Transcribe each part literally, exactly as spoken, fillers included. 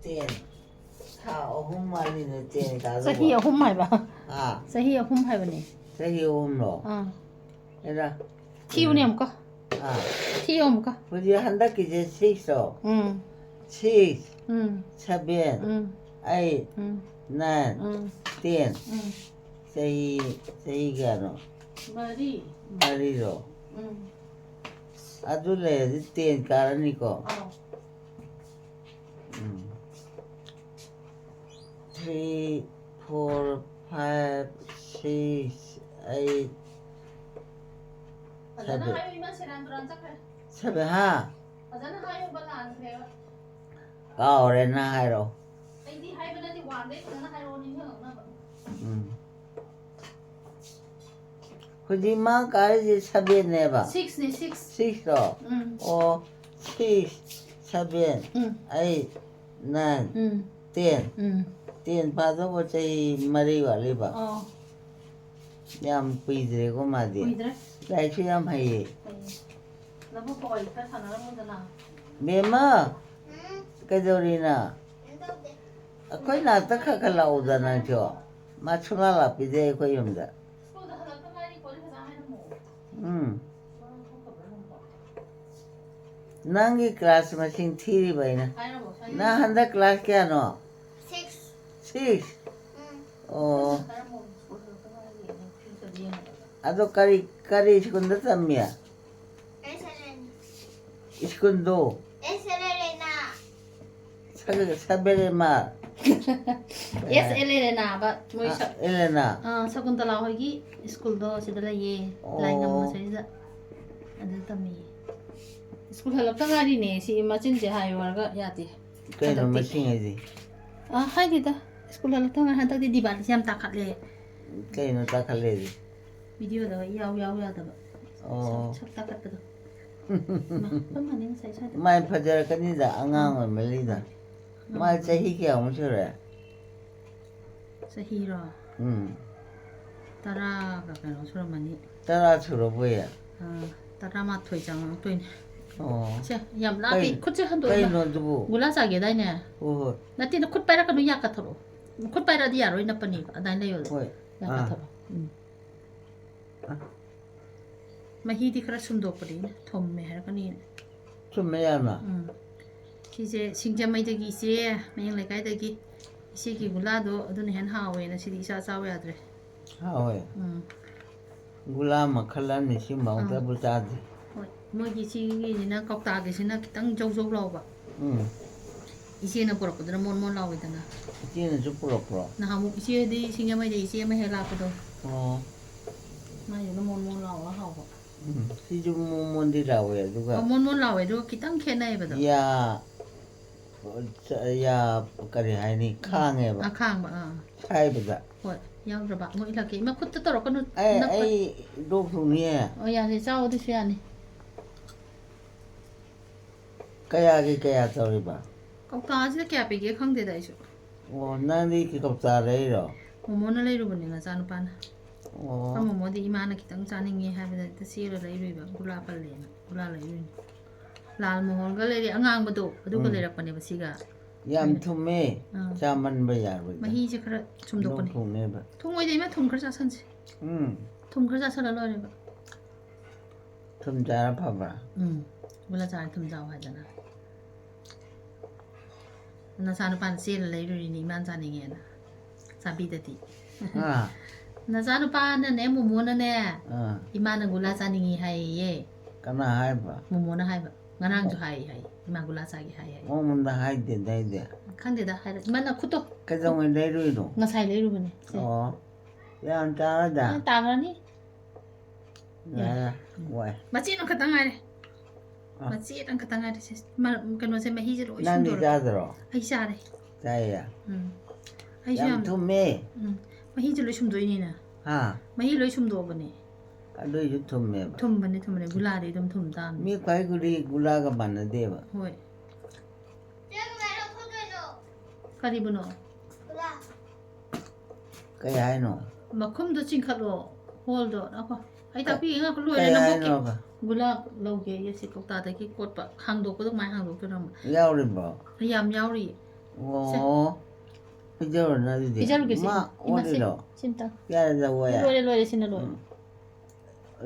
Ten. ꯊꯥ ꯑꯍꯨꯝ ꯋꯥꯠꯂꯤꯅꯦ ten ꯀꯥꯗꯧꯕ꯫ ꯆꯍꯤ ꯑꯍꯨꯝ ꯍꯥꯏꯕ꯫ ꯑꯥ, ꯆꯍꯤ ꯑꯍꯨꯝ ꯍꯥꯏꯕꯅꯦ꯫ ꯆꯍꯤ ꯑꯍꯨꯝꯂꯣ? ꯑꯥ꯫ ꯑꯦꯔꯥ꯫ ꯊꯤꯌꯨꯅꯦ ꯑꯃꯨꯛꯀ꯫ ꯑꯥ, ꯊꯤꯌꯨ ꯑꯃꯨꯛꯀ꯫ ꯍꯧꯖꯤꯛ ꯍꯟꯗꯛꯀꯤꯁꯦ sixꯂꯣ? ꯎꯝ꯫ Six, ꯎꯝ꯫ seven, ꯎꯝ꯫ Eight, ꯎꯝ꯫ Nine, ꯎꯝ꯫ Ten꯫ ꯎꯝ꯫ ꯆꯍꯤ, ꯆꯍꯤ ꯀꯌꯥꯅꯣ? ꯃꯔꯤ꯫ ꯃꯔꯤꯔꯣ? ꯎꯝ꯫ ꯑꯗꯨ ꯂꯩꯔꯗꯤ ten ꯀꯥꯔꯅꯤꯀꯣ? ꯑꯥꯎ꯫ ꯎꯝ꯫ Three, four, five, six, eight, ꯐꯖꯅ seven꯫ ꯍꯥꯏꯌꯨ, ꯏꯃꯥ ꯁꯦꯔꯥꯟ ꯇꯨꯔꯥꯟ ꯆꯠꯈ꯭ꯔꯦ꯫ Seven, ꯍꯥ? ꯐꯖꯅ ꯍꯥꯏꯌꯣꯕ, ꯂꯥꯟꯈ꯭ꯔꯦꯕ꯫ ꯀꯥꯎꯔꯦ, ꯅꯪ ꯍꯥꯏꯔꯣ꯫ ꯑꯩꯗꯤ ꯍꯥꯏꯕ ꯅꯠꯇꯦ, ꯋꯥꯟꯗꯩ ꯐꯖꯅ ꯍꯥꯏꯔꯛꯑꯣ, ꯅꯤꯡꯁꯤꯡꯉꯛꯅꯕ꯫ ꯎꯝ꯫ ꯍꯧꯖꯤꯛ ꯃꯥ ꯀꯥꯔꯤꯁꯦ sevenꯅꯦꯕ? Sixꯅꯦ, six꯫ Sixꯂꯣ? ꯎꯝ꯫ ꯑꯣ, six, seven, ꯎꯝ꯫ Eight, Nine, ꯎꯝ꯫ Ten꯫ ꯎꯝ꯫ Ten ꯐꯥꯗꯧꯕ ꯆꯍꯤ ꯃꯔꯤ ꯋꯥꯠꯂꯤꯕ? ꯑꯣ꯫ ꯌꯥꯝ ꯀꯨꯏꯗ꯭ꯔꯦꯀꯣ ꯃꯥꯗꯤ꯫ ꯀꯨꯏꯗ꯭ꯔꯦ꯫ ꯂꯥꯏꯔꯤꯛꯁꯨ ꯌꯥꯝ ꯍꯩꯌꯦ꯫ ꯐꯩꯌꯦ꯫ ꯂꯕꯨꯛꯀ ꯋꯥꯔꯤ ꯈꯔ ꯁꯥꯟꯅꯔꯝꯃꯨꯗꯅ꯫ ꯕꯦꯝꯃ, ꯀꯩꯗꯧꯔꯤꯅꯣ? ꯑꯩꯈꯣꯏ ꯅꯥꯛꯇ ꯈꯔ ꯈꯔ ꯂꯥꯛꯎꯗ ꯅꯪꯁꯨ꯫ ꯃꯥ ꯁꯨꯡꯂꯥꯛ ꯂꯥꯛꯄꯤꯗꯦ ꯑꯩꯈꯣꯏ ꯌꯨꯝꯗ꯫ ꯁ꯭ꯀꯨꯜꯗ ꯍꯜꯂꯛꯇ ꯉꯥꯏꯔꯤ, ꯀꯣꯜꯂꯤ ꯐꯖꯅ ꯍꯥꯏꯔꯝꯃꯣ꯫ ꯎꯝ꯫ ꯃꯔꯝ ꯊꯣꯛꯇꯕ꯭ꯔꯥ ꯍꯪꯕ꯫ ꯅꯪꯒꯤ class ꯃꯁꯤꯡ ꯊꯤꯔꯤꯕ ꯑꯩꯅ꯫ ꯍꯥꯏꯔꯝꯃꯣ, ꯁ꯭ꯋꯥꯏꯗ꯫ ꯅꯪ ꯍꯟꯗꯛ class ꯀꯌꯥꯅꯣ? Six. Six? ꯎꯝ. ꯑꯣ꯫ ꯍꯥꯏꯔꯝꯃꯣ, ꯁ꯭ꯀꯨꯜ ꯍꯜꯂꯛꯇ ꯉꯥꯏꯔꯤ, ꯑꯩꯅ ꯐꯤ ꯈꯔ ꯌꯦꯡꯉꯒ꯫ ꯑꯗꯣ ꯀꯔꯤ, ꯀꯔꯤ ꯁ꯭ꯀꯨꯜꯗ ꯇꯝꯃꯤ? S. Elena. ꯁ꯭ꯀꯨꯜꯗꯣ? S. Elena. ꯁ-, ꯁꯕꯦꯔꯦꯃꯥ꯫ S. Elena ꯕ ꯃꯣꯏ ꯑ, ꯁ-, ꯑꯦꯂꯦꯅꯥ꯫ ꯑ, ꯁꯀꯨꯟꯇꯂꯥ ꯍꯣꯏꯒꯤ ꯁ꯭ꯀꯨꯜꯗꯣ ꯁꯤꯗ ꯂꯩꯌꯦ꯫ ꯑꯣ꯫ ꯂꯥꯏꯉꯝ ꯃꯆꯩꯁꯤꯗ꯫ ꯑꯗꯨ ꯇꯝꯃꯤꯌꯦ꯫ ꯁ꯭ꯀꯨꯜ ꯍꯜꯂꯛꯇ ꯉꯥꯏꯔꯤꯅꯦ꯫ ꯁꯤ ꯃꯆꯤꯟꯁꯦ ꯍꯥꯏꯌꯨ ꯍꯥꯏꯔꯒ ꯌꯥꯗꯦ꯫ ꯀꯩꯅꯣ ꯍꯟꯗꯛꯇꯤ꯫ ꯃꯁꯤꯡ ꯍꯥꯏꯗꯤ? ꯑ, ꯍꯥꯏꯗꯦꯗ꯫ ꯁ꯭ꯀꯨꯜ ꯍꯜꯂꯛꯇ ꯉꯥꯏ-, ꯍꯟꯗꯛꯇꯤ ꯗꯤꯕꯥꯂꯤꯁꯦ ꯌꯥꯝ ꯇꯥꯈꯠꯂꯦ꯫ ꯀꯩꯅꯣ ꯇꯥꯈꯠꯂꯦꯗꯤ? ꯚꯤꯗꯤꯑꯣꯗ ꯏꯌꯥꯎ ꯌꯥꯎ ꯌꯥꯗꯕ꯫ ꯑꯣ꯫ ꯁꯛ, ꯁꯛ ꯇꯥꯈꯠꯄꯗꯣ꯫ ꯃꯥ, ꯑꯩꯈꯣꯏ ꯃꯥꯅꯦ ꯉꯁꯥꯏ ꯁ꯭ꯋꯥꯏꯗ꯫ ꯃꯥꯏ ꯐꯖꯔꯛꯀꯅꯤꯗ, ꯑꯉꯥꯡ ꯑꯣꯏꯃꯜꯂꯤꯗ꯫ ꯃꯥ ꯆꯍꯤ ꯀꯌꯥꯃꯨꯛ ꯁꯨꯔꯦ? ꯆꯍꯤꯔꯣ? ꯎꯝ꯫ ꯇꯔꯥꯒ ꯀꯩꯅꯣ ꯁꯨꯔꯝꯃꯅꯤ꯫ ꯇꯔꯥ ꯁꯨꯔꯕꯣꯌꯦ? ꯑꯥ, ꯇꯔꯥꯃꯥꯊꯣꯏ ꯆꯪꯉꯛꯇꯣꯏꯅꯦ꯫ ꯑꯣ꯫ ꯁꯦ, ꯌꯥꯝ ꯂꯥꯞꯄꯤ꯫ ꯀꯩꯅꯣ? ꯈꯨꯠꯁꯦ ꯍꯟꯗꯣꯛꯑꯣ, ꯏꯃꯥ꯫ ꯀꯩꯅꯣ ꯑꯗꯨꯕꯨ? ꯒꯨꯂꯥ ꯆꯥꯒꯦꯗꯥꯏꯅꯦ? ꯍꯣꯏ, ꯍꯣꯏ꯫ ꯅꯠꯇꯦ, ꯅꯈꯨꯠ ꯄꯥꯏꯔꯛꯀꯅꯨ, ꯌꯥ ꯀꯥꯊꯣꯔꯛꯑꯣ꯫ ꯈꯨꯠ ꯄꯥꯏꯔꯛꯑꯗꯤ ꯌꯥꯔꯣꯏ, ꯅꯞꯄꯅꯤ꯫ ꯑꯗꯥꯏꯅ ꯂꯩꯌꯣ꯫ ꯍꯣꯏ꯫ ꯌꯥ ꯑꯥ꯫ ꯀꯥꯊꯣꯔꯛꯑꯣ꯫ ꯎꯝ꯫ ꯑ꯫ ꯃꯍꯤꯗꯤ ꯈꯔ ꯁꯨꯝꯗꯣꯛꯄꯅꯤꯅ ꯊꯨꯝꯃꯦ ꯍꯥꯏꯔꯛꯀꯅꯤꯅ꯫ ꯆꯨꯝꯃꯦ ꯌꯥꯝꯅ꯫ ꯎꯝ꯫ ꯁꯤꯁꯦ ꯁꯤꯡꯖꯃꯩꯗꯒꯤ ꯏꯆꯦ, ꯃꯌꯥꯡ ꯂꯩꯀꯥꯏꯗꯒꯤ ꯏꯆꯦꯒꯤ ꯒꯨꯂꯥꯗꯣ ꯑꯗꯨꯅ ꯍꯦꯟꯅ ꯍꯥꯎꯋꯦꯅ ꯁꯤꯗꯤ ꯏꯆꯥ ꯆꯥꯎ ꯌꯥꯗ꯭ꯔꯦ꯫ ꯍꯥꯎꯋꯦ꯫ ꯎꯝ꯫ ꯒꯨꯂꯥ ꯃꯈꯜ ꯑꯃꯅꯤ, ꯁꯤ ꯑꯥ꯫ ꯃꯧꯗꯕꯨ ꯆꯥꯗꯦ꯫ ꯍꯣꯏ, ꯃꯣꯏꯒꯤ ꯁꯤꯒꯤꯁꯤꯅ, ꯀꯧꯇꯥꯒꯤꯁꯤꯅ ꯈꯤꯇꯪ ꯖꯧ ꯖꯧ ꯂꯥꯎꯕ꯫ ꯎꯝ꯫ ꯏꯆꯦꯅ ꯄꯨꯔꯛꯄꯗꯨꯅ ꯃꯣꯟ ꯃꯣꯟ ꯂꯥꯎꯋꯤꯗꯅ꯫ ꯏꯆꯦꯅꯁꯨ ꯄꯨꯔꯛꯄ꯭ꯔꯣ? ꯅꯍꯥꯟꯃꯨꯛ ꯏꯆꯦꯗꯤ ꯁꯤꯡꯖꯃꯩꯗ ꯏꯆꯦ ꯑꯃ ꯍꯦꯛ ꯂꯥꯛꯄꯗꯣ꯫ ꯑꯣ꯫ ꯃꯥꯏꯗꯨꯅ ꯃꯣꯟ ꯃꯣꯟ ꯂꯥꯎꯔꯒ ꯍꯥꯎꯕ꯫ ꯎꯝ, ꯁꯤꯁꯨ ꯃꯣꯟ ꯃꯣꯟꯗꯤ ꯂꯥꯎꯋꯦ, ꯑꯗꯨꯒ ꯑꯣ, ꯃꯣꯟ ꯃꯣꯟ ꯂꯥꯎꯋꯦ, ꯑꯗꯨꯒ ꯈꯤꯇꯪ ꯈꯦꯠꯅꯩꯌꯦꯕꯗꯣ꯫ ꯌꯥ, ꯌꯥ, ꯀꯔꯤ ꯍꯥꯏꯅꯤ, ꯈꯥꯡꯉꯦꯕ꯫ ꯑꯈꯥꯡꯕ, ꯑꯥ꯫ ꯁꯥꯏꯕꯗ꯫ ꯍꯣꯏ, ꯌꯥꯎꯗ꯭ꯔꯕ꯫ ꯑꯃꯨꯛ ꯏꯜꯂꯛꯀꯦ꯫ ꯏꯃꯥ, ꯈꯨꯠꯇ ꯇꯧꯔꯛꯀꯅꯨ꯫ ꯑꯦ, ꯅꯞꯄ-, ꯑꯩ ꯂꯣꯛ ꯊꯨꯡꯅꯤꯌꯦ꯫ ꯑꯣ, ꯌꯥꯔꯦ, ꯆꯥꯎ, ꯑꯗꯨꯁꯨ ꯌꯥꯅꯤ꯫ ꯀꯌꯥꯒꯤ ꯀꯌꯥ ꯇꯧꯔꯤꯕ? ꯀꯧꯇꯥꯁꯤꯗ ꯀꯌꯥ ꯄꯤꯒꯦ ꯈꯪꯗꯦꯗ ꯑꯩꯁꯨ꯫ ꯑꯣ, ꯅꯪꯗꯤ ꯀꯤ ꯀꯧꯇꯥ ꯂꯩꯔꯣ? ꯃꯣꯃꯣꯅ ꯂꯩꯔꯨꯕꯅꯦ, ꯃꯆꯥꯅꯨꯄꯥꯅ꯫ ꯑꯣ꯫ ꯑꯩꯈꯣꯏ ꯃꯣꯃꯣꯗꯤ ꯏꯃꯥꯅ ꯈꯤꯇꯪ ꯆꯥꯅꯤꯡꯉꯦ ꯍꯥꯏꯕꯗ ꯍꯦꯛꯇ ꯆꯦꯜꯂ ꯂꯩꯔꯨꯏꯕ, ꯒꯨꯂꯥ ꯄꯜꯂꯦꯅ꯫ ꯒꯨꯂꯥ ꯂꯩꯔꯨꯏꯅꯦ꯫ ꯂꯥꯜ ꯃꯣꯍꯣꯟꯒ ꯂꯩꯔꯦ, ꯑꯉꯥꯡꯕꯗꯣ, ꯑꯗꯨꯒ ꯎꯝ꯫ ꯂꯩꯔꯛꯄꯅꯦꯕ ꯁꯤꯒ꯫ ꯌꯥꯝ ꯑꯩꯅ ꯊꯨꯝꯃꯦ, ꯑꯥ꯫ ꯆꯥꯃꯟꯕ ꯌꯥꯔꯣꯏꯗ꯫ ꯃꯍꯤꯁꯦ ꯈꯔ ꯁꯨꯝꯗꯣꯛꯄꯅꯦ꯫ ꯂꯣꯛ ꯊꯨꯡꯅꯦꯕ꯫ ꯊꯨꯡꯉꯣꯏꯗ, ꯏꯃꯥ, ꯊꯨꯝ ꯈꯔ ꯆꯥꯁꯟꯁꯦ꯫ ꯎꯝ꯫ ꯊꯨꯝ ꯈꯔ ꯆꯥꯁꯜꯂ ꯂꯣꯏꯔꯦꯕ꯫ ꯊꯨꯝ ꯆꯥꯔ ꯐꯕ꯭ꯔꯥ? ꯎꯝ꯫ ꯒꯨꯂꯥ ꯆꯥꯔ ꯊꯨꯝ ꯆꯥꯎ ꯍꯥꯏꯗꯅ꯫ ꯅꯆꯥꯅꯨꯄꯥꯅ ꯆꯦꯜꯂ ꯂꯩꯔꯨꯔꯤꯅꯤ, ꯏꯃꯥꯅ ꯆꯥꯅꯤꯡꯉꯦꯅ꯫ ꯆꯥꯕꯤꯗꯗꯤ꯫ ꯑꯥ꯫ ꯅꯆꯥꯅꯨꯄꯥꯅꯅꯦ, ꯃꯣꯃꯣꯅꯅꯦ, ꯑꯥ꯫ ꯏꯃꯥꯅ ꯒꯨꯂꯥ ꯆꯥꯅꯤꯡꯉꯤ ꯍꯥꯏꯌꯦ꯫ ꯀꯅꯥ ꯍꯥꯏꯕ? ꯃꯣꯃꯣꯅ ꯍꯥꯏꯕ꯫ ꯉꯔꯥꯡꯁꯨ ꯍꯥꯏ ꯍꯥꯏ, ꯏꯃꯥ ꯒꯨꯂꯥ ꯆꯥꯒꯦ ꯍꯥꯏ ꯍꯥꯏ꯫ ꯃꯉꯣꯟꯗ ꯍꯥꯏꯗꯦꯗ ꯑꯩꯗꯤ꯫ ꯈꯪꯗꯦꯗ, ꯍꯥꯏꯔ-, ꯏꯃꯥꯅ ꯈꯨꯠꯇꯣ꯫ ꯀꯩꯗꯧꯉꯩ ꯂꯩꯔꯨꯏꯅꯣ? ꯉꯁꯥꯏ ꯂꯩꯔꯨꯕꯅꯦ꯫ ꯁꯦ꯫ ꯑꯣ꯫ ꯌꯥꯝ ꯆꯥꯔꯗ? ꯑ, ꯇꯥꯈ꯭ꯔꯅꯤ꯫ ꯌꯥꯔꯦ, ꯌꯥꯔꯦ꯫ ꯎꯝ꯫ ꯋꯥꯏ꯫ ꯃꯆꯦꯠ ꯑꯃꯈꯛꯇꯪ ꯉꯥꯏꯔꯦ꯫ ꯑ꯫ ꯃꯆꯦꯠ ꯑꯃꯈꯛꯇꯪ ꯉꯥꯏꯔꯦ, ꯁꯦ꯫ ꯃ-, ꯀꯩꯅꯣꯁꯦ, ꯃꯍꯤꯁꯦ ꯂꯣꯏ ꯅꯪꯗꯤ ꯁꯨꯝꯗꯣꯔꯛꯑꯦ꯫ ꯆꯥꯗ꯭ꯔꯣ? ꯑꯩ ꯆꯥꯔꯦ꯫ ꯆꯥꯏꯌꯦ? ꯎꯝ꯫ ꯑꯩꯁꯨ ꯌꯥꯝ ꯌꯥꯝ ꯊꯨꯝꯃꯦ꯫ ꯎꯝ꯫ ꯃꯍꯤꯁꯦ ꯂꯣꯏ ꯁꯨꯝꯗꯣꯛꯏꯅꯤꯅ꯫ ꯍꯥ? ꯃꯍꯤ ꯂꯣꯏ ꯁꯨꯝꯗꯣꯛꯑꯕꯅꯦ꯫ ꯑꯗꯨꯏꯁꯨ ꯊꯨꯝꯃꯦꯕ꯫ ꯊꯨꯝꯕꯅꯦ, ꯊꯨꯝꯕꯅꯦ꯫ ꯒꯨꯂꯥꯗꯤ ꯑꯗꯨꯝ ꯊꯨꯝ ꯇꯥꯕꯅꯦ꯫ ꯃꯤ ꯈ꯭ꯋꯥꯏ ꯒꯨꯂꯤ ꯒꯨꯂꯥꯒ ꯃꯥꯟꯅꯗꯦꯕ꯫ ꯍꯣꯏ꯫ ꯀꯔꯤꯕꯨꯅꯣ? ꯀꯩ ꯍꯥꯏꯅꯣ? ꯃꯈꯨꯝꯗꯣ ꯆꯤꯡꯈꯠꯂꯣ, ꯍꯣꯜꯗꯣ꯫ ꯉꯥꯏꯈꯣ꯫ ꯑꯩ ꯇꯥꯛꯄꯤꯒꯦ, ꯉꯥꯏꯈꯣ, ꯂꯣꯏꯔꯦ, ꯀꯩ ꯅꯕꯣꯛꯀꯤ꯫ ꯍꯥꯏꯅꯣꯕ? ꯒꯨꯂꯥ ꯂꯧꯒꯦ ꯑꯩꯁꯦ ꯀꯧꯇꯥꯗꯒꯤ ꯀꯣꯠꯄ꯫ ꯍꯥꯡꯗꯣꯛꯄꯗꯣ ꯀꯃꯥꯏꯅ ꯍꯥꯡꯗꯣꯛꯇꯣꯏꯅꯣ? ꯌꯥꯎꯔꯤꯕꯣ? ꯌꯥꯝ ꯌꯥꯎꯔꯤꯌꯦ꯫ ꯑꯣ, ꯄꯤꯖꯔꯣꯅ ꯑꯗꯨꯗꯤ꯫ ꯄꯤꯖꯔꯨꯒꯦꯁꯦ꯫ ꯃꯥ ꯏꯃꯥꯁꯦ, ꯑꯣꯜꯂꯤꯔꯣ? ꯁꯤꯝꯇꯪ꯫ ꯌꯥꯔꯦꯗ, ꯑꯣꯏ꯫ ꯂꯣꯏꯔꯦ, ꯂꯣꯏꯔꯦ, ꯁꯤꯅ ꯂꯣꯏꯔꯦ꯫ ꯎꯝ꯫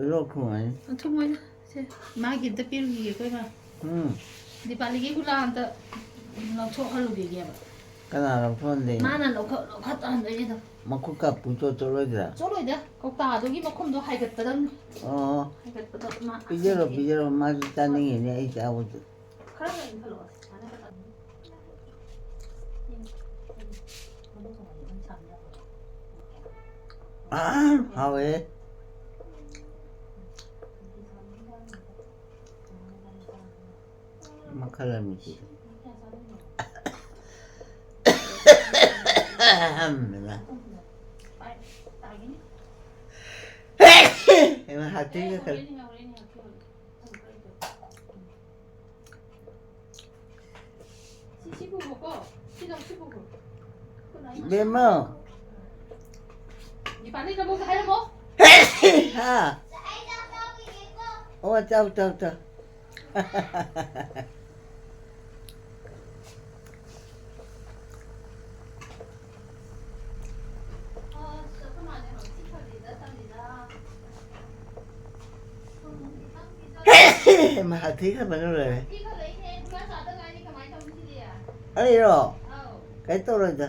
ꯂꯣꯛ ꯊꯨꯡꯉꯅꯤ꯫ ꯊꯨꯝꯃꯣꯏꯗ꯫ ꯁꯦ, ꯃꯥꯒꯤ ꯑꯝꯇ ꯄꯤꯔꯨꯈꯤꯒꯦ ꯑꯩꯈꯣꯏ ꯃꯥ꯫ ꯎꯝ꯫ ꯗꯤꯄꯥꯂꯤꯒꯤ ꯒꯨꯂꯥ ꯑꯝꯇ ꯂꯧꯊꯣꯛꯍꯜꯂꯨꯈꯤꯒꯦꯕ꯫ ꯀꯅꯥ ꯂꯧꯊꯣꯛꯍꯟꯗꯣꯏꯅꯣ? ꯃꯥꯅ ꯂꯧꯈꯠ-, ꯂꯧꯈꯠꯍꯟꯗꯣꯏꯅꯦ ꯑꯗꯣ꯫ ꯃꯈꯨꯠꯀ ꯄꯨꯡꯆꯣꯠ ꯆꯣꯠꯂꯣꯏꯗ꯭ꯔꯥ? ꯆꯣꯠꯂꯣꯏꯗ, ꯀꯧꯇꯥꯗꯨꯒꯤ ꯃꯈꯨꯝꯗꯣ ꯍꯥꯏꯒꯠꯄꯗꯪꯅꯤ꯫ ꯑꯣ, ꯍꯥꯏꯒꯠꯄꯗꯣ ꯃꯥ ꯄꯤꯖꯔꯣ, ꯄꯤꯖꯔꯣ, ꯃꯥꯁꯨ ꯆꯥꯅꯤꯡꯉꯤꯅꯦ ꯑꯩ ꯆꯥꯕꯗꯨ꯫ ꯈꯔ ꯂꯩ ꯏꯟꯈꯠꯂꯛꯑꯣ꯫ ꯁꯨꯃꯥꯏꯅ ꯈꯛꯇꯪ꯫ ꯑꯥ, ꯍꯥꯎꯋꯦ꯫ ꯃꯈꯜ ꯑꯃꯅꯤ ꯁꯤꯗꯤ꯫ ꯍꯩꯃꯥ, ꯍꯥꯎꯇꯦ ꯈꯔ꯫ ꯁꯤ, ꯁꯤ ꯄꯨꯈꯣꯀꯣ꯫ ꯁꯤ ꯂꯧ, ꯁꯤ ꯄꯨꯈꯣ꯫ ꯕꯦꯝꯃ꯫ ꯗꯤꯄꯥꯂꯤ ꯅꯕꯣꯛꯇ ꯍꯥꯏꯔꯝꯃꯣ꯫ ꯍꯥ? ꯑꯣ, ꯆꯥꯎ, ꯆꯥꯎ, ꯆꯥꯎ꯫ ꯍꯩꯃꯥ, ꯍꯥꯊꯤ ꯈꯟꯕꯅ ꯂꯣꯏꯔꯦ꯫ ꯑꯩꯔꯣ? ꯀꯩ ꯇꯧꯔꯣꯏꯗ꯫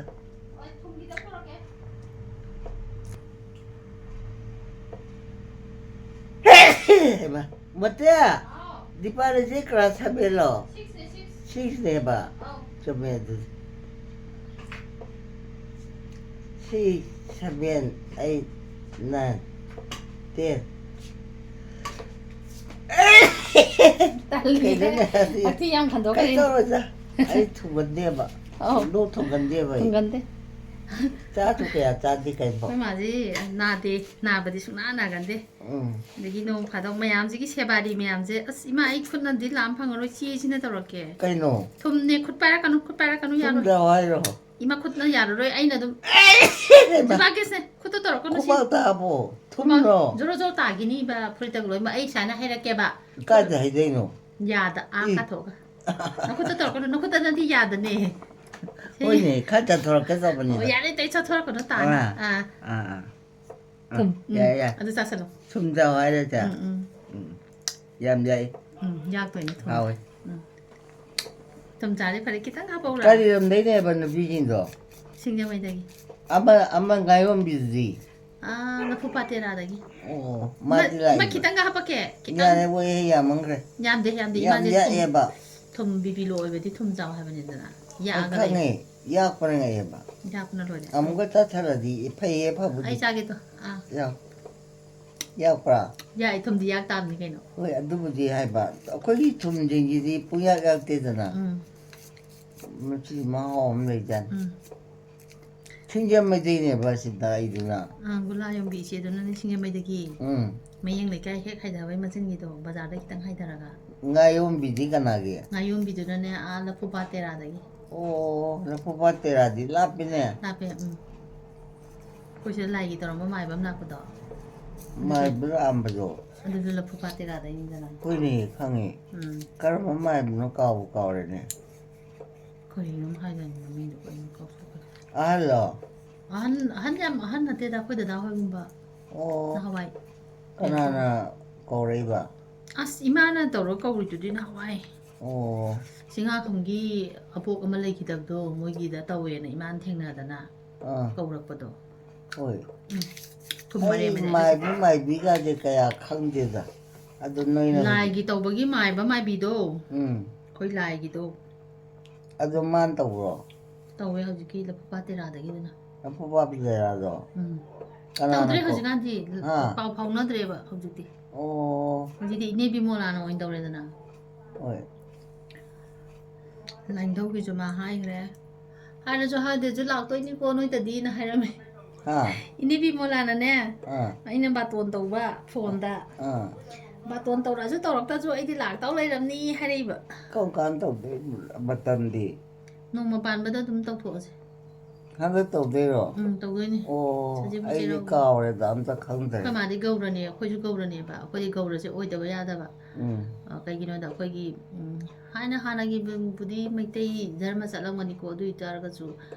ꯍꯩꯃꯥ, ꯃꯣꯇꯦ, ꯗꯤꯄꯥꯂꯤꯁꯦ class seven ꯂꯣ? Six ꯅꯦꯕ? ꯆꯨꯝꯃꯦ ꯑꯗꯨꯗꯤ꯫ Six, seven, eight, nine, ten. ꯇꯜꯂꯤꯗ꯫ ꯀꯩꯅꯣꯅꯦ ꯍꯥꯏꯁꯤ? ꯍꯥꯊꯤ ꯌꯥꯝ ꯈꯟꯗꯣꯛꯈ꯭ꯔꯦ꯫ ꯀꯩ ꯇꯧꯔꯣꯏꯗ? ꯑꯩ ꯊꯨꯡꯒꯟꯗꯦꯕ꯫ ꯑꯧ꯫ ꯂꯣꯛ ꯊꯨꯡꯒꯟꯗꯦꯕ ꯑꯩ꯫ ꯊꯨꯡꯒꯟꯗꯦ꯫ ꯆꯥꯁꯨ ꯀꯌꯥ ꯆꯥꯗꯦ ꯀꯩꯅꯣ꯫ ꯑꯩꯈꯣꯏ ꯃꯥꯁꯤ ꯅꯥꯗꯦ, ꯅꯥꯕꯗꯤ ꯁꯨꯡꯅꯥ ꯅꯥꯒꯟꯗꯦ꯫ ꯎꯝ꯫ ꯑꯗꯒꯤ ꯅꯣꯡ ꯐꯥꯗꯣꯛ ꯃꯌꯥꯝꯁꯤꯒꯤ ꯁꯦꯕꯥꯔꯤ ꯃꯌꯥꯝꯁꯦ, ꯑꯁ, ꯏꯃꯥ, ꯑꯩ ꯈꯨꯠꯅꯗꯤ ꯂꯥꯝ ꯐꯪꯉꯔꯣꯏ, ꯆꯦꯁꯤꯅ ꯇꯧꯔꯛꯀꯦ꯫ ꯀꯩꯅꯣ? ꯊꯨꯝꯅꯦ, ꯈꯨꯠ ꯄꯥꯏꯔꯛꯀꯅꯨ, ꯈꯨꯠ ꯄꯥꯏꯔꯛꯀꯅꯨ, ꯌꯥꯔꯣꯏ꯫ ꯊꯨꯝꯗ ꯍꯥꯏꯔꯣ? ꯏꯃꯥ, ꯈꯨꯠꯅ ꯌꯥꯔꯔꯣꯏ, ꯑꯩꯅ ꯑꯗꯨꯝ, ꯖꯤꯕꯥ ꯀꯦꯁꯅꯦ, ꯈꯨꯠ ꯈꯨꯠꯇ ꯇꯧꯔꯛꯀꯅꯨ ꯁꯤ꯫ ꯈꯨꯕꯥꯛꯇ ꯍꯥꯄꯣ꯫ ꯊꯨꯝꯗ꯭ꯔꯣ? ꯖꯣꯔꯣ ꯖꯣꯔꯣ ꯇꯥꯈꯤꯅꯤꯕ ꯐꯨꯔꯤꯠꯇꯒ ꯂꯣꯏꯅꯃꯛ꯫ ꯑꯩ ꯁꯨꯃꯥꯏꯅ ꯍꯥꯏꯔꯛꯀꯦꯕ꯫ ꯀꯥꯏꯗ ꯍꯩꯗꯣꯏꯅꯣ? ꯌꯥꯗ ꯑꯥ ꯏ꯫ ꯀꯥꯊꯣꯛꯑꯒ꯫ ꯅꯈꯨꯠꯇ ꯇꯧꯔꯛꯀꯅꯨ, ꯅꯈꯨꯠꯇꯅꯗꯤ ꯌꯥꯗꯅꯦ꯫ ꯁꯤ꯫ ꯍꯣꯏꯅꯦ, ꯈꯔ ꯆꯠꯊꯣꯔꯛꯀꯦ ꯇꯧꯕꯅꯤꯗ꯫ ꯑꯣ, ꯌꯥꯔꯦ, ꯇꯩ ꯆꯠꯊꯣꯔꯛꯀꯅꯨ ꯇꯥꯅ꯫ ꯑꯥ꯫ ꯑꯥ꯫ ꯑꯥ ꯑꯥ꯫ ꯊꯨꯝ꯫ ꯎꯝ, ꯌꯥꯏ, ꯌꯥꯏ꯫ ꯑꯗꯨ ꯆꯥꯁꯜꯂꯣ꯫ ꯊꯨꯝ ꯆꯥꯎ ꯍꯥꯏꯔꯁꯦ꯫ ꯎꯝ, ꯎꯝ꯫ ꯎꯝ꯫ ꯌꯥꯝ ꯌꯥꯏ꯫ ꯎꯝ, ꯌꯥꯛꯇꯣꯏꯅꯦ ꯊꯨꯝ꯫ ꯍꯥꯎꯋꯦ꯫ ꯎꯝ꯫ ꯊꯨꯝ ꯆꯥꯔꯦ ꯐꯔꯦ, ꯈꯤꯇꯪ ꯍꯥꯞꯄꯧꯔꯥ? ꯀꯔꯤ ꯂꯝꯗꯩꯅꯦꯕ ꯅꯨꯄꯤꯁꯤꯡꯗꯣ? ꯁꯤꯡꯖꯃꯩꯗꯒꯤ꯫ ꯑꯃ ꯑꯃ ꯉꯥꯌꯣꯟꯕꯤꯗꯨꯗꯤ? ꯑꯥ, ꯂꯐꯨ ꯄꯥꯠ ꯇꯦꯔꯥꯗꯒꯤ꯫ ꯑꯣ, ꯃꯥꯗꯤ ꯏꯃꯥ, ꯂꯥꯛꯏꯕ꯫ ꯏꯃꯥ, ꯈꯤꯇꯪꯒ ꯍꯥꯞꯄꯛꯀꯦ? ꯈꯤꯇꯪ꯫ ꯌꯥꯔꯦ, ꯃꯣꯏ ꯌꯥꯝꯃꯟꯈ꯭ꯔꯦ꯫ ꯌꯥꯝꯗꯦ, ꯌꯥꯝꯗꯦ꯫ ꯌꯥꯝ ꯏꯃꯥꯁꯦ ꯊꯨꯝ, ꯌꯥꯛꯑꯦꯕ꯫ ꯊꯨꯝ ꯕꯤ ꯄꯤ ꯂꯣ ꯑꯣꯏꯕꯗꯤ ꯊꯨꯝ ꯆꯥꯎ ꯍꯥꯏꯕꯅꯤꯗꯅ꯫ ꯑꯩ ꯌꯥꯛꯑꯒ ꯂꯩ꯫ ꯈꯪꯉꯦ, ꯌꯥꯛꯄꯅ ꯉꯥꯏꯑꯦꯕ꯫ ꯌꯥꯛꯄꯅ ꯂꯣꯏꯔꯦ꯫ ꯑꯃꯨꯛꯀ ꯆꯠꯊꯔꯗꯤ ꯐꯩꯌꯦ, ꯐꯕꯨꯗꯤ꯫ ꯑꯩ ꯆꯥꯒꯦ ꯇꯣ꯫ ꯑꯥ꯫ ꯌꯥꯛ-, ꯌꯥꯛꯄ꯭ꯔꯥ? ꯌꯥꯛꯑꯦ, ꯊꯨꯝꯗꯤ ꯌꯥꯛ ꯇꯥꯕꯅꯤ ꯀꯩꯅꯣ꯫ ꯍꯣꯏ, ꯑꯗꯨꯕꯨꯗꯤ ꯍꯥꯏꯕ꯫ ꯑꯩꯈꯣꯏꯒꯤ ꯊꯨꯝꯁꯤꯡꯁꯤꯗꯤ ꯄꯨꯡꯌꯥꯛ ꯌꯥꯛꯇꯦꯗꯅ꯫ ꯎꯝ꯫ ꯃꯁꯤ ꯃꯍꯥꯎ ꯑꯃ ꯂꯩꯖꯥꯠꯅꯤ꯫ ꯎꯝ꯫ ꯁꯤꯡꯖꯃꯩꯗꯩꯅꯦꯕ ꯁꯤꯗ ꯑꯩꯗꯨꯅ꯫ ꯑꯥ, ꯒꯨꯂꯥ ꯌꯣꯟꯕꯤ ꯏꯆꯦꯗꯨꯅꯅꯦ ꯁꯤꯡꯖꯃꯩꯗꯒꯤ꯫ ꯎꯝ꯫ ꯃꯌꯦꯡ ꯂꯩꯀꯥꯏ ꯍꯦꯛ ꯍꯥꯏꯊꯕꯩ ꯃꯆꯤꯟꯒꯤꯗꯣ, ꯕꯖꯥꯔꯗ ꯈꯤꯇꯪ ꯍꯥꯏꯊꯔꯒ꯫ ꯉꯥꯌꯣꯟꯕꯤꯗꯤ ꯀꯅꯥꯒꯤ? ꯉꯥꯌꯣꯟꯕꯤꯗꯨꯅꯅꯦ, ꯑꯥ, ꯂꯐꯨꯄꯥꯠ ꯇꯦꯔꯥꯗꯒꯤ꯫ ꯑꯣ, ꯂꯐꯨꯄꯥꯠ ꯇꯦꯔꯥꯗꯤ ꯂꯥꯞꯄꯤꯅꯦ꯫ ꯂꯥꯞꯄꯦ, ꯎꯝ꯫ ꯑꯩꯈꯣꯏ ꯁꯤꯗ ꯂꯥꯏꯒꯤ ꯇꯧꯔꯝꯕ ꯃꯥꯏꯕ ꯑꯃ ꯂꯥꯛꯄꯗꯣ꯫ ꯃꯥꯏꯕ ꯂꯥꯛꯑꯝꯕꯗꯣ꯫ ꯑꯗꯨꯁꯨ ꯂꯐꯨꯄꯥꯠ ꯇꯦꯔꯥꯗꯩꯅꯤꯗꯅ꯫ ꯑꯩꯈꯣꯏꯅꯦ ꯈꯪꯉꯦ꯫ ꯎꯝ꯫ ꯀꯔꯝꯕ ꯃꯥꯏꯕꯅꯣ ꯀꯥꯎꯕꯨ ꯀꯥꯎꯔꯦꯅꯦ꯫ ꯀꯔꯤꯅꯣ ꯍꯥꯏꯗꯥꯏꯅꯦ ꯃꯃꯤꯡꯗꯣ, ꯀꯩꯅꯣ ꯀꯥꯎꯊꯣꯛꯈ꯭ꯔꯦ꯫ ꯑꯍꯜꯂꯣ? ꯑꯍꯟ, ꯑꯍꯟ ꯌꯥꯝ ꯑꯍꯟ ꯅꯠꯇꯦꯗ, ꯑꯩꯈꯣꯏ ꯗꯗꯥ ꯍꯣꯏꯒꯨꯝꯕ꯫ ꯑꯣ, ꯅꯍꯥꯟꯋꯥꯏ꯫ ꯀꯅꯥꯅ ꯀꯧꯔꯛꯏꯕ? ꯑꯁ, ꯏꯃꯥꯅ ꯇꯧꯔꯒ ꯀꯧꯔꯤꯗꯨꯗꯤ ꯅꯍꯥꯟꯋꯥꯏ꯫ ꯑꯣ꯫ ꯆꯤꯡꯉꯥꯈꯝꯒꯤ ꯑꯕꯣꯛ ꯑꯃ ꯂꯩꯈꯤꯗꯕꯗꯣ, ꯃꯣꯏꯒꯤꯗ ꯇꯧꯋꯦꯅ ꯏꯃꯥꯅ ꯊꯦꯡꯅꯗꯅ ꯑꯥ꯫ ꯀꯧꯔꯛꯄꯗꯣ꯫ ꯍꯣꯏ꯫ ꯎꯝ꯫ ꯊꯨꯝ ꯑꯩ ꯃꯔꯦꯝ ꯃꯔꯦꯝ꯫ ꯃꯥꯏꯕ ꯃꯥꯏꯕꯤꯒꯥꯁꯦ ꯀꯌꯥ ꯈꯪꯗꯦꯗ꯫ ꯑꯗꯨ ꯅꯣꯏꯅ ꯍꯧꯖꯤꯛ- ꯂꯥꯏꯒꯤ ꯇꯧꯕꯒꯤ ꯃꯥꯏꯕ ꯃꯥꯏꯕꯤꯗꯣ꯫ ꯎꯝ꯫ ꯑꯩꯈꯣꯏ ꯂꯥꯏꯒꯤꯗꯣ꯫ ꯑꯗꯨ ꯃꯥꯅ ꯇꯧꯕ꯭ꯔꯣ? ꯇꯧꯋꯦ ꯍꯧꯖꯤꯛꯀꯤ ꯂꯐꯨꯄꯥꯠ ꯇꯦꯔꯥꯗꯒꯤꯗꯨꯅ꯫ ꯂꯐꯨꯄꯥꯠ ꯇꯦꯔꯥꯗꯣ? ꯎꯝ꯫ ꯀꯅꯥꯅ ꯇꯧꯗ꯭ꯔꯦ ꯀꯧ- ꯍꯧꯖꯤꯛꯀꯥꯟꯗꯤ꯫ ꯑꯥ꯫ ꯄꯥꯎ ꯐꯥꯎꯅꯗ꯭ꯔꯦꯕ ꯍꯧꯖꯤꯛꯇꯤ꯫ ꯑꯣ꯫ ꯍꯧꯖꯤꯛꯇꯤ ꯏꯅꯦ ꯕꯤꯃꯣꯂꯥꯅ ꯑꯣꯏꯅ ꯇꯧꯔꯦꯗꯅ꯫ ꯍꯣꯏ꯫ ꯂꯥꯏꯅꯤꯡꯊꯧꯒꯤꯁꯨ ꯃꯥ ꯍꯥꯏꯈ꯭ꯔꯦ꯫ ꯍꯥꯏꯔꯁꯨ ꯍꯥꯏꯗ꯭ꯔꯁꯨ ꯂꯥꯛꯇꯣꯏꯅꯤꯀꯣ ꯅꯣꯏꯗꯗꯤꯅ ꯍꯥꯏꯔꯝꯃꯦ꯫ ꯍꯥ? ꯏꯅꯦ ꯕꯤꯃꯣꯂꯥꯅꯅꯦ, ꯑꯥ꯫ ꯑꯩꯅ ꯕꯥꯇꯣꯟ ꯇꯧꯕ ꯐꯣꯟꯗ꯫ ꯑꯥ꯫ ꯕꯥꯇꯣꯟ ꯇꯧꯔꯛꯑꯁꯨ ꯇꯧꯔꯛꯇ꯭ꯔꯁꯨ ꯑꯩꯗꯤ ꯂꯥꯛꯇꯧ ꯂꯩꯔꯝꯅꯤ ꯍꯥꯏꯔꯛꯏꯕ꯫ ꯀꯔꯝ ꯀꯥꯟ ꯇꯧꯗꯣꯏ ꯃꯇꯝꯗꯤ? ꯅꯣꯡꯃ ꯄꯥꯟꯕꯗ ꯑꯗꯨꯝ ꯇꯧꯊꯣꯛꯑꯁꯦ꯫ ꯍꯟꯗꯛ ꯇꯧꯗꯣꯏꯔꯣ? ꯎꯝ, ꯇꯧꯗꯣꯏꯅꯦ꯫ ꯑꯣ, ꯁꯖꯤꯕꯨ ꯑꯩꯗꯤ ꯆꯩꯔꯥꯎꯕ꯫ ꯀꯥꯎꯔꯦꯗ, ꯑꯝꯇ ꯈꯪꯗ꯭ꯔꯦ꯫ ꯑꯩꯈꯣꯏ ꯃꯥꯗꯤ ꯒꯧꯔꯅꯦ, ꯑꯩꯈꯣꯏꯁꯨ ꯒꯧꯔꯅꯦꯕ꯫ ꯑꯩꯈꯣꯏꯗꯤ ꯒꯧꯔꯁꯦ ꯑꯣꯏꯗꯕ ꯌꯥꯗꯕ꯫ ꯎꯝ꯫ ꯑ, ꯀꯩꯒꯤꯅꯣꯗ ꯑꯩꯈꯣꯏꯒꯤ, ꯎꯝ, ꯍꯥꯟꯅ ꯍꯥꯟꯅꯒꯤꯕꯨꯗꯤ ꯃꯩꯇꯩ ꯙꯔꯃ ꯆꯠꯂꯝꯒꯅꯤꯀꯣ, ꯑꯗꯨ ꯑꯣꯏꯇꯥꯔꯒꯁꯨ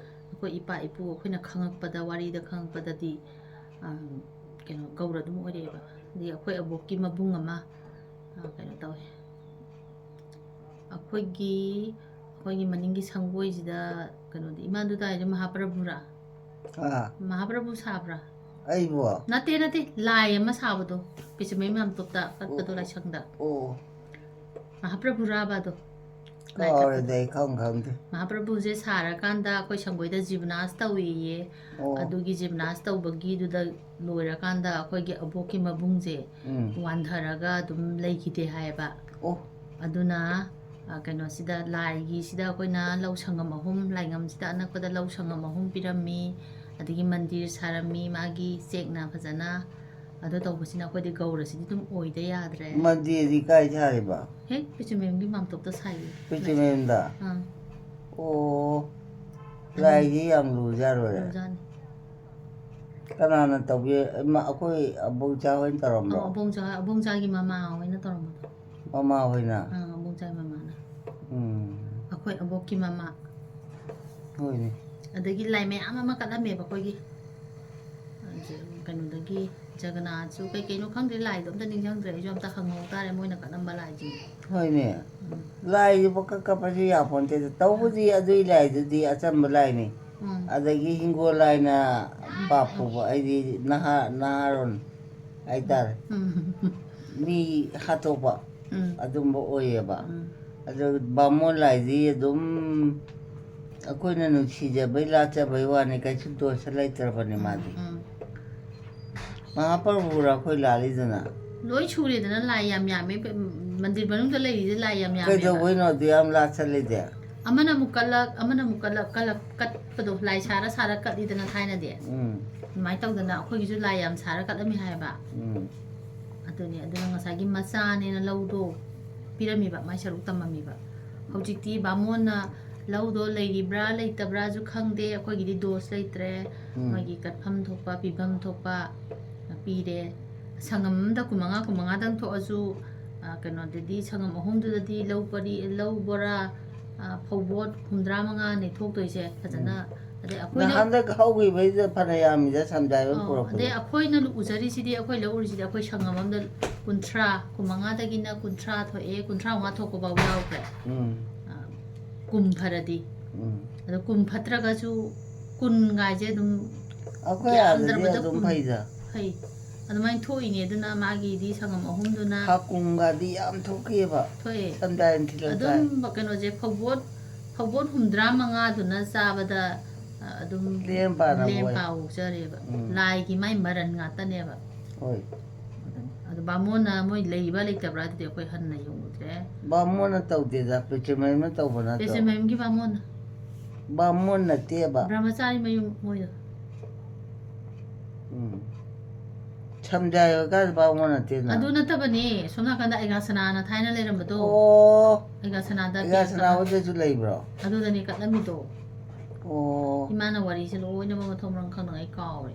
ꯑꯩꯈꯣꯏ ꯏꯄꯥ ꯏꯄꯨ ꯑꯩꯈꯣꯏꯅ ꯈꯪꯉꯛꯄꯗ, ꯋꯥꯔꯤꯗ ꯈꯪꯉꯛꯄꯗꯗꯤ, ꯑ, ꯀꯩꯅꯣ, ꯒꯧꯔ ꯑꯗꯨꯝ ꯑꯣꯏꯔꯛꯑꯦꯕ꯫ ꯑꯗꯒꯤ ꯑꯩꯈꯣꯏ ꯑꯕꯣꯛꯀꯤ ꯃꯕꯨꯡ ꯑꯃ, ꯑ, ꯀꯩꯅꯣ ꯇꯧꯋꯦ, ꯑꯩꯈꯣꯏꯒꯤ, ꯑꯩꯈꯣꯏꯒꯤ ꯃꯅꯤꯡꯒꯤ ꯁꯪꯒꯣꯏꯁꯤꯗ ꯀꯩꯅꯣꯗꯤ, ꯏꯃꯥꯗꯨ ꯇꯥꯏꯗꯣ ꯃꯍꯥꯄ꯭ꯔꯚꯨꯔꯥ? ꯑꯥ, ꯃꯍꯥꯄ꯭ꯔꯚꯨ ꯁꯥꯕ꯭ꯔꯥ? ꯑꯩꯕꯣ? ꯅꯠꯇꯦ, ꯅꯠꯇꯦ, ꯂꯥꯏ ꯑꯃ ꯁꯥꯕꯗꯣ, ꯄꯤꯆꯃꯩ ꯃꯥꯝꯇꯣꯞꯇ ꯀꯠꯄꯗꯣ, ꯑꯣ, ꯑꯣ꯫ ꯂꯥꯏꯁꯪꯗ꯫ ꯑꯣ, ꯃꯍꯥꯄ꯭ꯔꯚꯨꯔꯥꯕ ꯑꯗꯣ? ꯂꯥꯏ ꯀꯥꯎꯔꯦꯗ, ꯀꯠꯄꯗꯣ꯫ ꯑꯩ ꯈꯪ ꯈꯪꯗꯦ꯫ ꯃꯍꯥꯄ꯭ꯔꯚꯨꯁꯦ ꯁꯥꯔꯀꯥꯟꯗ ꯑꯩꯈꯣꯏ ꯁꯪꯒꯣꯏꯗ ꯖꯤꯝꯅꯥꯁ ꯇꯧꯋꯦꯌꯦ꯫ ꯑꯣ꯫ ꯑꯗꯨꯒꯤ ꯖꯤꯝꯅꯥꯁ ꯇꯧꯕꯒꯤꯗꯨꯗ ꯂꯣꯏꯔꯀꯥꯟꯗ ꯑꯩꯈꯣꯏꯒꯤ ꯑꯕꯣꯛꯀꯤ ꯃꯕꯨꯡꯁꯦ ꯎꯝ꯫ ꯋꯥꯟꯊꯔꯒ ꯑꯗꯨꯝ ꯂꯩꯈꯤꯗꯦ ꯍꯥꯏꯌꯦꯕ꯫ ꯑꯣ꯫ ꯑꯗꯨꯅ, ꯑ, ꯀꯩꯅꯣꯁꯤꯗ, ꯂꯥꯏꯒꯤꯁꯤꯗ ꯑꯩꯈꯣꯏꯅ ꯂꯧ ꯁꯪꯉꯝ ꯑꯍꯨꯝ, ꯂꯥꯏꯉꯝꯁꯤꯗ ꯑꯅꯛꯄꯗ ꯂꯧ ꯁꯪꯉꯝ ꯑꯍꯨꯝ ꯄꯤꯔꯝꯃꯤ, ꯑꯗꯒꯤ ꯃꯟꯗꯤꯔ ꯁꯥꯔꯝꯃꯤ, ꯃꯥꯒꯤ ꯆꯦꯛꯅ ꯐꯖꯅ꯫ ꯑꯗꯨ ꯇꯧꯕꯁꯤꯅ ꯑꯩꯈꯣꯏꯗꯤ ꯒꯧꯔꯁꯤꯗꯤ ꯑꯗꯨꯝ ꯑꯣꯏꯗ ꯌꯥꯗ꯭ꯔꯦ꯫ ꯃꯟꯗꯤꯔꯗꯤ ꯀꯥꯏ ꯁꯥꯔꯤꯕ? ꯍꯦꯛ ꯄꯤꯆꯃꯦꯝꯒꯤ ꯃꯥꯝꯇꯣꯞꯇ ꯁꯥꯏꯌꯦ꯫ ꯄꯤꯆꯃꯦꯝꯗ? ꯑꯥ꯫ ꯑꯣ, ꯂꯥꯏꯗꯤ ꯌꯥꯝ ꯂꯨꯖꯥꯔꯣꯏ꯫ ꯂꯨꯖꯥꯅꯤ꯫ ꯀꯅꯥꯅ ꯇꯧꯕꯤ? ꯏꯃꯥ, ꯑꯩꯈꯣꯏ ꯑꯕꯣꯛꯆꯥ ꯍꯣꯏꯅ ꯇꯧꯔꯝꯕ꯭ꯔꯣ? ꯑꯣ, ꯑꯕꯣꯡꯆꯥ, ꯑꯕꯣꯡꯆꯥꯒꯤ ꯃꯃꯥ ꯍꯣꯏꯅ ꯇꯧꯔꯝꯕꯗꯣ꯫ ꯃꯃꯥ ꯍꯣꯏꯅ? ꯑꯥ, ꯑꯕꯣꯡꯆꯥꯒꯤ ꯃꯃꯥꯅ꯫ ꯎꯝ꯫ ꯑꯩꯈꯣꯏ ꯑꯕꯣꯛꯀꯤ ꯃꯃꯥ꯫ ꯍꯣꯏꯅꯦ꯫ ꯑꯗꯒꯤ ꯂꯥꯏ ꯃꯌꯥꯝ ꯑꯃ ꯀꯠꯂꯝꯃꯦꯕ ꯑꯩꯈꯣꯏꯒꯤ꯫ ꯑꯗꯨ ꯀꯩꯅꯣꯗꯒꯤ ꯖꯒꯅꯥꯊꯁꯨ ꯀꯩ ꯀꯩꯅꯣ ꯈꯪꯗ꯭ꯔꯦ, ꯂꯥꯏꯗꯣ ꯑꯝꯇ ꯅꯤꯡꯁꯤꯡꯗ꯭ꯔꯦ꯫ ꯑꯩꯁꯨ ꯑꯝꯇ ꯍꯪꯍꯧ ꯇꯥꯔꯦ, ꯃꯣꯏꯅ ꯀꯠꯂꯝꯕ ꯂꯥꯏꯁꯤꯡꯗꯣ꯫ ꯍꯣꯏꯅꯦ꯫ ꯎꯝ꯫ ꯂꯥꯏꯁꯨ ꯄꯪꯀꯠ ꯀꯠꯄꯁꯨ ꯌꯥꯄꯣꯟꯇꯦꯗ꯫ ꯇꯧꯕꯗꯤ ꯑꯗꯨꯒꯤ ꯂꯥꯏꯗꯨꯗꯤ ꯑꯆꯝꯕ ꯂꯥꯏꯅꯤ꯫ ꯎꯝ꯫ ꯑꯗꯒꯤ ꯍꯤꯡꯒꯣꯜ ꯂꯥꯏꯅ ꯄꯥꯞ ꯄꯨꯕ, ꯍꯥꯏꯗꯤ ꯅꯍꯥ-, ꯅꯍꯥꯔꯣꯟ ꯍꯥꯏꯇꯥꯔꯦ꯫ ꯎꯝ꯫ ꯃꯤ ꯍꯥꯠꯇꯣꯛꯄ ꯎꯝ꯫ ꯑꯗꯨꯝꯕ ꯑꯣꯏꯌꯦꯕ꯫ ꯎꯝ꯫ ꯑꯗꯨ ꯕꯥꯃꯣꯟ ꯂꯥꯏꯗꯤ ꯑꯗꯨꯝ ꯑꯩꯈꯣꯏꯅ ꯅꯨꯡꯁꯤꯖꯕꯩ ꯂꯥꯠꯆꯕꯩ ꯋꯥꯅꯤ, ꯀꯩꯁꯨ ꯗꯣꯁ ꯂꯩꯇ꯭ꯔꯕꯅꯤ ꯃꯥꯗꯤ꯫ ꯎꯝ꯫ ꯃꯍꯥꯄ꯭ꯔꯚꯨꯔ ꯑꯩꯈꯣꯏ ꯂꯥꯠꯂꯤꯗꯅ꯫ ꯂꯣꯏ ꯁꯨꯔꯦꯗꯅ, ꯂꯥꯏ ꯌꯥꯝ ꯌꯥꯝꯃꯦ꯫ ꯃꯟꯗꯤꯔ ꯃꯅꯨꯡꯗ ꯂꯩꯔꯤꯁꯦ ꯂꯥꯏ ꯌꯥꯝ ꯌꯥꯝꯃꯦꯕ꯫ ꯀꯩꯗꯧꯕꯩꯅꯣ ꯑꯗꯨ ꯌꯥꯝ ꯂꯥꯠꯆꯜꯂꯤꯗꯤ? ꯑꯃꯅ ꯑꯃꯨꯛ ꯀꯠꯂꯛ, ꯑꯃꯅ ꯑꯃꯨꯛ ꯀꯠꯂꯛ, ꯀꯠꯂꯛ, ꯀꯠꯄꯗꯣ, ꯂꯥꯏ ꯁꯥꯔ ꯁꯥꯔ ꯀꯠꯂꯤꯗꯅ ꯊꯥꯏꯅꯗꯤ꯫ ꯎꯝ꯫ ꯑꯗꯨꯃꯥꯏꯅ ꯇꯧꯗꯅ ꯑꯩꯈꯣꯏꯒꯤꯁꯨ ꯂꯥꯏ ꯌꯥꯝ ꯁꯥꯔ ꯀꯠꯂꯝꯃꯤ ꯍꯥꯏꯕ꯫ ꯎꯝ꯫ ꯑꯗꯨꯅꯦ, ꯑꯗꯨꯅ ꯉꯁꯥꯏꯒꯤ ꯃꯆꯥꯅꯦꯅ ꯂꯧꯗꯣ ꯄꯤꯔꯝꯃꯤꯕ, ꯃꯥꯏ ꯁꯔꯨꯛ ꯇꯝꯃꯝꯃꯤꯕ꯫ ꯍꯧꯖꯤꯛꯇꯤ ꯕꯥꯃꯣꯟꯅ ꯂꯧꯗꯣ ꯂꯩꯔꯤꯕ꯭ꯔꯥ ꯂꯩꯇꯕ꯭ꯔꯥꯁꯨ ꯈꯪꯗꯦ꯫ ꯑꯩꯈꯣꯏꯒꯤꯗꯤ ꯗꯣꯁ ꯂꯩꯇ꯭ꯔꯦ꯫ ꯎꯝ꯫ ꯃꯣꯏꯒꯤ ꯀꯠꯐꯝ ꯊꯣꯛꯄ, ꯄꯤꯐꯝ ꯊꯣꯛꯄ ꯄꯤꯔꯦ꯫ ꯁꯪꯉꯝ ꯑꯃꯗ ꯀꯨꯟꯃꯉꯥ, ꯀꯨꯟꯃꯉꯥꯗꯪ ꯊꯣꯛꯑꯁꯨ, ꯑ, ꯀꯩꯅꯣꯗꯗꯤ, ꯁꯪꯉꯝ ꯑꯍꯨꯝꯗꯨꯗꯗꯤ ꯂꯧ ꯄꯔꯤ, ꯂꯧ ꯕꯣꯔꯥ, ꯑ, ꯐꯧꯕꯣꯠ ꯍꯨꯝꯗ꯭ꯔꯥ ꯃꯉꯥꯅꯦ ꯊꯣꯛꯇꯣꯏꯁꯦ ꯐꯖꯅ꯫ ꯎꯝ꯫ ꯑꯗꯩ ꯑꯩꯈꯣꯏꯅ ꯅꯍꯥꯟꯗꯛ ꯍꯧꯈꯤꯕꯩꯗ ꯐꯅ ꯌꯥꯝꯃꯤꯗ ꯁꯝꯗꯥꯏ ꯍꯣꯏ ꯑꯧ, ꯄꯨꯔꯛꯄꯗꯣ꯫ ꯑꯗꯩ ꯑꯩꯈꯣꯏꯅ ꯎꯖꯔꯤꯁꯤꯗꯤ, ꯑꯩꯈꯣꯏ ꯂꯧ ꯎꯔꯤꯁꯤꯗꯤ ꯑꯩꯈꯣꯏ ꯁꯪꯉꯝ ꯑꯃꯗ ꯀꯨꯟꯊ꯭ꯔꯥ, ꯀꯨꯟꯃꯉꯥꯗꯒꯤꯅ ꯀꯨꯟꯊ꯭ꯔꯥ ꯊꯣꯛꯑꯦ, ꯀꯨꯟꯊ꯭ꯔꯥ ꯃꯉꯥ ꯊꯣꯛꯄ ꯐꯥꯎ ꯌꯥꯎꯈ꯭ꯔꯦ꯫ ꯎꯝ꯫ ꯑ, ꯀꯨꯝ ꯐꯔꯗꯤ꯫ ꯎꯝ꯫ ꯑꯗꯣ ꯀꯨꯝ ꯐꯠꯇ꯭ꯔꯒꯁꯨ ꯀꯨꯟ ꯉꯥꯏꯁꯦ ꯑꯗꯨꯝ ꯑꯩꯈꯣꯏ ꯑꯥꯗꯗꯤ ꯌꯥꯝꯗ꯭ꯔꯕꯗ ꯑꯗꯨꯝ ꯀꯨꯟ꯫ ꯐꯩꯗ꯫ ꯐꯩ꯫ ꯑꯗꯨꯃꯥꯏꯅ ꯊꯣꯛꯏꯅꯦ꯫ ꯑꯗꯨꯅ ꯃꯥꯒꯤꯗꯤ ꯁꯪꯉꯝ ꯑꯍꯨꯝꯗꯨꯅ ꯍꯥꯀꯨꯝꯒꯗꯤ ꯌꯥꯝ ꯊꯣꯛꯈꯤꯑꯕ꯫ ꯊꯣꯛꯑꯦ꯫ ꯁꯝꯗꯥꯏꯅ ꯊꯤꯜꯂꯛꯇꯥꯏ꯫ ꯑꯗꯨꯝ ꯀꯩꯅꯣꯁꯦ, ꯐꯧꯕꯣꯠ, ꯐꯧꯕꯣꯠ ꯍꯨꯝꯗ꯭ꯔꯥ ꯃꯉꯥꯗꯨꯅ ꯆꯥꯕꯗ, ꯑ, ꯑꯗꯨꯝ ꯂꯦꯝ ꯄꯥꯅ ꯂꯦꯝ ꯃꯣꯏ꯫ ꯄꯥ ꯑꯣꯛꯆꯔꯦꯕ꯫ ꯎꯝ꯫ ꯂꯥꯏꯒꯤ ꯃꯥꯏ ꯃꯔꯟ ꯉꯥꯛꯇꯅꯦꯕ꯫ ꯍꯣꯏ꯫ ꯑꯗꯨꯅꯤ꯫ ꯑꯗꯣ ꯕꯥꯃꯣꯟꯅ ꯃꯣꯏ ꯂꯩꯕ ꯂꯩꯇꯕ꯭ꯔꯥ ꯑꯗꯨꯗꯤ ꯑꯩꯈꯣꯏ ꯍꯟꯅ ꯌꯦꯡꯉꯨꯗ꯭ꯔꯦ꯫ ꯕꯥꯃꯣꯟꯅ ꯇꯧꯗꯦꯗ, ꯄꯦꯆꯦꯃꯌꯨꯝꯅ ꯇꯧꯕ ꯅꯠꯇ꯭ꯔꯣ? ꯄꯦꯆꯦꯃꯌꯨꯝꯒꯤ ꯕꯥꯃꯣꯟꯅ꯫ ꯕꯥꯃꯣꯟ ꯅꯠꯇꯦꯕ꯫ ꯕ꯭ꯔꯍ꯭ꯃꯆꯥꯔꯤ ꯃꯌꯨꯝ ꯃꯣꯏꯗꯣ꯫ ꯎꯝ꯫ ꯁꯝꯖꯥꯏ ꯑꯣꯏꯀꯥꯟꯗ ꯕꯥꯃꯣꯟ ꯅꯠꯇꯦꯅ꯫ ꯑꯗꯨ ꯅꯠꯇꯕꯅꯦ, ꯁꯣꯝ ꯅꯥꯀꯟꯗ ꯑꯩꯒꯥꯁꯅꯥꯅ ꯊꯥꯏꯅ ꯂꯩꯔꯝꯕꯗꯣ꯫ ꯑꯣ꯫ ꯑꯩꯒꯥꯁꯅꯥꯗ ꯑꯩꯒꯥꯁꯅꯥ ꯄꯦꯟꯕ꯫ ꯍꯣꯏꯗꯁꯨ ꯂꯩꯕ꯭ꯔꯣ? ꯑꯗꯨꯗꯅꯦ ꯀꯠꯂꯝꯃꯤꯗꯣ꯫ ꯑꯣ꯫ ꯏꯃꯥꯅ ꯋꯥꯔꯤꯁꯦ ꯂꯣꯏꯅꯃꯛ ꯃꯊꯣꯡ ꯃꯔꯝ ꯈꯪꯗꯉꯩ ꯀꯥꯎꯔꯦ꯫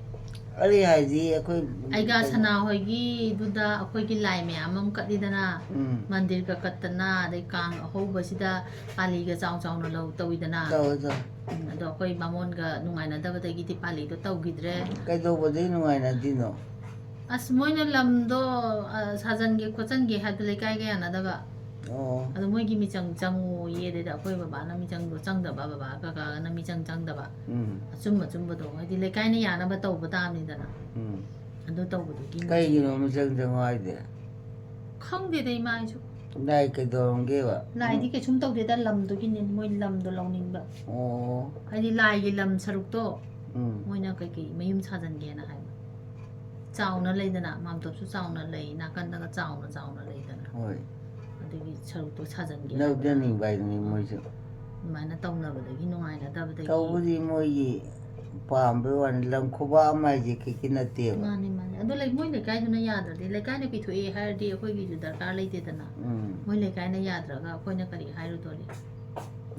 ꯑꯩ ꯍꯥꯏꯗꯤ ꯑꯩꯈꯣꯏ ꯑꯩꯒꯥꯁꯅꯥ ꯍꯣꯏꯒꯤꯗꯨꯗ ꯑꯩꯈꯣꯏꯒꯤ ꯂꯥꯏ ꯃꯌꯥꯝ ꯑꯃ ꯀꯠꯂꯤꯗꯅ, ꯎꯝ꯫ ꯃꯟꯗꯤꯔꯒ ꯀꯠꯇꯅ, ꯑꯗꯩ ꯀꯥꯡ ꯑꯍꯧꯕꯁꯤꯗ ꯄꯥꯂꯤꯒ ꯆꯥꯎ ꯆꯥꯎꯅ ꯂꯧ ꯇꯧꯋꯤꯗꯅ꯫ ꯇꯧꯋꯦ, ꯇꯧꯋꯦ꯫ ꯎꯝ, ꯑꯗꯣ ꯑꯩꯈꯣꯏ ꯕꯥꯃꯣꯟꯒ ꯅꯨꯡꯉꯥꯏꯅꯗꯕꯗꯒꯤꯗꯤ ꯄꯥꯂꯤꯗꯣ ꯇꯧꯈꯤꯗ꯭ꯔꯦ꯫ ꯀꯩꯗꯧꯕꯗꯩ ꯅꯨꯡꯉꯥꯏꯅꯗ꯭ꯔꯤꯅꯣ? ꯑꯁ, ꯃꯣꯏꯅ ꯂꯝꯗꯣ, ꯑ, ꯁꯥꯖꯟꯒꯦ ꯈꯣꯠꯆꯟꯒꯦ ꯍꯥꯏꯕꯗ ꯂꯩꯀꯥꯏꯒ ꯌꯥꯅꯗꯕ꯫ ꯑꯣ꯫ ꯑꯗꯣ ꯃꯣꯏꯒꯤ ꯃꯤꯆꯪ ꯆꯪꯉꯣꯌꯦ, ꯑꯗꯩꯗ ꯑꯩꯈꯣꯏ ꯕꯕꯥꯅ ꯃꯤꯆꯪꯗꯣ ꯆꯪꯗꯕ, ꯕꯕꯥ ꯀꯀꯥꯒꯅ ꯃꯤꯆꯪ ꯆꯪꯗꯕ꯫ ꯎꯝ꯫ ꯑꯆꯨꯝ ꯑꯆꯨꯝꯕꯗꯣ, ꯍꯥꯏꯗꯤ ꯂꯩꯀꯥꯏꯅ ꯌꯥꯅꯕ ꯇꯧꯕ ꯇꯥꯕꯅꯤꯗꯅ꯫ ꯎꯝ꯫ ꯑꯗꯨ ꯇꯧꯕꯗꯨꯒꯤ ꯃꯤꯆꯪ ꯀꯩꯒꯤꯅꯣ ꯃꯤꯆꯪ ꯆꯪꯉꯣ ꯍꯥꯏꯗꯤ? ꯈꯪꯗꯦꯗ ꯏꯃꯥ ꯑꯩꯁꯨ꯫ ꯂꯥꯏ ꯀꯩꯗꯧꯔꯝꯒꯦꯕ? ꯂꯥꯏꯗꯤ ꯎꯝ꯫ ꯀꯩꯁꯨꯝ ꯇꯧꯗꯦꯗ, ꯂꯝꯗꯨꯒꯤꯅꯦ, ꯃꯣꯏ ꯂꯝꯗꯣ ꯂꯧꯅꯤꯡꯕ꯫ ꯑꯣ꯫ ꯍꯥꯏꯗꯤ ꯂꯥꯏꯒꯤ ꯂꯝ ꯁꯔꯨꯛꯇꯣ ꯎꯝ꯫ ꯃꯣꯏꯅ ꯀꯩꯀꯩ ꯃꯌꯨꯝ ꯁꯥꯖꯟꯒꯦꯅ ꯍꯥꯏꯕ꯫ ꯆꯥꯎꯅ ꯂꯩꯗꯅ, ꯃꯥꯝꯇꯣꯞꯁꯨ ꯆꯥꯎꯅ ꯂꯩ, ꯅꯥꯀꯟꯗꯒ ꯆꯥꯎꯅ ꯆꯥꯎꯅ ꯂꯩꯗꯅ꯫ ꯍꯣꯏ꯫ ꯑꯗꯨꯒꯤ ꯁꯔꯨꯛꯇꯣ ꯁꯥꯖꯟꯒꯦ ꯍꯥꯏꯕ꯫ ꯂꯧꯖꯅꯤꯡꯕ ꯍꯥꯏꯗꯨꯅꯤ ꯃꯣꯏꯁꯨ꯫ ꯑꯗꯨꯃꯥꯏꯅ ꯇꯧꯅꯕꯗꯒꯤ ꯅꯨꯡꯉꯥꯏꯅꯗꯕꯗꯒꯤ꯫ ꯇꯧꯕꯗꯤ ꯃꯣꯏꯒꯤ ꯄꯥꯝꯕꯩ ꯋꯥꯅꯤ, ꯂꯝ ꯈꯨꯕꯥꯛ ꯑꯃ ꯍꯥꯏꯁꯦ ꯀꯩꯀꯩ ꯅꯠꯇꯦꯕ꯫ ꯃꯥꯅꯤ, ꯃꯥꯅꯤ꯫ ꯑꯗꯣ ꯂꯩ-, ꯃꯣꯏ ꯂꯩꯀꯥꯏꯗꯨꯅ ꯌꯥꯗ꯭ꯔꯗꯤ, ꯂꯩꯀꯥꯏꯅ ꯄꯤꯊꯣꯛꯑꯦ ꯍꯥꯏꯔꯗꯤ ꯑꯩꯈꯣꯏꯒꯤꯁꯨ ꯗꯔꯀꯥꯔ ꯂꯩꯇꯦꯗꯅ꯫ ꯎꯝ꯫ ꯃꯣꯏ ꯂꯩꯀꯥꯏꯅ ꯌꯥꯗ꯭ꯔꯒ ꯑꯩꯈꯣꯏꯅ ꯀꯔꯤ ꯍꯥꯏꯔꯨꯗꯣꯔꯤ?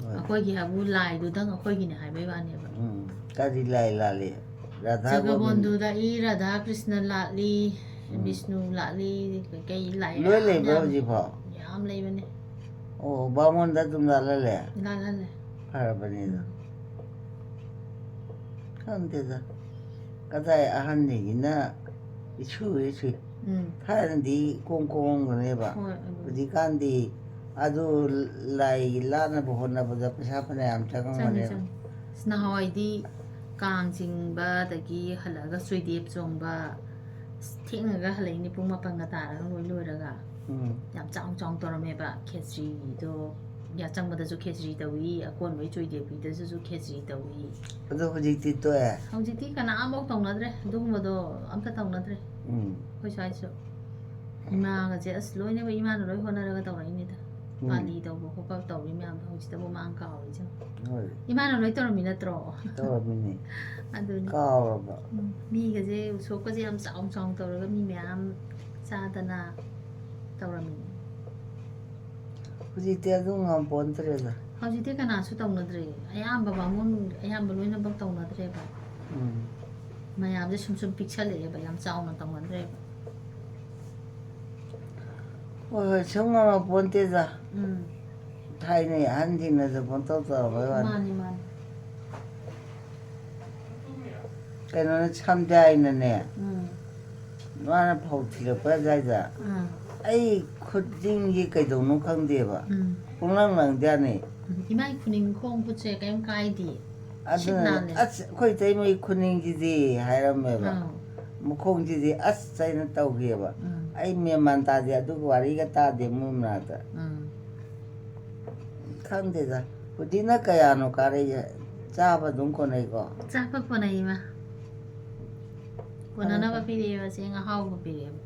ꯍꯣꯏ꯫ ꯑꯩꯈꯣꯏꯒꯤ ꯍꯥꯏꯕꯨ ꯂꯥꯏꯗꯨꯗꯪ ꯑꯩꯈꯣꯏꯒꯤꯅꯦ ꯍꯥꯏꯕꯩ ꯋꯥꯅꯦꯕ꯫ ꯎꯝ꯫ ꯀꯔꯤ ꯂꯥꯏ ꯂꯥꯠꯂꯤ? ꯔꯥꯙꯥ ꯒꯣꯕꯤꯟ꯫ ꯖꯒꯕꯣꯟꯗꯨꯗ ꯏ ꯔꯥꯙꯥ ꯀ꯭ꯔꯤꯁꯅ ꯂꯥꯠꯂꯤ, ꯎꯝ꯫ ꯕꯤꯁꯅꯨ ꯂꯥꯠꯂꯤ, ꯀꯩꯀꯩ ꯂꯥꯏ ꯂꯣꯏ ꯃꯌꯥꯝ ꯂꯩꯕ꯭ꯔꯣ ꯌꯥꯝ ꯍꯧꯖꯤꯛꯐꯥꯎ? ꯌꯥꯝ ꯂꯩꯕꯅꯦ꯫ ꯑꯣ, ꯕꯥꯃꯣꯟꯗ ꯑꯗꯨꯝ ꯂꯥꯠꯍꯜꯂꯦ? ꯂꯥꯠꯍꯜꯂꯦ꯫ ꯐꯔꯕꯅꯤꯗ꯫ ꯎꯝ꯫ ꯈꯪꯗꯦꯗ꯫ ꯀꯗꯥꯏ ꯑꯍꯟꯁꯤꯡꯁꯤꯅ ꯏꯁꯨ ꯏꯁꯨ꯫ ꯎꯝ꯫ ꯊꯥꯏꯅꯗꯤ ꯀꯣꯝ ꯀꯣꯝꯒꯅꯦꯕ꯫ ꯍꯣꯏ, ꯑꯗꯨ꯫ ꯍꯧꯖꯤꯛꯀꯥꯟꯗꯤ ꯑꯗꯨ ꯂꯥꯏꯒꯤ ꯂꯥꯠꯅꯕ ꯍꯣꯠꯅꯕꯗ ꯄꯩꯁꯥ ꯐꯅꯌꯥꯝ ꯆꯪꯉꯦ, ꯆꯪꯉꯝꯒꯅꯦꯕ꯫ ꯆꯪꯉꯦ꯫ ꯑꯁ, ꯅꯍꯥꯟꯋꯥꯏꯗꯤ ꯀꯥꯡ ꯆꯤꯡꯕ, ꯑꯗꯒꯤ ꯍꯜꯂꯛꯑꯒ ꯆꯣꯏꯗꯦꯞ ꯆꯣꯡꯕ, ꯑꯁ, ꯊꯦꯡꯉꯒ ꯍꯜꯂꯛꯏꯅꯦ, ꯄꯨꯡ ꯃꯥꯄꯟꯒ ꯇꯥꯔꯒ ꯂꯣꯏ ꯂꯣꯏꯔꯒ꯫ ꯎꯝ꯫ ꯌꯥꯝ ꯆꯥꯎ ꯆꯥꯎ ꯇꯧꯔꯝꯃꯦꯕ꯫ ꯈꯦꯆ꯭ꯔꯤꯗꯣ, ꯌꯥꯆꯪꯕꯗꯁꯨ ꯈꯦꯆ꯭ꯔꯤ ꯇꯧꯏ, ꯑꯀꯣꯟꯕꯩ ꯆꯣꯏꯗꯦꯞꯀꯤꯗꯁꯨ ꯈꯦꯆ꯭ꯔꯤ ꯇꯧꯏ꯫ ꯑꯗꯣ ꯍꯧꯖꯤꯛꯇꯤ ꯇꯣꯛꯑꯦ? ꯍꯧꯖꯤꯛꯇꯤ ꯀꯅꯥꯝꯐꯥꯎ ꯇꯧꯅꯗ꯭ꯔꯦ, ꯑꯗꯨꯒꯨꯝꯕꯗꯣ ꯑꯝꯇ ꯇꯧꯅꯗ꯭ꯔꯦ꯫ ꯎꯝ꯫ ꯑꯩꯈꯣꯏ ꯁ꯭ꯋꯥꯏꯁꯨ꯫ ꯏꯃꯥꯒꯁꯦ ꯑꯁ ꯂꯣꯏꯅꯃꯛ ꯏꯃꯥꯅ ꯂꯣꯏ ꯍꯣꯠꯅꯔꯒ ꯇꯧꯔꯛꯏꯅꯤꯗ꯫ ꯎꯝ꯫ ꯄꯥꯂꯤ ꯇꯧꯕ ꯈꯣꯠꯄ ꯇꯧꯔꯤ ꯃꯌꯥꯝꯗꯣ ꯍꯧꯖꯤꯛꯇꯕꯨ ꯃꯥꯡ ꯀꯥꯎꯔꯤꯁꯦ꯫ ꯍꯣꯏ꯫ ꯏꯃꯥꯅ ꯂꯣꯏ ꯇꯧꯔꯝꯃꯤ ꯅꯠꯇ꯭ꯔꯣ? ꯇꯧꯔꯝꯃꯤꯅꯦ꯫ ꯑꯗꯨꯅꯤ꯫ ꯀꯥꯎꯔꯕ? ꯎꯝ, ꯃꯤꯒꯁꯦ ꯎꯁꯣꯞꯀꯁꯦ ꯌꯥꯝ ꯆꯥꯎ ꯆꯥꯎ ꯇꯧꯔꯒ ꯃꯤ ꯃꯌꯥꯝ ꯆꯥꯗꯅ ꯇꯧꯔꯝꯃꯤꯅꯦ꯫ ꯍꯧꯖꯤꯛꯇꯤ ꯑꯗꯨ ꯉꯝꯄꯣꯟꯇ꯭ꯔꯦꯗ꯫ ꯍꯧꯖꯤꯛꯇꯤ ꯀꯅꯥꯁꯨ ꯇꯧꯅꯗ꯭ꯔꯦ꯫ ꯑꯌꯥꯝꯕ ꯕꯥꯃꯣꯟ, ꯑꯌꯥꯝꯕ ꯂꯣꯏꯅꯃꯛ ꯇꯧꯅꯗ꯭ꯔꯦꯕ꯫ ꯎꯝ꯫ ꯃꯌꯥꯝꯁꯦ ꯁꯨꯝ ꯁꯨꯝ ꯄꯤꯛꯁꯜꯂꯛꯑꯦꯕ, ꯌꯥꯝ ꯆꯥꯎꯅ ꯇꯧꯅꯗ꯭ꯔꯦꯕ꯫ ꯍꯣꯏ, ꯍꯣꯏ, ꯁꯨꯝ ꯉꯝꯃꯄꯣꯟꯇꯦꯗ꯫ ꯎꯝ꯫ ꯊꯥꯏꯅꯩ ꯑꯍꯟꯁꯤꯡꯅꯁꯨ ꯄꯪꯇꯧ ꯇꯧꯔꯝꯕꯩ ꯋꯥꯅꯤ꯫ ꯃꯥꯅꯤ, ꯃꯥꯅꯤ꯫ ꯀꯩꯅꯣꯅ, ꯁꯝꯖꯥꯏꯅꯅꯦ, ꯎꯝ꯫ ꯃꯥꯅ ꯐꯧ ꯊꯤꯔꯛꯄ ꯑꯗꯨꯋꯥꯏꯗ, ꯎꯝ꯫ ꯑꯩ ꯈꯨꯠꯅꯤꯡꯁꯤ ꯀꯩꯗꯧꯅꯣ ꯈꯪꯗꯦꯕ꯫ ꯎꯝ꯫ ꯄꯨꯡꯂꯪ ꯂꯪꯖꯥꯠꯅꯤ꯫ ꯎꯝ꯫ ꯏꯃꯥꯒꯤ ꯈꯨꯅꯤꯡ ꯈꯣꯡ ꯈꯨꯠꯁꯦ ꯀꯩꯝ ꯀꯥꯏꯗꯦ꯫ ꯁꯤꯠ ꯑꯗꯨꯅꯅꯦ, ꯅꯥꯜꯂꯦ꯫ "ꯑꯁ, ꯑꯩꯈꯣꯏ ꯏꯇꯩꯃꯒꯤ ꯈꯨꯅꯤꯡꯁꯤꯗꯤ" ꯍꯥꯏꯔꯝꯃꯦꯕ꯫ ꯑꯥ꯫ "ꯃꯈꯣꯡꯁꯤꯗꯤ ꯑꯁ" ꯍꯥꯏꯅ ꯇꯧꯈꯤꯑꯕ꯫ ꯎꯝ꯫ ꯑꯩ ꯃꯦꯟ ꯃꯥꯟ ꯇꯥꯗꯦ ꯑꯗꯨꯒꯤ ꯋꯥꯔꯤꯒ ꯇꯥꯗꯦ ꯃꯣꯏ ꯃꯅꯥꯛꯇ꯫ ꯎꯝ꯫ ꯈꯪꯗꯦꯗ꯫ ꯍꯧꯖꯤꯛꯅ ꯀꯌꯥꯅꯣ ꯀꯥꯔꯛꯏꯁꯦ? ꯆꯥꯕ ꯑꯗꯨꯝ ꯀꯣꯟꯅꯩꯀꯣ? ꯆꯥꯕ ꯀꯣꯟꯅꯩ, ꯏꯃꯥ꯫ ꯀꯣꯟꯅꯅꯕ ꯄꯤꯔꯛꯑꯦꯕ, ꯆꯦꯡ ꯑꯍꯥꯎꯕ ꯄꯤꯔꯛꯑꯦꯕ꯫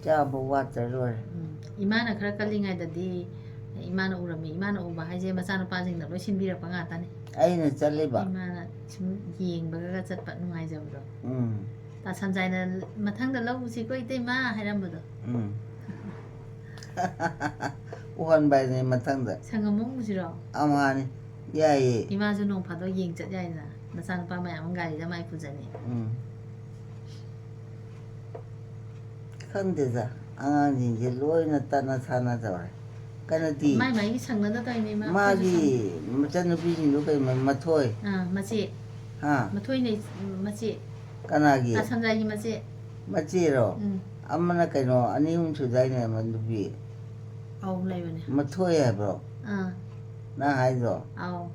ꯆꯥꯕ ꯋꯥꯠꯇ꯭ꯔ ꯂꯣꯏꯔꯦ꯫ ꯎꯝ꯫ ꯏꯃꯥꯅ ꯈꯔ ꯀꯜꯂꯤꯉꯩꯗꯗꯤ ꯏꯃꯥꯅ ꯎꯔꯝꯃꯤ꯫ ꯏꯃꯥꯅ ꯎꯕ ꯍꯥꯏꯁꯦ ꯃꯆꯥꯅꯨꯄꯥꯁꯤꯡꯅ ꯂꯣꯏ ꯁꯤꯟꯕꯤꯔꯛꯄ ꯉꯥꯛꯇꯅꯤ꯫ ꯑꯩꯅ ꯆꯠꯂꯤꯕ꯫ ꯏꯃꯥꯅ ꯁꯨꯝ ꯌꯦꯡꯕꯒ ꯆꯠꯄ ꯅꯨꯡꯉꯥꯏꯖꯕꯗꯣ꯫ ꯎꯝ꯫ ꯇꯥ ꯁꯟꯖꯥꯏꯅ "ꯃꯊꯪꯗ ꯂꯧ ꯎꯁꯤꯀꯣ ꯏꯇꯩꯃ" ꯍꯥꯏꯔꯝꯕꯗꯣ꯫ ꯎꯝ꯫ ꯎꯍꯟꯕ ꯍꯥꯏꯗꯨꯅꯤ ꯃꯊꯪꯗ꯫ ꯁꯪꯒꯝ ꯑꯃ ꯎꯁꯤꯔꯣ? ꯑꯃꯍꯥꯅꯤ꯫ ꯌꯥꯏꯌꯦ꯫ ꯏꯃꯥꯁꯨ ꯅꯣꯡ ꯐꯥꯗꯣꯛ ꯌꯦꯡ ꯆꯠ ꯌꯥꯏꯗꯅ, ꯃꯆꯥꯅꯨꯄꯥ ꯃꯌꯥꯝ ꯑꯃ ꯒꯥꯔꯤꯗ ꯃꯥꯏ ꯄꯨꯖꯅꯤ꯫ ꯎꯝ꯫ ꯈꯪꯗꯦꯗ, ꯑꯉꯥꯡꯁꯤꯡꯁꯦ ꯂꯣꯏꯅ ꯇꯠꯅ ꯊꯥꯅ ꯇꯧꯔꯦ꯫ ꯀꯩꯅꯣꯗꯤ ꯃꯥꯏ ꯃꯥꯏꯒꯤ ꯁꯪꯅꯗ ꯇꯧꯔꯤꯅꯦ ꯏꯃꯥ꯫ ꯃꯥꯒꯤ ꯑꯩꯈꯣꯏꯁꯨ ꯃꯆꯟꯅꯨꯄꯤꯁꯤꯡꯗꯣ ꯀꯩ ꯃꯊꯣꯏ꯫ ꯑꯥ, ꯃꯆꯦ꯫ ꯍꯥ? ꯃꯊꯣꯏꯅꯦ, ꯃꯆꯦ꯫ ꯀꯅꯥꯒꯤ? ꯇꯥ ꯁꯟꯖꯥꯏꯒꯤ ꯃꯆꯦ꯫ ꯃꯆꯦꯔꯣ? ꯎꯝ꯫ ꯑꯃꯅ ꯀꯩꯅꯣ, ꯑꯅꯤ ꯑꯍꯨꯝ ꯁꯨꯗꯥꯏꯅꯦ ꯑꯃ ꯅꯨꯄꯤ꯫ ꯑꯧ, ꯂꯩꯕꯅꯦ꯫ ꯃꯊꯣꯏ ꯍꯥꯏꯕ꯭ꯔꯣ? ꯑꯥ꯫ ꯅꯪ ꯍꯥꯏꯗꯣ? ꯑꯧ꯫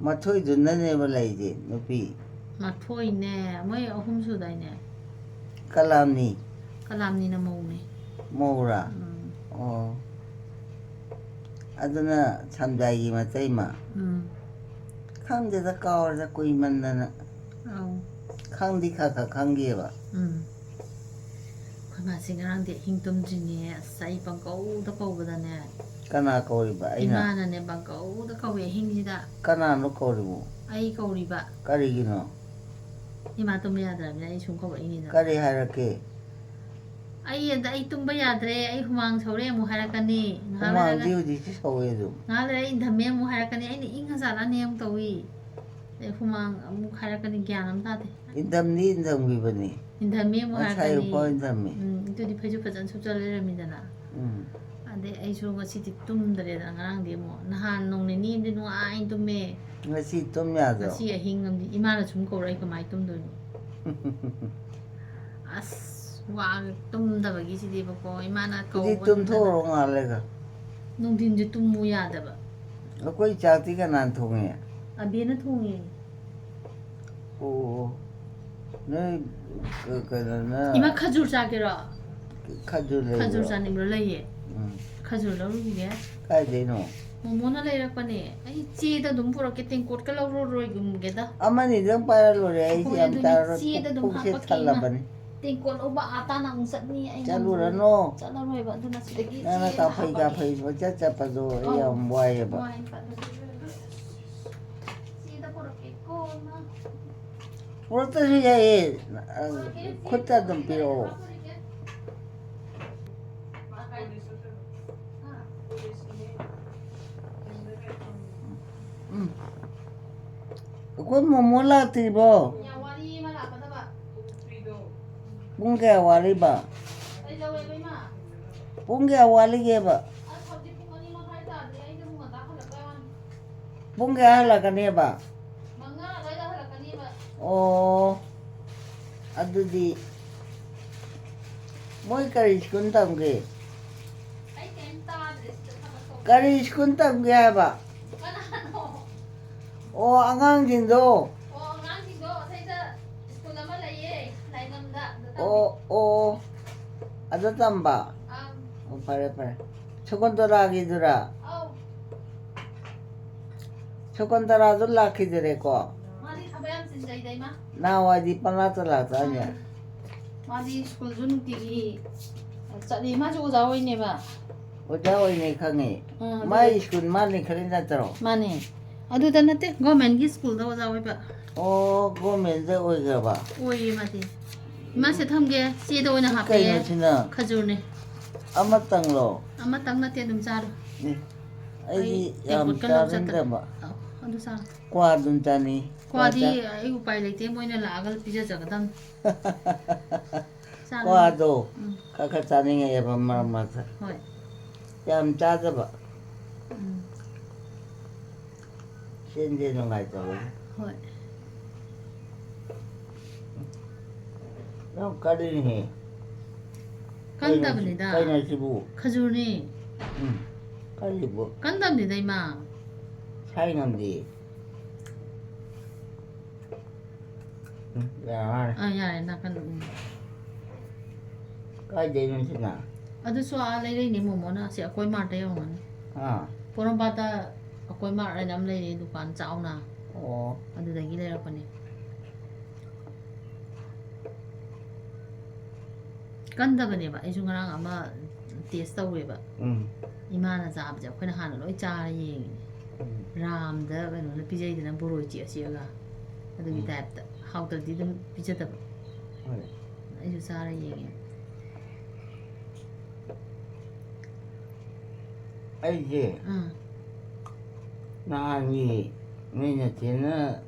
ꯃꯊꯣꯏꯗꯨꯅꯅꯦꯕ ꯂꯩꯁꯦ, ꯅꯨꯄꯤ꯫ ꯃꯊꯣꯏꯅꯦ, ꯃꯣꯏ ꯑꯍꯨꯝ ꯁꯨꯗꯥꯏꯅꯦ? ꯀꯂꯥꯝꯅꯤ꯫ ꯀꯂꯥꯝꯅꯤꯅ ꯃꯧꯅꯦ꯫ ꯃꯧꯔꯥ? ꯎꯝ꯫ ꯑꯣ꯫ ꯑꯗꯨꯅ ꯁꯟꯖꯥꯏꯒꯤ ꯃꯇꯩꯃ꯫ ꯎꯝ꯫ ꯈꯪꯗꯦꯗ, ꯀꯥꯎꯔꯦꯗ, ꯀꯨꯏꯃꯟꯗꯅ꯫ ꯑꯧ꯫ ꯈꯪꯗꯤ ꯈꯔ ꯈꯔ ꯈꯪꯒꯦꯕ꯫ ꯎꯝ꯫ ꯑꯩꯈꯣꯏ ꯃꯥꯁꯦ ꯉꯔꯥꯡꯗꯤ ꯑꯍꯤꯡ ꯇꯨꯝꯗ꯭ꯔꯤꯅꯦ꯫ ꯑꯁ, ꯑꯩ ꯄꯪꯀꯧꯗ ꯀꯧꯕꯗꯅꯦ꯫ ꯀꯅꯥ ꯀꯧꯔꯤꯕ? ꯑꯩꯅ? ꯏꯃꯥꯅꯅꯦ ꯄꯪꯀꯧꯗ ꯀꯧꯋꯦ ꯑꯍꯤꯡꯁꯤꯗ꯫ ꯀꯅꯥꯅꯣ ꯀꯧꯔꯤꯕꯣ? ꯑꯩ ꯀꯧꯔꯤꯕ꯫ ꯀꯔꯤꯒꯤꯅꯣ? ꯏꯃꯥ ꯇꯨꯝꯕ ꯌꯥꯗ꯭ꯔꯕꯅꯤꯅ ꯑꯩ ꯁꯨꯝ ꯀꯧꯔꯛꯏꯅꯤꯗꯅ꯫ ꯀꯔꯤ ꯍꯥꯏꯔꯛꯀꯦ? ꯑꯩ ꯑꯗ ꯑꯩ ꯇꯨꯝꯕ ꯌꯥꯗ꯭ꯔꯦ, ꯑꯩ ꯍꯨꯃꯥꯡ ꯁꯧꯔꯦ ꯑꯃꯨꯛ ꯍꯥꯏꯔꯛꯀꯅꯤ꯫ ꯉꯥꯏꯍꯥꯛ ꯍꯨꯃꯥꯡꯗꯤ ꯂꯩꯔꯒ, ꯍꯧꯖꯤꯛꯇꯤ ꯁꯧꯋꯦ ꯑꯗꯨꯝ꯫ ꯉꯥꯏꯍꯥꯛ ꯂꯩꯔꯒ ꯑꯩ ꯏꯟꯊꯝꯃꯦ ꯑꯃꯨꯛ ꯍꯥꯏꯔꯛꯀꯅꯤ꯫ ꯑꯩꯅ ꯏꯪꯉꯖꯥꯠꯂꯅꯦ ꯑꯃꯨꯛ ꯇꯧꯏ꯫ ꯑꯗꯩ ꯍꯨꯃꯥꯡ ꯑꯃꯨꯛ ꯍꯥꯏꯔꯛꯀꯅꯤ, ꯒ꯭ꯌꯥꯟ ꯑꯃ ꯇꯥꯗꯦ꯫ ꯏꯟꯊꯝꯗꯤ ꯏꯟꯊꯝꯈꯤꯕꯅꯤ꯫ ꯏꯟꯊꯝꯃꯦ ꯑꯃꯨꯛ ꯉꯁꯥꯏ ꯍꯥꯏꯔꯛꯀꯅꯤ꯫ ꯐꯥꯎ ꯏꯟꯊꯝꯃꯤ꯫ ꯎꯝ, ꯑꯗꯨꯗꯤ ꯐꯩꯖꯨꯞ ꯐꯖꯅ ꯁꯨꯞꯆꯜ ꯂꯩꯔꯝꯃꯤꯗꯅ꯫ ꯎꯝ꯫ ꯑꯗꯩ ꯑꯩꯁꯨ ꯉꯁꯤꯗꯤ ꯇꯨꯝꯗ꯭ꯔꯦꯗꯅ, ꯉꯔꯥꯡꯗꯤ ꯑꯃꯨꯛ꯫ ꯅꯍꯥꯟ ꯅꯣꯡ ꯅꯤꯅꯤ ꯑꯃꯗꯤ ꯅꯨꯡꯉꯥꯏꯅ ꯇꯨꯝꯃꯦ꯫ ꯉꯁꯤ ꯇꯨꯝ ꯌꯥꯗ꯭ꯔꯣ? ꯉꯁꯤ ꯑꯍꯤꯡ ꯑꯃꯗꯤ ꯏꯃꯥꯅ ꯁꯨꯝ ꯀꯧꯔꯛꯑꯦ, ꯀꯃꯥꯏꯅ ꯇꯨꯝꯗꯣꯏꯅꯣ? ꯑꯁ, ꯋꯥ ꯇꯨꯝꯗꯕꯒꯤꯁꯤꯗꯤꯕꯀꯣ, ꯏꯃꯥꯅ ꯑꯗꯨꯗꯤ ꯀꯧꯕ ꯇꯨꯝꯊꯣꯛꯎꯔꯣ ꯉꯥꯏꯍꯥꯛ ꯂꯩꯔꯒ꯫ ꯅꯨꯡꯊꯤꯟꯁꯨ ꯇꯨꯝꯃꯨ ꯌꯥꯗꯕ꯫ ꯑꯩꯈꯣꯏ ꯆꯥꯛꯇꯤ ꯀꯅꯥꯅ ꯊꯣꯡꯉꯤ? ꯑꯕꯦꯅ ꯊꯣꯡꯉꯦ꯫ ꯑꯣ, ꯅꯣꯏ ꯀ-, ꯀꯩꯅꯣꯅ ꯏꯃꯥ, ꯈꯖꯨꯔ ꯆꯥꯒꯦꯔꯣ? ꯈꯖꯨꯔ ꯂꯩꯕ꯭ꯔꯣ? ꯈꯖꯨꯔ ꯆꯥꯅꯤꯡꯕ꯭ꯔꯣ? ꯂꯩꯌꯦ꯫ ꯎꯝ꯫ ꯈꯖꯨꯔ ꯂꯧꯔꯨꯈꯤꯒꯦ꯫ ꯀꯥꯏꯗꯩꯅꯣ? ꯃꯣꯃꯣꯅ ꯂꯩꯔꯛꯄꯅꯦ꯫ ꯑꯩ ꯆꯦꯗ ꯑꯗꯨꯝ ꯄꯨꯔꯛꯀꯦ, ꯇꯦꯡꯀꯣꯠꯀ ꯂꯧꯔꯔꯣꯏꯒꯨꯝꯒꯦꯗ꯫ ꯑꯃꯅꯤꯗꯪ ꯄꯥꯏꯔ ꯂꯣꯏꯔꯦ, ꯑꯩꯁꯦ ꯍꯣꯏ, ꯌꯥꯝ ꯑꯗꯨꯅꯦ, ꯆꯥꯔꯔꯣꯏ꯫ ꯆꯦꯗ ꯑꯗꯨꯝ ꯄꯨꯛꯁꯦ ꯍꯥꯞꯄꯛꯀꯦ, ꯏꯃꯥ꯫ ꯊꯜꯂꯕꯅꯤ꯫ ꯇꯦꯡꯀꯣꯠ ꯂꯧꯕ ꯑꯥ ꯇꯥꯅ ꯑꯃꯨꯛ ꯆꯠꯅꯤ꯫ ꯑꯩ ꯆꯠꯂꯨꯔꯅꯨ꯫ ꯉꯝꯃꯔꯣꯏ꯫ ꯆꯠꯂꯔꯣꯏꯕ, ꯑꯗꯨꯅ ꯁꯤꯗꯒꯤ ꯅꯪꯅ ꯆꯦꯗ ꯀꯥꯐꯩ ꯍꯥꯞꯄꯛꯀꯦ꯫ ꯀꯥꯐꯩ ꯄꯪꯆꯠ ꯆꯠꯄꯗꯣ ꯑꯩ ꯑꯧ꯫ ꯌꯥꯝ ꯋꯥꯏꯑꯦꯕ꯫ ꯋꯥꯏ ꯀꯥꯟꯗ꯫ ꯆꯦꯗ ꯄꯨꯔꯛꯀꯦꯀꯣ, ꯏꯃꯥ꯫ ꯄꯨꯔꯛꯇ꯭ꯔꯁꯨ ꯌꯥꯏꯌꯦ, ꯈꯨꯠꯇ ꯑꯗꯨꯝ ꯄꯤꯔꯛꯑꯣ꯫ ꯍꯥ? ꯑꯩꯈꯣꯏ ꯃꯣꯃꯣ ꯂꯥꯛꯇ꯭ꯔꯤꯕꯣ? ꯄꯨꯡ ꯀꯌꯥ ꯋꯥꯠꯂꯤꯕ? ꯄꯨꯡ ꯀꯌꯥ ꯋꯥꯠꯂꯤꯒꯦꯕ? ꯄꯨꯡ ꯀꯌꯥ ꯍꯜꯂꯛꯀꯅꯦꯕ? ꯑꯣ, ꯑꯗꯨꯗꯤ ꯃꯣꯏ ꯀꯔꯤ ꯁ꯭ꯀꯨꯜ ꯇꯝꯒꯦ? ꯀꯔꯤ ꯁ꯭ꯀꯨꯜ ꯇꯝꯒꯦ ꯍꯥꯏꯕ? ꯑꯣ, ꯑꯉꯥꯡꯁꯤꯡꯗꯣ꯫ ꯑꯣ, ꯑꯣ, ꯑꯗ ꯇꯝꯕ? ꯑꯣ, ꯐꯔꯦ, ꯐꯔꯦ꯫ ꯁꯀꯨꯟꯇꯂꯥꯒꯤꯗꯨꯔꯥ? ꯁꯀꯨꯟꯇꯂꯥꯗꯣ ꯂꯥꯛꯈꯤꯗꯔꯦꯀꯣ? ꯅꯍꯥꯟꯋꯥꯏꯗꯤ ꯄꯪꯂꯥꯛꯇ ꯂꯥꯛꯇꯥꯏꯅꯦ꯫ ꯃꯥꯗꯤ ꯁ꯭ꯀꯨꯜꯁꯨ ꯅꯨꯡꯇꯤꯒꯤ ꯆꯠꯂꯤ꯫ ꯃꯥꯁꯨ ꯑꯣꯖꯥ ꯑꯣꯏꯅꯦꯕ꯫ ꯑꯣꯖꯥ ꯑꯣꯏꯅꯦ ꯈꯪꯉꯦ꯫ ꯑꯥ, ꯑꯗꯨ ꯃꯥꯏ ꯁ꯭ꯀꯨꯜ ꯃꯥꯅꯤ ꯈꯔ ꯅꯠꯇ꯭ꯔꯣ? ꯃꯥꯅꯦ꯫ ꯑꯗꯨꯗ ꯅꯠꯇꯦ, ꯒꯣꯔꯃꯦꯟꯒꯤ ꯁ꯭ꯀꯨꯜꯗ ꯑꯣꯖꯥ ꯑꯣꯏꯕ꯫ ꯑꯣ, ꯒꯣꯔꯃꯦꯟꯗ ꯑꯣꯏꯈ꯭ꯔꯕ? ꯑꯣꯏꯌꯦ ꯃꯥꯗꯤ꯫ ꯏꯃꯥ, ꯁꯦ ꯊꯝꯒꯦ꯫ ꯆꯦꯗ ꯑꯣꯏꯅ ꯁꯤ ꯍꯥꯞꯄꯦ꯫ ꯀꯩꯅꯣ ꯁꯤꯅ? ꯈꯖꯨꯔꯅꯦ꯫ ꯑꯃꯇꯪꯂꯣ? ꯑꯃꯇꯪ ꯅꯠꯇꯦ, ꯑꯗꯨꯝ ꯆꯥꯔꯣ꯫ ꯑꯦ, ꯑꯩꯗꯤ ꯑꯩ ꯌꯥꯝ ꯇꯦꯡꯀꯣꯠꯀ ꯂꯧ ꯆꯠꯇ꯭ꯔꯦ꯫ ꯆꯥꯅꯤꯡꯗꯕ꯫ ꯑꯧ, ꯑꯗꯨ ꯆꯥꯔꯣ꯫ ꯀ꯭ꯋꯥ ꯑꯗꯨꯝ ꯆꯥꯅꯤꯡꯉꯤ꯫ ꯀ꯭ꯋꯥꯗꯤ ꯀ꯭ꯋꯥ ꯆꯥ- ꯑꯩ ꯎꯄꯥꯏ ꯂꯩꯇꯦ, ꯃꯣꯏꯅ ꯂꯥꯛꯑꯒ ꯄꯤꯖꯖꯒꯗꯝꯅꯤ꯫ ꯆꯥꯅꯤꯡꯉꯤ꯫ ꯀ꯭ꯋꯥꯗꯣ ꯎꯝ꯫ ꯈꯔ ꯈꯔ ꯆꯥꯅꯤꯡꯉꯛꯑꯦꯕ ꯃꯔꯛ ꯃꯔꯛꯇ꯫ ꯍꯣꯏ꯫ ꯌꯥꯝ ꯆꯥꯗꯕ꯫ ꯎꯝ꯫ ꯁꯦꯟꯁꯦ ꯅꯨꯡꯉꯥꯏꯇꯕꯒꯤ꯫ ꯍꯣꯏ꯫ ꯌꯥꯝ ꯀꯜꯂꯤꯅꯦꯍꯦ꯫ ꯀꯟꯗꯕꯅꯤꯗ꯫ ꯀꯩꯅꯣ ꯁꯤ-, ꯀꯩꯅꯣ ꯁꯤꯕꯨ? ꯈꯖꯨꯔꯅꯦ꯫ ꯎꯝ, ꯀꯜꯂꯤꯕꯣ꯫ ꯀꯟꯗꯕꯅꯤꯗ, ꯏꯃꯥ꯫ ꯁꯥꯏ ꯉꯝꯗꯦ꯫ ꯎꯝ, ꯌꯥꯔꯦ꯫ ꯑꯥ, ꯌꯥꯔꯦ, ꯅꯥꯀꯟꯗ, ꯎꯝ꯫ ꯀꯥꯏꯗꯩꯅꯣ ꯁꯤꯅ? ꯑꯗꯨꯁꯨ ꯑꯥ ꯂꯩꯔꯛꯏꯅꯦ ꯃꯣꯃꯣꯅ, ꯑꯁꯤ ꯑꯩꯈꯣꯏ ꯃꯥꯔꯠꯇ ꯌꯧꯔꯝꯒꯅꯤ꯫ ꯑꯥ꯫ ꯄꯣꯔꯣꯝꯄꯥꯠꯇ ꯑꯩꯈꯣꯏ ꯃꯥꯔꯠ ꯍꯥꯏꯅ ꯑꯃ ꯂꯩꯔꯦ, ꯗꯨꯀꯥꯟ ꯆꯥꯎꯅ꯫ ꯑꯣ꯫ ꯑꯗꯨꯗꯒꯤ ꯂꯩꯔꯛꯄꯅꯦ꯫ ꯀꯟꯗꯕꯅꯦꯕ꯫ ꯑꯩꯁꯨ ꯉꯔꯥꯡ ꯑꯃ ꯇꯦꯁ ꯇꯧꯋꯦꯕ꯫ ꯎꯝ꯫ ꯏꯃꯥꯅ ꯆꯥꯕꯁꯦ ꯑꯩꯈꯣꯏꯅ ꯍꯥꯟꯅ ꯂꯣꯏ ꯆꯥꯔ ꯌꯦꯡꯉꯤꯅꯦ꯫ ꯎꯝ꯫ ꯔꯥꯝꯗ ꯀꯩꯅꯣꯅ ꯄꯤꯖꯩꯗꯅ, ꯕꯣꯔꯣꯏ ꯆꯤꯛꯑ ꯆꯤꯛꯑꯒ꯫ ꯑꯗꯨꯒꯤ ꯎꯝ꯫ ꯇꯥꯏꯞꯇ꯫ ꯍꯥꯎꯇ꯭ꯔꯗꯤ ꯑꯗꯨꯝ ꯄꯤꯖꯗꯕ꯫ ꯍꯣꯏ꯫ ꯑꯩꯁꯨ ꯆꯥꯔ ꯌꯦꯡꯉꯦ꯫ ꯑꯩꯁꯦ ꯑꯥ꯫ ꯅꯍꯥꯟꯒꯤ ꯅꯣꯏ ꯅꯆꯦꯅ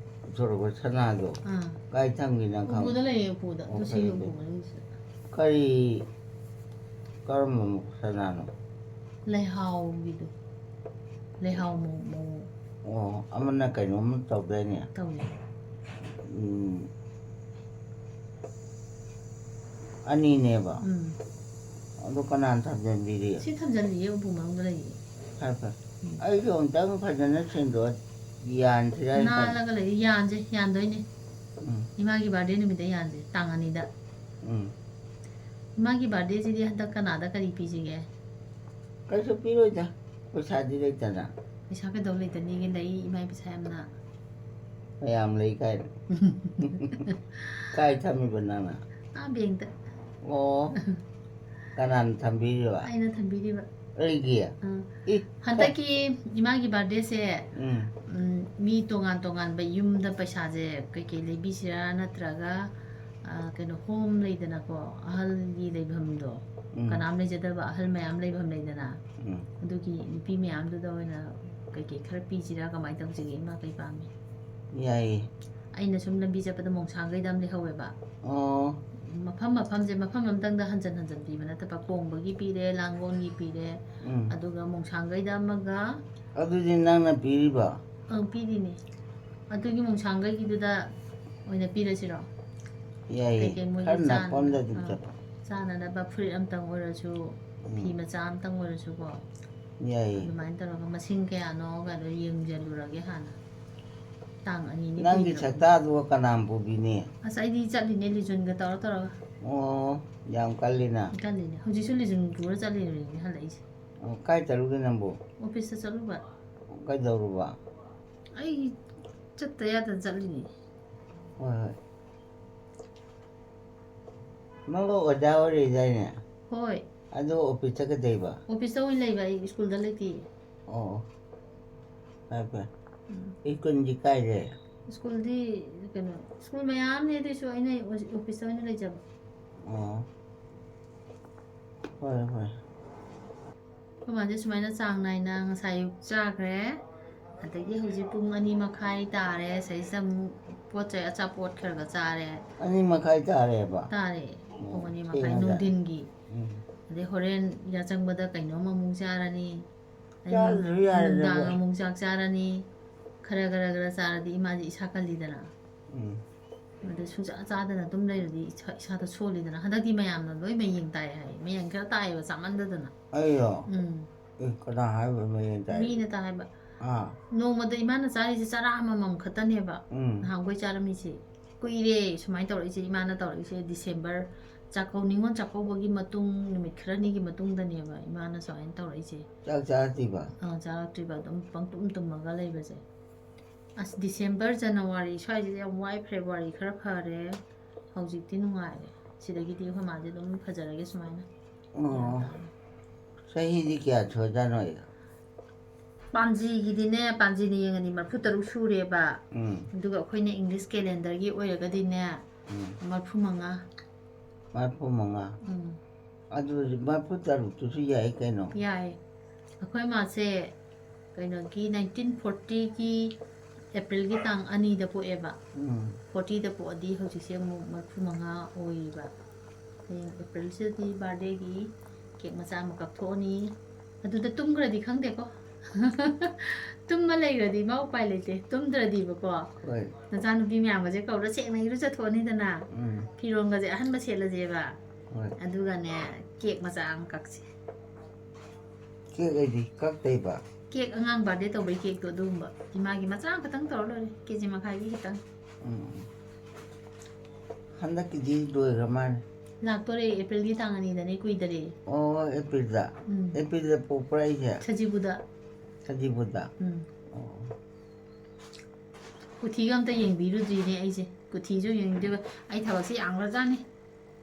ꯊꯣꯔꯛꯄ ꯁꯅꯥꯗꯣ ꯑꯥ꯫ ꯀꯥꯏ ꯊꯝꯒꯦ ꯅꯪ ꯈꯪꯕ꯭ꯔꯣ? ꯎꯄꯨꯗ ꯂꯩꯌꯦ, ꯎꯄꯨꯗ꯫ ꯑꯣ, ꯇꯨ ꯁꯤꯒꯤ ꯐꯔꯦ, ꯎꯄꯨ ꯐꯔꯦ꯫ ꯃꯅꯨꯡꯁꯤꯗ꯫ ꯀꯔꯤ, ꯀꯔꯝꯕ ꯁꯅꯥꯅꯣ? ꯂꯩꯍꯥꯎꯒꯤꯗꯣ꯫ ꯂꯩꯍꯥꯎ ꯃꯑꯣꯡ, ꯃꯑꯣꯡ꯫ ꯑꯣ, ꯑꯃꯅ ꯀꯩꯅꯣꯝ ꯇꯧꯗꯥꯏꯅꯦ? ꯇꯧꯋꯦ꯫ ꯎꯝ꯫ ꯑꯅꯤꯅꯦꯕ? ꯎꯝ꯫ ꯑꯗꯣ ꯀꯅꯥꯅ ꯊꯝꯖꯟꯕꯤꯔꯤ? ꯁꯤ ꯊꯝꯖꯜꯂꯤꯌꯦ, ꯎꯄꯨ ꯃꯅꯨꯡꯗ ꯂꯩꯌꯦ꯫ ꯐꯔꯦ, ꯐꯔꯦ꯫ ꯎꯝ꯫ ꯑꯩꯁꯨ ꯑꯃꯨꯛꯇꯪ ꯐꯖꯅ ꯁꯦꯡꯗꯣꯛꯑ ꯌꯥꯟꯁꯤꯔꯥ ꯍꯥꯏꯅ ꯈꯜꯂꯤ꯫ ꯅꯥꯜꯂꯒ ꯂꯩ, ꯌꯥꯟꯁꯦ, ꯌꯥꯟꯗꯣꯏꯅꯦ꯫ ꯎꯝ꯫ ꯏꯃꯥꯒꯤ birthday ꯅꯨꯃꯤꯠꯇ ꯌꯥꯟꯁꯦ, ꯇꯥꯡ ꯑꯅꯤꯗ꯫ ꯎꯝ꯫ ꯏꯃꯥꯒꯤ birthdayꯁꯤꯗꯤ ꯍꯟꯗꯛ ꯀꯅꯥꯗ ꯀꯔꯤ ꯄꯤꯁꯤꯒꯦ? ꯀꯩꯁꯨ ꯄꯤꯔꯣꯏꯗ, ꯄꯩꯁꯥꯗꯤ ꯂꯩꯇꯅ꯫ ꯄꯩꯁꯥ ꯀꯩꯗꯧ ꯂꯩꯇꯅꯤꯒꯦ? ꯂꯩ, ꯏꯃꯥꯏ ꯄꯩꯁꯥ ꯌꯥꯝꯅ꯫ ꯃꯌꯥꯝ ꯂꯩ ꯀꯥꯏꯅ꯫ ꯀꯥꯏ ꯊꯝꯃꯤꯕ ꯅꯪꯅ? ꯑꯥ, bankꯇ꯫ ꯑꯣ, ꯀꯅꯥꯅ ꯊꯝꯕꯤꯔꯤꯕ? ꯑꯩꯅ ꯊꯝꯕꯤꯔꯤꯕ꯫ ꯑꯩꯒꯤ? ꯑꯥ꯫ ꯏ, ꯍꯟꯗꯛꯀꯤ ꯏꯃꯥꯒꯤ birthdayꯁꯦ, ꯎꯝ꯫ ꯎꯝ, ꯃꯤ ꯇꯣꯉꯥꯟ ꯇꯣꯉꯥꯟꯕ ꯌꯨꯝꯗ ꯄꯩꯁꯥꯁꯦ ꯀꯩꯀꯩ ꯂꯩꯕꯤꯁꯤꯔꯥ, ꯅꯠꯇ꯭ꯔꯒ, ꯑꯥ, ꯀꯩꯅꯣ, home ꯂꯩꯗꯅꯀꯣ, ꯑꯍꯜꯒꯤ ꯂꯩꯐꯝꯗꯣ, ꯎꯝ꯫ ꯀꯅꯥꯝ ꯂꯩꯖꯗꯕ ꯑꯍꯜ ꯃꯌꯥꯝ ꯂꯩꯐꯝ ꯂꯩꯗꯅ, ꯎꯝ꯫ ꯑꯗꯨꯒꯤ ꯅꯨꯄꯤ ꯃꯌꯥꯝꯗꯨꯗ ꯑꯣꯏꯅ ꯀꯩꯀꯩ ꯈꯔ ꯄꯤꯁꯤꯔꯥ, ꯀꯃꯥꯏꯅ ꯇꯧꯁꯤꯒꯦ? ꯏꯃꯥ ꯀꯩ ꯄꯥꯝꯃꯤ? ꯌꯥꯏꯌꯦ꯫ ꯑꯩꯅ ꯁꯨꯝ ꯂꯝꯕꯤ ꯆꯠꯄꯗ ꯃꯣꯡꯁꯥꯡꯒꯩꯗ ꯑꯃ ꯂꯩꯍꯧꯋꯦꯕ꯫ ꯑꯣ꯫ ꯃꯐꯝ ꯃꯐꯝꯁꯦ, ꯃꯐꯝ ꯑꯃꯇꯪꯗ ꯍꯟꯖꯟ ꯍꯟꯖꯟ ꯄꯤꯕ ꯅꯠꯇꯕ, ꯀꯣꯡꯕꯒꯤ ꯄꯤꯔꯦ, ꯂꯥꯡꯒꯣꯜꯒꯤ ꯄꯤꯔꯦ, ꯎꯝ꯫ ꯑꯗꯨꯒ ꯃꯣꯡꯁꯥꯡꯒꯩꯗ ꯑꯃꯒ꯫ ꯑꯗꯨꯗꯤ ꯅꯪꯅ ꯄꯤꯔꯤꯕ? ꯑꯪ, ꯄꯤꯔꯤꯅꯦ꯫ ꯑꯗꯨꯒꯤ ꯃꯣꯡꯁꯥꯡꯒꯩꯒꯤꯗꯨꯗ ꯑꯣꯏꯅ ꯄꯤꯔꯁꯤꯔꯣ? ꯌꯥꯏꯌꯦ꯫ ꯀꯩꯀꯩ ꯃꯣꯏꯒꯤ ꯈꯔ ꯅꯛꯄ ꯑꯃꯗ ꯆꯥꯅ-, ꯑꯗꯨꯝ ꯑꯥ, ꯆꯠꯄ꯫ ꯆꯥꯅꯅꯕ ꯐꯨꯔꯤꯠ ꯑꯝꯇꯪ ꯑꯣꯏꯔꯁꯨ, ꯎꯝ꯫ ꯐꯤ ꯃꯆꯥ ꯑꯝꯇꯪ ꯑꯣꯏꯔꯁꯨꯀꯣ꯫ ꯌꯥꯏꯌꯦ꯫ ꯑꯗꯨꯃꯥꯏꯅ ꯇꯧꯔꯒ ꯃꯁꯤꯡ ꯀꯌꯥꯅꯣ ꯀꯥꯏꯗꯣ ꯌꯦꯡꯖꯜꯂꯨꯔꯒꯦ ꯍꯥꯟꯅ꯫ ꯇꯥꯡ ꯑꯅꯤꯅꯤ ꯅꯪꯒꯤ ꯀꯨꯏꯗ꯭ꯔꯕꯅꯤ꯫ ꯁꯛꯇꯥꯗꯨꯒ ꯀꯅꯥꯝ ꯄꯨꯕꯤꯅꯤ? ꯑꯁ, ꯑꯩꯗꯤ ꯆꯠꯂꯤꯅꯦ ꯂꯤꯖꯨꯟꯒ ꯇꯧꯔ ꯇꯧꯔꯒ꯫ ꯑꯣ, ꯌꯥꯝ ꯀꯜꯂꯤꯅ꯫ ꯀꯜꯂꯤꯅꯦ꯫ ꯍꯧꯖꯤꯛꯁꯨ ꯂꯤꯖꯨꯟ ꯄꯨꯔ ꯆꯠꯂꯤꯅꯦ ꯍꯜꯂꯛꯏꯁꯦ꯫ ꯑꯣ, ꯀꯥꯏ ꯆꯠꯂꯨꯒꯦ ꯅꯪꯕꯨ? ꯑꯣꯐꯤꯁꯇ ꯆꯠꯂꯨꯕ꯫ ꯀꯩꯗꯧꯔꯨꯕ? ꯑꯩ ꯆꯠꯇ ꯌꯥꯗꯅ ꯆꯠꯂꯤꯅꯦ꯫ ꯍꯣꯏ, ꯍꯣꯏ꯫ ꯅꯪꯕꯨ ꯑꯣꯖꯥ ꯑꯣꯏꯔꯤꯗꯥꯏꯅꯦ? ꯍꯣꯏ꯫ ꯑꯗꯣ ꯑꯣꯐꯤꯁꯇ ꯀꯩꯗꯧꯕ? ꯑꯣꯐꯤꯁꯇ ꯑꯣꯏꯅ ꯂꯩꯕ, ꯑꯩ ꯁ꯭ꯀꯨꯜꯗ ꯂꯩꯇꯦ꯫ ꯑꯣ, ꯑꯣ꯫ ꯐꯔꯦ, ꯐꯔꯦ꯫ ꯎꯝ꯫ ꯁ꯭ꯀꯨꯜꯗꯤ ꯀꯥꯏꯗ? ꯁ꯭ꯀꯨꯜꯗꯤ ꯀꯩꯅꯣ, ꯁ꯭ꯀꯨꯜ ꯃꯌꯥꯝꯅꯦ, ꯑꯗꯨꯏꯁꯨ ꯑꯩꯅ ꯑꯣꯐꯤꯁꯇ ꯑꯣꯏꯅ ꯂꯩꯖꯕ꯫ ꯑꯣ꯫ ꯍꯣꯏ, ꯍꯣꯏ꯫ ꯑꯩꯈꯣꯏ ꯃꯥꯁꯦ ꯁꯨꯃꯥꯏꯅ ꯆꯥꯡ ꯅꯥꯏꯅ ꯉꯁꯥꯏ ꯑꯌꯨꯛ ꯆꯥꯈ꯭ꯔꯦ, ꯑꯗꯒꯤ ꯍꯧꯖꯤꯛ ꯄꯨꯡ ꯑꯅꯤ ꯃꯈꯥꯏ ꯇꯥꯔꯦ, ꯁꯤꯗꯩꯁꯤꯗ ꯑꯃꯨꯛ ꯄꯣꯠ ꯆꯩ ꯑꯆꯥꯄꯣꯠ ꯈꯔ ꯈꯔ ꯆꯥꯔꯦ꯫ ꯑꯅꯤ ꯃꯈꯥꯏ ꯇꯥꯔꯦꯕ꯫ ꯇꯥꯔꯦ꯫ ꯄꯨꯡ ꯑꯣ, ꯑꯅꯤ ꯃꯈꯥꯏ ꯊꯦꯡꯉꯦ꯫ ꯅꯨꯡꯊꯤꯟꯒꯤ꯫ ꯎꯝ. ꯑꯗꯩ ꯍꯣꯔꯦꯟ ꯌꯥꯆꯪꯕꯗ ꯀꯩꯅꯣꯝ ꯑꯃꯨꯛ ꯆꯥꯔꯅꯤ꯫ ꯑꯗꯩ ꯆꯥꯗ꯭ꯔꯁꯨ ꯌꯥꯔꯦꯗ, ꯅꯨꯡꯗꯥꯡ ꯚꯥꯏ. ꯑꯃꯨꯛ ꯆꯥꯛ ꯆꯥꯔꯅꯤ꯫ ꯈꯔ ꯈꯔ ꯈꯔ ꯆꯥꯔꯗꯤ ꯏꯃꯥꯁꯦ ꯏꯁꯥ ꯀꯜꯂꯤꯗꯅ꯫ ꯎꯝ. ꯑꯗꯨ ꯁꯨꯡꯆꯥ ꯆꯥꯗꯅ ꯑꯗꯨꯝ ꯂꯩꯔꯗꯤ ꯏꯁꯥ, ꯏꯁꯥꯗ ꯁꯣꯜꯂꯤꯗꯅ꯫ ꯍꯟꯗꯛꯇꯤ ꯃꯌꯥꯝꯅ ꯂꯣꯏ ꯃꯌꯦꯡ ꯇꯥꯏ ꯍꯥꯏ꯫ ꯃꯌꯦꯡ ꯈꯔ ꯇꯥꯏꯌꯦꯕ ꯆꯥꯃꯟꯗꯗꯅ꯫ ꯑꯩꯔꯣ? ꯎꯝ꯫ ꯑꯦ, ꯀꯅꯥ ꯍꯥꯏꯕ ꯃꯌꯦꯡ ꯇꯥꯏ? ꯃꯤꯅ ꯇꯥꯏ ꯍꯥꯏꯕ꯫ ꯑꯥ. ꯅꯣꯡꯃꯗ ꯏꯃꯥꯅ ꯆꯥꯔꯤꯁꯦ ꯆꯔꯥ ꯑꯃꯃꯝ ꯈꯛꯇꯅꯦꯕ꯫ ꯎꯝ. ꯅꯍꯥꯟꯈꯣꯏ ꯆꯥꯔꯝꯃꯤꯁꯦ꯫ ꯀꯨꯏꯔꯦ ꯁꯨꯃꯥꯏꯅ ꯇꯧꯔꯛꯏꯁꯦ꯫ ꯏꯃꯥꯅ ꯇꯧꯔꯛꯏꯁꯦ ꯗꯤꯁꯦꯝꯕꯔ ꯆꯥꯛꯀꯧ-, ꯅꯤꯉꯣꯜ ꯆꯥꯛꯀꯧꯕꯒꯤ ꯃꯇꯨꯡ, ꯅꯨꯃꯤꯠ ꯈꯔꯅꯤꯒꯤ ꯃꯇꯨꯡꯗꯅꯦꯕ ꯏꯃꯥꯅ ꯁꯨꯃꯥꯏꯅ ꯇꯧꯔꯛꯏꯁꯦ꯫ ꯆꯥꯛ ꯆꯥꯔꯛꯇ꯭ꯔꯤꯕ? ꯑꯥ, ꯆꯥꯔꯛꯇ꯭ꯔꯤꯕ, ꯑꯗꯨꯝ ꯄꯪꯇꯨꯝ ꯇꯨꯝꯃꯒ ꯂꯩꯕꯁꯦ꯫ ꯑꯁ, ꯗꯤꯁꯦꯝꯕꯔ, ꯖꯅꯋꯥꯔꯤ ꯁ꯭ꯋꯥꯏꯁꯤꯗꯤ ꯌꯥꯝ ꯋꯥꯏ꯫ ꯐꯦꯕ꯭ꯔꯨꯋꯥꯔꯤ ꯈꯔ ꯐꯔꯦ, ꯍꯧꯖꯤꯛꯇꯤ ꯅꯨꯡꯉꯥꯏꯔꯦ꯫ ꯁꯤꯗꯒꯤꯗꯤ ꯑꯩꯈꯣꯏ ꯃꯥꯁꯦ ꯑꯗꯨꯝ ꯐꯖꯔꯒꯦ ꯁꯨꯃꯥꯏꯅ꯫ ꯑꯣ. ꯆꯍꯤꯗꯤ ꯀꯌꯥ ꯁꯨꯔꯖꯥꯠꯅꯣ? ꯄꯥꯟꯖꯤꯒꯤꯗꯤꯅꯦ, ꯄꯥꯟꯖꯤꯅ ꯌꯦꯡꯉꯗꯤ ꯃꯔꯤꯐꯨ ꯇꯔꯨꯛ ꯁꯨꯔꯦꯕ꯫ ꯎꯝ. ꯑꯗꯨꯒ ꯑꯩꯈꯣꯏꯅ ꯏꯪꯂꯤꯁ ꯀꯦꯂꯦꯟꯗꯔꯒꯤ ꯑꯣꯏꯔꯒꯗꯤꯅꯦ, ꯎꯝ. ꯃꯔꯤꯐꯨ ꯃꯉꯥ꯫ ꯃꯔꯤꯐꯨ ꯃꯉꯥ. ꯎꯝ. ꯑꯗꯨꯗꯤ ꯃꯔꯤꯐꯨ ꯇꯔꯨꯛꯇꯨꯁꯨ ꯌꯥꯏ ꯀꯩꯅꯣ. ꯌꯥꯏ꯫ ꯑꯩꯈꯣꯏ ꯃꯥꯁꯦ ꯀꯩꯅꯣꯒꯤ ꯅꯥꯏꯟꯇꯤꯟ ꯐꯣꯔꯇꯤꯒꯤ ꯑꯦꯄ꯭ꯔꯤꯜꯒꯤ ꯇꯥꯡ ꯑꯅꯤꯗ ꯄꯣꯛꯑꯦꯕ꯫ ꯎꯝ. ꯐꯣꯔꯇꯤꯗ ꯄꯣꯛꯑꯗꯤ ꯍꯧꯖꯤꯛꯁꯦ ꯑꯃꯨꯛ ꯃꯔꯤꯐꯨ ꯃꯉꯥ ꯑꯣꯏꯔꯤꯕ꯫ ꯍꯌꯦꯡ ꯑꯦꯄ꯭ꯔꯤꯜꯁꯤꯗꯗꯤ ꯕꯥꯔꯗꯦꯒꯤ ꯀꯦꯛ ꯃꯆꯥ ꯑꯃ ꯀꯛꯊꯣꯛꯑꯅꯤ꯫ ꯑꯗꯨꯗ ꯇꯨꯝꯈ꯭ꯔꯗꯤ ꯈꯪꯗꯦꯀꯣ꯫ ꯇꯨꯝꯃ ꯂꯩꯈ꯭ꯔꯗꯤ ꯃꯥ ꯎꯄꯥꯏ ꯂꯩꯇꯦ꯫ ꯇꯨꯝꯗ꯭ꯔꯗꯤꯕꯀꯣ꯫ ꯍꯣꯏ. ꯅꯆꯥꯅꯨꯄꯤ ꯃꯌꯥꯝꯒꯁꯦ ꯀꯧꯔ ꯁꯦꯡꯅ ꯏꯔꯨꯖꯊꯣꯛꯑꯅꯤꯗꯅ꯫ ꯎꯝ. ꯐꯤꯔꯣꯟꯒꯁꯦ ꯑꯍꯟꯕ ꯁꯦꯠꯂꯁꯦꯕ꯫ ꯍꯣꯏ. ꯑꯗꯨꯒꯅꯦ, ꯀꯦꯛ ꯃꯆꯥ ꯑꯃ ꯀꯛꯁꯦ꯫ ꯀꯦꯛ ꯑꯩꯗꯤ ꯀꯛꯇꯩꯕ. ꯀꯦꯛ ꯑꯉꯥꯡ ꯕꯥꯔꯗꯦ ꯇꯧꯕꯩ ꯀꯦꯛꯇꯣ ꯑꯗꯨꯒꯨꯝꯕ꯫ ꯏꯃꯥꯒꯤ ꯃꯆꯥ ꯑꯃ ꯈꯛꯇꯪ ꯇꯧꯔ ꯂꯣꯏꯔꯦ, ꯀꯦ ꯖꯤ ꯃꯈꯥꯏꯒꯤ ꯈꯤꯇꯪ꯫ ꯎꯝ. ꯍꯟꯗꯛꯀꯤꯗꯤ ꯂꯣꯏꯈ꯭ꯔ ꯃꯥꯜꯂꯦ. ꯂꯥꯛꯇꯣꯔꯦ, ꯑꯦꯄ꯭ꯔꯤꯜꯒꯤ ꯇꯥꯡ ꯑꯅꯤꯗꯅꯦ, ꯀꯨꯏꯗꯔꯦ꯫ ꯑꯣ, ꯑꯦꯄ꯭ꯔꯤꯜꯗ? ꯎꯝ. ꯑꯦꯄ꯭ꯔꯤꯜꯗ ꯄꯣꯛꯄ꯭ꯔꯥ ꯑꯩꯁꯦ? ꯁꯖꯤꯕꯨꯗ꯫ ꯁꯖꯤꯕꯨꯗ? ꯎꯝ. ꯑꯣ. ꯀꯨꯊꯤꯒ ꯑꯝꯇ ꯌꯦꯡꯕꯤꯔꯨꯗ꯭ꯔꯤꯅꯦ ꯑꯩꯁꯦ꯫ ꯀꯨꯊꯤꯁꯨ ꯌꯦꯡꯗꯣꯏꯕ꯫ ꯑꯩ ꯊꯕꯛꯁꯤ ꯌꯥꯝꯈ꯭ꯔꯖꯥꯠꯅꯤ꯫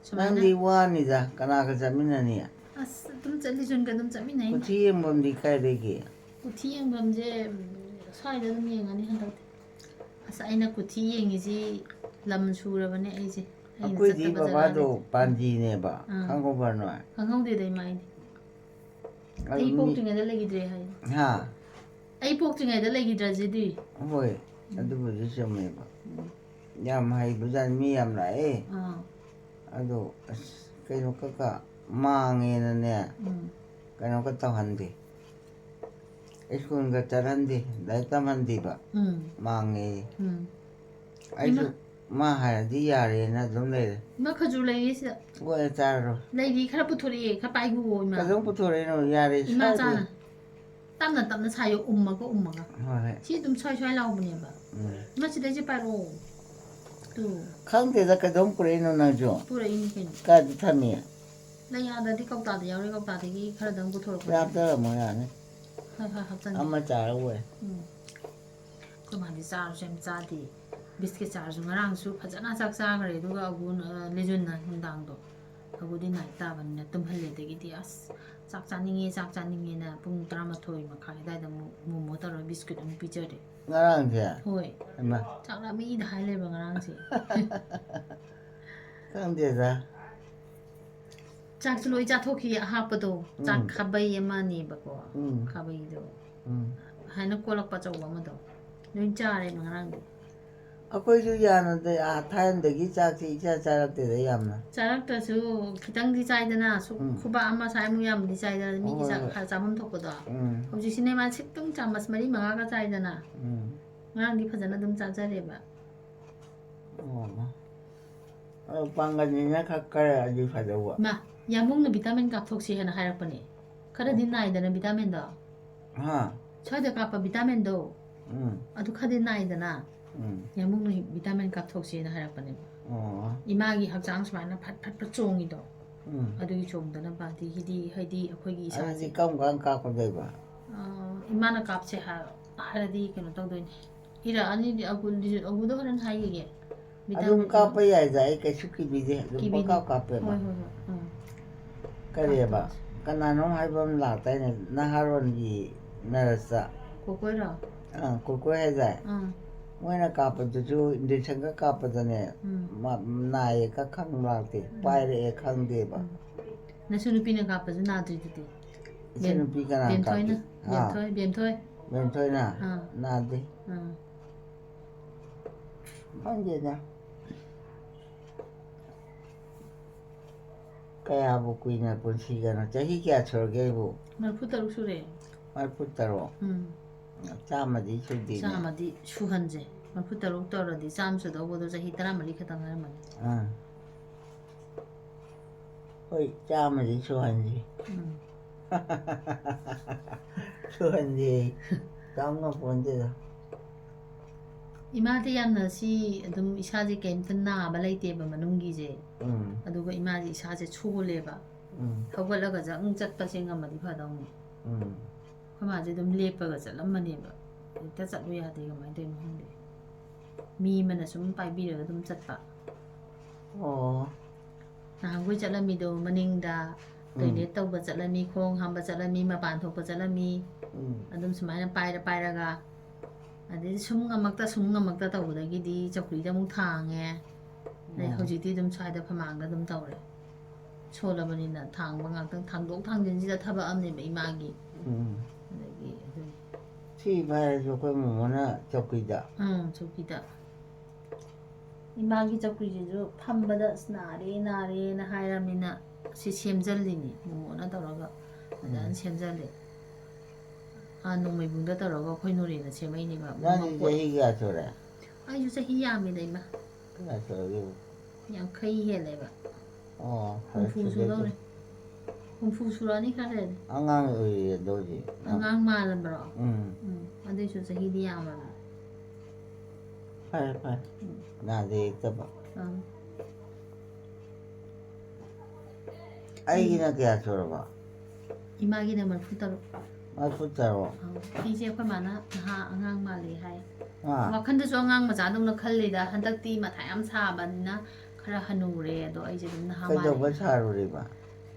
ꯁꯨꯃꯥꯏꯅ꯫ ꯅꯪꯗꯤ ꯋꯥꯅꯤꯗ, ꯀꯅꯥꯒ ꯆꯠꯃꯤꯟꯅꯅꯤ? ꯑꯁ, ꯑꯗꯨꯝ ꯆꯠꯂꯤ, ꯖꯨꯟꯒ ꯑꯗꯨꯝ ꯆꯠꯃꯤꯟꯅꯩ꯫ ꯀꯨꯊꯤ ꯌꯦꯡꯐꯝꯗꯤ ꯀꯥꯏ ꯂꯩꯒꯦ? ꯀꯨꯊꯤ ꯌꯦꯡꯐꯝꯁꯦ, ꯎꯝ, ꯁ꯭ꯋꯥꯏꯗ ꯑꯗꯨꯝ ꯌꯦꯡꯉꯅꯤ ꯍꯟꯗꯛꯇꯤ꯫ ꯑꯁ, ꯑꯩꯅ ꯀꯨꯊꯤ ꯌꯦꯡꯉꯤꯁꯤ ꯂꯝ ꯁꯨꯔꯕꯅꯦ ꯑꯩꯁꯦ꯫ ꯑꯩꯅ ꯑꯩꯈꯣꯏꯗꯤ ꯆꯠꯇꯕ ꯖꯒꯥ ꯕꯕꯥꯗꯣ ꯂꯩꯇꯦ꯫ ꯄꯥꯟꯖꯤꯅꯦꯕ, ꯑꯥ. ꯈꯪꯍꯧꯕ꯭ꯔ ꯅꯣꯏ? ꯈꯪꯍꯧꯗꯦꯗ ꯏꯃꯥ ꯑꯩꯗꯤ꯫ ꯑꯗꯨ ꯑꯩ ꯃꯤ- ꯄꯣꯛꯇ꯭ꯔꯤꯉꯩꯗ ꯂꯩꯈꯤꯗ꯭ꯔꯦ ꯍꯥꯏ꯫ ꯍꯥ? ꯑꯩ ꯄꯣꯛꯇ꯭ꯔꯤꯉꯩꯗ ꯂꯩꯈꯤꯗ꯭ꯔꯁꯤꯗꯤ꯫ ꯍꯣꯏ, ꯑꯗꯨꯕꯨꯗꯤ ꯆꯨꯝꯃꯦꯕ꯫ ꯌꯥꯝ ꯍꯩꯕꯖꯥꯠꯅꯤ, ꯃꯤ ꯌꯥꯝ ꯂꯥꯛꯑꯦ꯫ ꯑꯥ ꯑꯗꯣ ꯑꯁ, ꯀꯩꯅꯣ ꯀꯀꯥ, ꯃꯥꯡꯉꯦꯅꯅꯦ, ꯎꯝ ꯀꯩꯅꯣꯒ ꯇꯧꯍꯟꯗꯦ, ꯁ꯭ꯀꯨꯜꯒ ꯆꯠꯍꯟꯗꯦ, ꯂꯥꯏꯔꯤꯛ ꯇꯝꯍꯟꯗꯦꯕ꯫ ꯎꯝ ꯃꯥꯡꯉꯦ꯫ ꯎꯝ ꯑꯩꯁꯨ ꯏꯃꯥ- ꯃꯥ ꯍꯥꯏꯔꯗꯤ ꯌꯥꯔꯦꯅ ꯑꯗꯨꯝ ꯂꯩꯔꯦ꯫ ꯏꯃꯥ, ꯈꯖꯨꯔ ꯂꯩꯔꯤ ꯁꯤꯗ꯫ ꯍꯣꯏ, ꯆꯥꯔꯔꯣꯏ꯫ ꯂꯩꯔꯤ, ꯈꯔ ꯄꯨꯊꯣꯔꯛꯑꯦ, ꯈꯔ ꯄꯥꯏꯈꯨꯑꯣ ꯏꯃꯥ꯫ ꯀꯩꯗꯧ ꯄꯨꯊꯣꯔꯛꯏꯅꯣ? ꯌꯥꯔꯦ, ꯏꯃꯥ ꯁ꯭ꯋꯥꯏꯗ꯫ ꯆꯥꯅ꯫ ꯇꯞꯅ ꯇꯞꯅ ꯁꯥꯏꯌꯣ, ꯎꯝꯃꯒ ꯎꯝꯃꯒ꯫ ꯍꯣꯏ, ꯍꯣꯏ꯫ ꯁꯤ ꯑꯗꯨꯝ ꯁ꯭ꯋꯥꯏ ꯁ꯭ꯋꯥꯏ ꯂꯥꯎꯕꯅꯦꯕ꯫ ꯎꯝ꯫ ꯏꯃꯥ, ꯁꯤꯗꯩꯁꯦ ꯄꯥꯏꯔꯛꯑꯣ꯫ ꯇꯨ꯫ ꯈꯪꯗꯦꯗ, ꯀꯩꯗꯧ ꯄꯨꯔꯛꯏꯅꯣ ꯅꯪꯁꯨ? ꯄꯨꯔꯛꯏꯅꯤ ꯀꯩꯅꯣ꯫ ꯀꯥꯏꯗ ꯊꯝꯃꯤ? ꯂꯩ, ꯑꯥꯗꯗꯤ ꯀꯧꯇꯥꯗ ꯌꯥꯎꯔꯦ, ꯀꯧꯇꯥꯗꯒꯤ ꯈꯔꯗꯪ ꯄꯨꯊꯣꯔꯛꯄꯅꯦ꯫ ꯍꯥꯞꯆꯔꯝꯃꯣ, ꯌꯥꯅꯤ꯫ ꯍꯣꯏ, ꯍꯣꯏ, ꯍꯥꯞꯆꯟꯒꯦ꯫ ꯑꯃ ꯆꯥꯔꯛꯑꯣꯏ꯫ ꯎꯝ꯫ ꯑꯩꯈꯣꯏ ꯃꯥꯗꯤ ꯆꯥꯔꯁꯨ ꯌꯥꯝ ꯆꯥꯗꯦ꯫ ꯕꯤꯁꯀꯤꯠ ꯆꯥꯔꯁꯨ ꯉꯔꯥꯡꯁꯨ ꯐꯖꯅ ꯆꯥꯛ ꯆꯥꯈ꯭ꯔꯦ, ꯑꯗꯨꯒ ꯑꯒꯨ-, ꯑ, ꯂꯤꯖꯨꯟꯅ ꯅꯨꯡꯗꯥꯡꯗꯣ ꯑꯒꯨꯗꯤ ꯅꯥꯏꯠ ꯇꯥꯕꯅꯤꯅ ꯇꯨꯝꯍꯜꯂꯦ꯫ ꯑꯗꯒꯤꯗꯤ ꯑꯁ, ꯆꯥꯛ ꯆꯥꯅꯤꯡꯉꯦ, ꯆꯥꯛ ꯆꯥꯅꯤꯡꯉꯦꯅ ꯄꯨꯡ ꯇꯔꯥꯃꯥꯊꯣꯏ ꯃꯈꯥꯏ ꯑꯗꯨꯋꯥꯏꯗ ꯑꯃꯨꯛ ꯃꯣꯃꯣ ꯇꯧꯔꯒ ꯕꯤꯁꯀꯤꯠ ꯑꯃꯨꯛ ꯄꯤꯖꯔꯦ꯫ ꯉꯔꯥꯡꯁꯦ? ꯍꯣꯏ꯫ ꯍꯩꯃꯥ꯫ ꯆꯥꯛ ꯂꯥꯝꯃꯤꯗ ꯍꯥꯏ ꯂꯩꯕ ꯉꯔꯥꯡꯁꯦ꯫ ꯈꯪꯗꯦꯗ꯫ ꯆꯥꯛꯁꯨ ꯂꯣꯏ ꯆꯥꯊꯣꯛꯈꯤ, ꯑꯍꯥꯞꯄꯗꯣ꯫ ꯆꯥꯛ ꯎꯝ꯫ ꯈꯥꯕꯩ ꯑꯃꯅꯦꯕꯀꯣ꯫ ꯎꯝ꯫ ꯈꯥꯕꯩꯗꯣ꯫ ꯎꯝ꯫ ꯍꯥꯏꯅ ꯀꯣꯜꯂꯛꯄ ꯑꯆꯧꯕ ꯑꯃꯗꯣ꯫ ꯂꯣꯏ ꯆꯥꯔꯦꯕ ꯉꯔꯥꯡꯗꯤ꯫ ꯑꯩꯈꯣꯏꯁꯨ ꯌꯥꯅꯗ-, ꯑꯥ, ꯊꯥꯏꯅꯗꯒꯤ ꯆꯥꯛꯁꯦ ꯏꯆꯥ ꯆꯥꯔꯛꯇꯦꯗ ꯌꯥꯝꯅ꯫ ꯆꯥꯔꯛꯇ꯭ꯔꯁꯨ ꯈꯤꯇꯪꯗꯤ ꯆꯥꯏꯗꯅ, ꯁꯨ-, ꯎꯝ꯫ ꯈꯨꯕꯥꯛ ꯑꯃ ꯁꯥꯏꯃꯨꯛ ꯌꯥꯝꯗꯤ ꯆꯥꯏꯗꯅ, ꯃꯤꯒꯤ ꯍꯣꯏ, ꯆꯥꯛ ꯍꯣꯏ꯫ ꯈꯔ ꯆꯥꯐꯝ ꯊꯣꯛꯄꯗꯣ꯫ ꯎꯝ꯫ ꯍꯧꯖꯤꯛꯁꯤꯅꯦ ꯃꯥ ꯁꯤꯛꯇꯪ ꯆꯥꯃꯁ ꯃꯔꯤ ꯃꯉꯥꯒ ꯆꯥꯏꯗꯅ꯫ ꯎꯝ꯫ ꯉꯔꯥꯡꯗꯤ ꯐꯖꯅ ꯑꯗꯨꯝ ꯆꯥꯖꯔꯦꯕ꯫ ꯑꯣ꯫ ꯑꯗꯣ ꯄꯥꯡꯒꯜꯅꯤꯅ ꯈꯔ ꯀꯜꯂꯗꯤ ꯐꯗꯧꯕ꯫ ꯃꯥ, ꯌꯥꯃꯨꯡꯅ ꯚꯤꯇꯥꯃꯤꯟ ꯀꯥꯞꯊꯣꯛꯁꯤ ꯍꯥꯏꯅ ꯍꯥꯏꯔꯛꯄꯅꯦ꯫ ꯈꯔꯗꯤ ꯅꯥꯏꯗꯅ ꯚꯤꯇꯥꯃꯤꯟꯗꯣ꯫ ꯍꯥ? ꯁ꯭ꯋꯥꯏꯗ ꯀꯥꯞꯄ ꯚꯤꯇꯥꯃꯤꯟꯗꯣ꯫ ꯎꯝ꯫ ꯑꯗꯨ ꯈꯔꯗꯤ ꯅꯥꯏꯗꯅ꯫ ꯎꯝ꯫ ꯌꯥꯃꯨꯡꯅ ꯚꯤꯇꯥꯃꯤꯟ ꯀꯥꯞꯊꯣꯛꯁꯤ ꯍꯥꯏꯅ ꯍꯥꯏꯔꯛꯄꯅꯦꯕ꯫ ꯑꯣ꯫ ꯏꯃꯥꯒꯤ ꯍꯛꯆꯥꯡ ꯁꯨꯃꯥꯏꯅ ꯐꯠ ꯐꯠ ꯐꯠ ꯆꯣꯡꯉꯤꯗꯣ꯫ ꯎꯝ꯫ ꯑꯗꯨꯒꯤ ꯆꯣꯡꯗꯅꯕ, ꯑꯗꯒꯤꯗꯤ ꯍꯥꯏꯗꯤ ꯑꯩꯈꯣꯏꯒꯤ ꯏꯁꯥꯁꯦ꯫ ꯑꯗꯨꯗꯤ ꯀꯔꯝ ꯀꯥꯟ ꯀꯥꯞꯀꯗꯣꯏꯕ? ꯑ, ꯏꯃꯥꯅ ꯀꯥꯞꯁꯦ ꯍꯥꯏ-, ꯍꯥꯏꯔꯗꯤ ꯀꯩꯅꯣ ꯇꯧꯗꯣꯏꯅꯦ꯫ ꯏꯔꯛꯑꯅꯤꯗꯤ ꯑꯒꯨ-, ꯑꯒꯨꯗ ꯍꯣꯔꯦꯟ ꯍꯥꯏꯈꯤꯒꯦ꯫ ꯑꯗꯨꯝ ꯚꯤꯇꯥꯃꯤꯟ ꯀꯥꯞꯄ ꯌꯥꯏꯗ, ꯑꯩ ꯀꯩꯁꯨ ꯀꯤꯕꯤꯗꯦ꯫ ꯑꯗꯨꯝ ꯀꯤꯕꯤꯗꯦ꯫ ꯄꯪꯀꯥꯞ ꯀꯥꯞꯄꯦꯕ꯫ ꯍꯣꯏ, ꯍꯣꯏ, ꯍꯣꯏ꯫ ꯎꯝ꯫ ꯀꯔꯤꯑꯕ? ꯀꯥꯞꯄ꯫ ꯀꯅꯥꯅꯣꯝ ꯍꯥꯏꯕ ꯑꯃ ꯂꯥꯛꯇꯥꯏꯅꯦ, ꯅꯍꯥꯔꯣꯟꯒꯤ ꯅꯔꯁꯇ꯫ ꯀꯣꯀꯣꯏꯔꯣ? ꯑꯥ, ꯀꯣꯀꯣꯏ ꯍꯥꯏꯗꯥꯏ? ꯑꯥ꯫ ꯃꯣꯏꯅ ꯀꯥꯞꯄꯗꯨꯁꯨ ꯏꯟꯖꯦꯛꯁꯟꯒ ꯀꯥꯞꯄꯗꯅꯦ, ꯎꯝ꯫ ꯃꯥ-, ꯅꯥꯏꯌꯦ ꯀ ꯈꯪ ꯂꯥꯛꯇꯦ, ꯎꯝ꯫ ꯄꯥꯏꯔꯛꯑꯦ ꯈꯪꯗꯦꯕ꯫ ꯎꯝ꯫ ꯅꯁꯨ ꯅꯨꯄꯤꯅ ꯀꯥꯞꯄꯁꯨ ꯅꯥꯗ꯭ꯔꯤꯗꯨꯗꯤ꯫ ꯏꯆꯟ ꯅꯨꯄꯤ ꯀꯅꯥ ꯕꯦꯝꯊꯣꯏꯅ, ꯀꯥꯞꯄꯤ? ꯑꯥ꯫ ꯕꯦꯝꯊꯣꯏ, ꯕꯦꯝꯊꯣꯏ꯫ ꯃꯦꯝꯊꯣꯏꯅ? ꯑꯥ꯫ ꯅꯥꯗꯦ꯫ ꯑꯥ꯫ ꯈꯪꯗꯦꯗ꯫ ꯀꯌꯥꯕꯨ ꯀꯨꯏꯅ ꯄꯨꯟꯁꯤꯒꯅꯣ? ꯆꯍꯤ ꯀꯌꯥ ꯁꯨꯔꯒꯦ ꯑꯩꯕꯨ? ꯃꯔꯤꯐꯨ ꯇꯔꯨꯛ ꯁꯨꯔꯦ꯫ ꯃꯔꯤꯐꯨ ꯇꯔꯨꯛ? ꯎꯝ꯫ ꯆꯥꯝꯃꯗꯤ ꯁꯨꯗꯦꯅꯦ꯫ ꯆꯥꯝꯃꯗꯤ ꯁꯨꯍꯟꯁꯦ꯫ ꯃꯔꯤꯐꯨ ꯇꯔꯨꯛ ꯇꯧꯔꯗꯤ ꯆꯥꯝꯃ ꯁꯨꯗꯧꯕꯗꯣ ꯆꯍꯤ ꯇꯔꯥꯃꯔꯤ ꯈꯛꯇ ꯉꯥꯏꯔꯝꯃꯅꯤ꯫ ꯑꯥ꯫ ꯍꯣꯏ, ꯆꯥꯝꯃꯗꯤ ꯁꯨꯍꯟꯁꯤ꯫ ꯎꯝ꯫ ꯁꯨꯍꯟꯁꯤ ꯑꯩ꯫ ꯇꯝ ꯉꯝꯄꯣꯟꯇꯦꯗ꯫ ꯏꯃꯥꯗꯤ ꯌꯥꯝꯅ ꯁꯤ ꯑꯗꯨꯝ ꯏꯁꯥꯁꯦ ꯀꯩꯝꯇ ꯅꯥꯕ ꯂꯩꯇꯦꯕ ꯃꯅꯨꯡꯒꯤꯁꯦ꯫ ꯎꯝ꯫ ꯑꯗꯨꯒ ꯏꯃꯥꯁꯦ ꯏꯁꯥꯁꯦ ꯁꯣꯜꯂꯦꯕ꯫ ꯎꯝ꯫ ꯍꯧꯒꯠꯂꯒ ꯖꯪ ꯆꯠꯄꯁꯦ ꯉꯝꯃꯗꯤ ꯐꯗꯧꯅꯤ꯫ ꯎꯝ꯫ ꯑꯩꯈꯣꯏ ꯃꯥꯁꯦ ꯑꯗꯨꯝ ꯂꯦꯞꯄꯒ ꯆꯠꯂꯝꯕꯅꯦꯕ꯫ ꯍꯦꯛꯇ ꯆꯠꯂꯨ ꯌꯥꯗꯦ, ꯀꯃꯥꯏꯅ ꯇꯧꯔꯤꯅꯣ ꯈꯪꯗꯦ꯫ ꯃꯤ ꯑꯃꯅ ꯁꯨꯝ ꯄꯥꯏꯕꯤꯔꯒ ꯑꯗꯨꯝ ꯆꯠꯄ꯫ ꯑꯣ꯫ ꯅꯍꯥꯟꯈꯣꯏ ꯆꯠꯂꯝꯃꯤꯗꯣ ꯃꯅꯤꯡꯗ ꯎꯝ꯫ ꯇꯣꯏꯂꯦꯠ ꯇꯧꯕ ꯆꯠꯂꯝꯃꯤ, ꯈꯣꯡ ꯍꯥꯝꯕ ꯆꯠꯂꯝꯃꯤ, ꯃꯄꯥꯟ ꯊꯣꯛꯄ ꯆꯠꯂꯝꯃꯤ꯫ ꯎꯝ꯫ ꯑꯗꯨꯝ ꯁꯨꯃꯥꯏꯅ ꯄꯥꯏꯔ ꯄꯥꯏꯔꯒ, ꯑꯗꯩꯗꯤ ꯁꯨꯝ ꯉꯝꯃꯛꯇ ꯁꯨꯝ ꯉꯝꯃꯛꯇ ꯇꯧꯕꯗꯒꯤꯗꯤ ꯆꯧꯀ꯭ꯔꯤꯗ ꯑꯃꯨꯛ ꯊꯥꯡꯉꯦ꯫ ꯑꯗꯩ ꯎꯝ꯫ ꯍꯧꯖꯤꯛꯇꯤ ꯑꯗꯨꯝ ꯁ꯭ꯋꯥꯏꯗ ꯐꯃꯥꯡꯗ ꯑꯗꯨꯝ ꯇꯧꯔꯦ꯫ ꯁꯣꯜꯂꯕꯅꯤꯅ ꯊꯥꯡꯕ ꯉꯥꯛꯇꯪ, ꯊꯥꯡꯗꯣꯛ ꯊꯥꯡꯖꯤꯟꯁꯤꯗ ꯊꯕꯛ ꯑꯃꯅꯦꯕ ꯏꯃꯥꯒꯤ꯫ ꯎꯝ꯫ ꯑꯗꯒꯤ ꯑꯗꯨꯝ ꯁꯤ ꯍꯥꯏꯔꯁꯨ ꯑꯩꯈꯣꯏ ꯃꯣꯃꯣꯅ ꯆꯧꯀ꯭ꯔꯤꯗ꯫ ꯑꯪ, ꯆꯧꯀ꯭ꯔꯤꯗ꯫ ꯏꯃꯥꯒꯤ ꯆꯧꯀ꯭ꯔꯤꯁꯤꯁꯨ ꯐꯝꯕꯗ ꯑꯁ ꯅꯥꯔꯦ ꯅꯥꯔꯦꯅ ꯍꯥꯏꯔꯕꯅꯤꯅ ꯁꯤ ꯁꯦꯝꯖꯜꯂꯤꯅꯤ, ꯃꯣꯃꯣꯅ ꯇꯧꯔꯒ ꯐꯖꯅ ꯎꯝ꯫ ꯁꯦꯝꯖꯜꯂꯦ꯫ ꯑꯥ, ꯅꯣꯡꯃꯩꯕꯨꯡꯗ ꯇꯧꯔꯒ ꯑꯩꯈꯣꯏ ꯅꯣꯔꯦꯅ ꯁꯦꯝꯃꯛꯏꯅꯦꯕ꯫ ꯅꯪꯗꯤ ꯃꯄꯣꯠ꯫ ꯆꯍꯤ ꯀꯌꯥ ꯁꯨꯔꯦ? ꯑꯩꯁꯨ ꯆꯍꯤ ꯌꯥꯝꯃꯤꯗ ꯏꯃꯥ꯫ ꯀꯌꯥ ꯁꯨꯔꯒꯦꯕꯨ? ꯌꯥꯡꯈꯩ ꯍꯦꯜꯂꯦꯕ꯫ ꯑꯣ, ꯍꯨꯝꯐꯨ ꯐꯔꯦ, ꯁꯨꯗꯧꯔꯦ꯫ ꯍꯨꯝꯐꯨ ꯁꯨꯔꯛꯑꯅꯤ ꯈꯔ ꯂꯩꯔꯗꯤ꯫ ꯑꯉꯥꯡ ꯑꯣꯏꯔꯤꯌꯦ ꯑꯗꯣ ꯍꯧꯖꯤꯛ꯫ ꯑꯉꯥꯡ ꯃꯥꯜꯂꯕ꯭ꯔꯣ? ꯎꯝ꯫ ꯎꯝ, ꯑꯗꯨꯏꯁꯨ ꯆꯍꯤꯗꯤ ꯌꯥꯝꯃꯕꯅꯤ꯫ ꯐꯔꯦ, ꯐꯔꯦ꯫ ꯎꯝ꯫ ꯅꯥꯗ ꯌꯦꯛꯇꯕ꯫ ꯑꯥ꯫ ꯑꯩꯒꯤꯅ ꯀꯌꯥ ꯁꯨꯔꯕ? ꯏꯃꯥꯒꯤꯅ ꯃꯔꯤꯐꯨ ꯇꯔꯨꯛ꯫ ꯃꯔꯤꯐꯨ ꯇꯔꯨꯛ꯫ ꯑꯥ, ꯑꯩꯁꯦ ꯑꯩꯈꯣꯏ ꯃꯥꯅ ꯅꯍꯥ ꯑꯉꯥꯡ ꯃꯥꯜꯂꯤ ꯍꯥꯏ꯫ ꯑꯥ꯫ ꯋꯥꯈꯟꯗꯁꯨ ꯑꯉꯥꯡ ꯃꯆꯥꯗꯧꯅ ꯈꯜꯂꯤꯗ, ꯍꯟꯗꯛꯇꯤ ꯃꯊꯥ ꯌꯥꯝ ꯁꯥꯕꯅꯤꯅ ꯈꯔ ꯍꯅꯨꯔꯦ, ꯑꯗꯣ ꯑꯩꯁꯦ ꯑꯗꯨꯝ ꯅꯍꯥ ꯃꯥꯜꯂꯦ꯫ ꯀꯩꯗꯧꯕ ꯁꯥꯔꯨꯔꯤꯕ?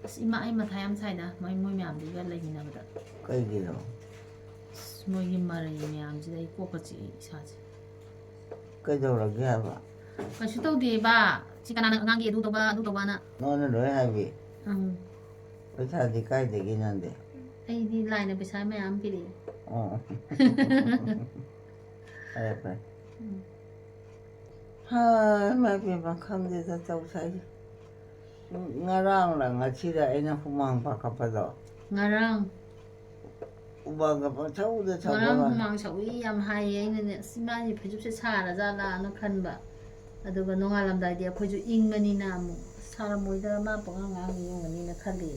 ꯑꯁ ꯏꯃꯥ, ꯑꯩ ꯃꯊꯥ ꯌꯥꯝ ꯁꯥꯏꯗ, ꯃꯣꯏ, ꯃꯣꯏ ꯃꯌꯥꯝꯗꯨꯒ ꯂꯩꯃꯤꯟꯅꯕꯗ꯫ ꯀꯩꯒꯤꯅꯣ? ꯑꯁ ꯃꯣꯏꯒꯤ ꯃꯔꯩ ꯃꯌꯥꯝꯁꯤꯗ ꯑꯩ ꯀꯣꯛꯀ ꯆꯤꯛꯏ ꯏꯁꯥꯁꯦ꯫ ꯀꯩꯗꯧꯔꯒꯦ ꯍꯥꯏꯕ? ꯀꯩꯁꯨ ꯇꯧꯗꯦꯕ꯫ ꯁꯤ ꯀꯅꯥꯅ ꯑꯉꯥꯡꯒꯤ ꯑꯗꯨ ꯇꯧꯕ, ꯑꯗꯨ ꯇꯧꯕꯅ? ꯅꯉꯣꯟꯗ ꯂꯣꯏ ꯍꯥꯏꯕꯤ? ꯎꯝ꯫ ꯄꯩꯁꯥꯗꯤ ꯀꯥꯏꯗꯒꯤ ꯅꯪꯗꯤ? ꯑꯩꯗꯤ ꯂꯥꯏꯅ ꯄꯩꯁꯥ ꯃꯌꯥꯝ ꯄꯤꯔꯛꯑꯦ꯫ ꯑꯣ꯫ ꯐꯔꯦ ꯐꯔꯦ꯫ ꯎꯝ꯫ ꯍꯥꯏ, ꯏꯃꯥ ꯏꯕꯦꯝꯃ, ꯈꯪꯗꯦꯗ ꯇꯧ ꯁꯥꯏꯁꯦ꯫ ꯉꯔꯥꯡꯂ ꯉꯁꯤꯔ ꯑꯩꯅ ꯍꯨꯃꯥꯡ ꯄꯥꯈꯠꯄꯗꯣ꯫ ꯉꯔꯥꯡ ꯍꯨꯃꯥꯡꯒ ꯄꯪꯁꯧꯗ ꯉꯔꯥꯡ ꯁꯧꯕ꯫ ꯍꯨꯃꯥꯡ ꯁꯧꯏ ꯌꯥꯝ ꯍꯥꯏꯌꯦ꯫ ꯑꯩꯅꯅꯦ, "ꯑꯁ, ꯏꯃꯥꯁꯤ ꯐꯩꯖꯨꯞꯁꯦ ꯁꯥꯔꯖꯥꯠꯂꯥꯅ" ꯈꯟꯕ꯫ ꯑꯗꯨꯒ ꯅꯣꯡꯉꯥꯜꯂꯝꯗꯥꯏꯗꯤ ꯑꯩꯈꯣꯏꯁꯨ ꯏꯪꯕꯅꯤꯅ ꯑꯃꯨꯛ, "ꯁꯥꯔꯝꯃꯣꯏꯗ, ꯃꯥ ꯄꯉꯥꯡ ꯉꯥꯡꯉꯤ ꯑꯣꯏꯔꯝꯒꯅꯤꯅ" ꯈꯜꯂꯤ꯫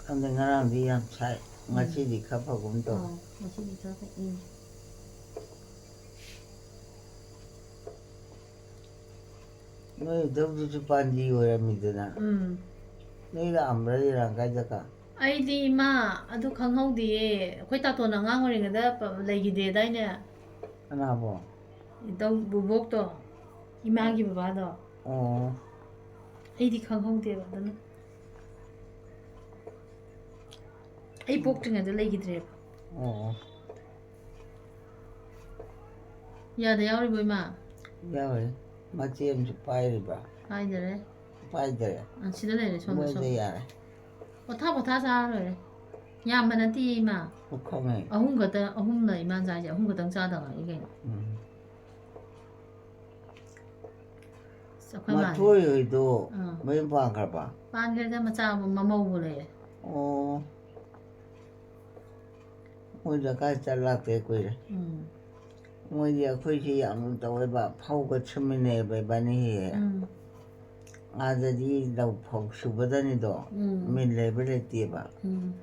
ꯈꯪꯗꯦ, ꯉꯔꯥꯡꯗꯤ ꯌꯥꯝ ꯁꯥꯏ, ꯉꯁꯤꯗꯤ ꯈꯔ ꯐꯒꯨꯝ ꯇꯧ꯫ ꯑꯥ, ꯉꯁꯤꯗꯤ ꯈꯔ ꯈꯔ ꯏꯪꯉꯤ꯫ ꯅꯣꯏ ꯏꯙꯧꯗꯨꯁꯨ ꯄꯥꯟꯖꯤ ꯑꯣꯏꯔꯝꯃꯤꯗꯅ꯫ ꯎꯝ꯫ ꯅꯣꯏ ꯂꯥꯛꯑꯝꯕ꯭ꯔꯥ ꯏꯔꯥꯡ ꯀꯥꯏꯗꯀ? ꯑꯩꯗꯤ, ꯏꯃꯥ, ꯑꯗꯨ ꯈꯪꯍꯧꯗꯦꯌꯦ꯫ ꯑꯩꯈꯣꯏ ꯇꯥꯇꯣꯟ ꯑꯉꯥꯡ ꯑꯣꯏꯔꯤꯉꯩꯗ ꯄ-, ꯂꯩꯈꯤꯗꯦꯗꯥꯏꯅꯦ? ꯀꯅꯥꯕꯣ? ꯏꯙꯧ ꯕꯨꯕꯣꯛꯇꯣ, ꯏꯃꯥꯒꯤ ꯕꯕꯥꯗꯣ꯫ ꯑꯣ꯫ ꯑꯩꯗꯤ ꯈꯪꯍꯧꯗꯦꯕ ꯑꯗꯨꯅ꯫ ꯑꯩ ꯄꯣꯛꯇ꯭ꯔꯤꯉꯩꯗ ꯂꯩꯈꯤꯗ꯭ꯔꯦꯕ꯫ ꯑꯣ꯫ ꯌꯥꯗ ꯌꯥꯎꯔꯤꯕꯣ, ꯏꯃꯥ? ꯌꯥꯎꯔꯤ꯫ ꯃꯆꯦ ꯑꯃꯁꯨ ꯄꯥꯏꯔꯤꯕ? ꯄꯥꯏꯗꯔꯦ꯫ ꯄꯥꯏꯗꯔꯦ? ꯑ, ꯁꯤꯗ ꯂꯩꯔꯦ, ꯁꯣꯝꯗ, ꯃꯣꯏꯗ ꯁꯣꯝꯗ꯫ ꯌꯥꯔꯦ꯫ ꯄꯣꯊꯥ, ꯄꯣꯊꯥ ꯆꯥꯔ ꯂꯣꯏꯔꯦ꯫ ꯌꯥꯝꯕ ꯅꯠꯇꯦ, ꯏꯃꯥ꯫ ꯑꯣ, ꯈꯪꯉꯦ꯫ ꯑꯍꯨꯝ ꯈꯛꯇ, ꯑꯍꯨꯝꯅ ꯏꯃꯥꯅ ꯆꯥꯏꯁꯦ, ꯑꯍꯨꯝ ꯈꯛꯇꯪ ꯆꯥꯗ ꯉꯥꯏꯔꯤ ꯀꯩꯅꯣ꯫ ꯎꯝ꯫ ꯑꯁ, ꯑꯩꯈꯣꯏ ꯃꯥꯁꯦ꯫ ꯃꯊꯣꯏ ꯍꯣꯏꯗꯣ ꯑꯥ꯫ ꯃꯌꯨꯝ ꯄꯥꯟꯈ꯭ꯔꯕ? ꯄꯥꯟꯈ꯭ꯔꯦꯗ, ꯃꯆꯥ ꯑꯃ, ꯃꯃꯧꯕꯨ ꯂꯩꯔꯦ꯫ ꯑꯣ꯫ ꯃꯣꯏ ꯂꯩꯀꯥꯏ ꯆꯠ ꯂꯥꯛꯇꯦ ꯀꯨꯏꯔꯦ꯫ ꯎꯝ꯫ ꯃꯣꯏꯗꯤ ꯑꯩꯈꯣꯏꯁꯤ ꯌꯥꯝ ꯇꯧꯋꯦꯕ, ꯐꯧꯒ ꯁꯨꯃꯤꯟꯅꯩꯌꯦꯕ ꯏꯕꯥꯅꯤ ꯍꯦꯛ ꯍꯦꯛ꯫ ꯎꯝ꯫ ꯑꯥꯗꯗꯤ ꯂꯧ ꯐꯧ ꯁꯨꯕꯗꯅꯤꯗꯣ, ꯎꯝ꯫ ꯃꯤꯜ ꯂꯩꯕ ꯂꯩꯇꯦꯕ꯫ ꯎꯝ꯫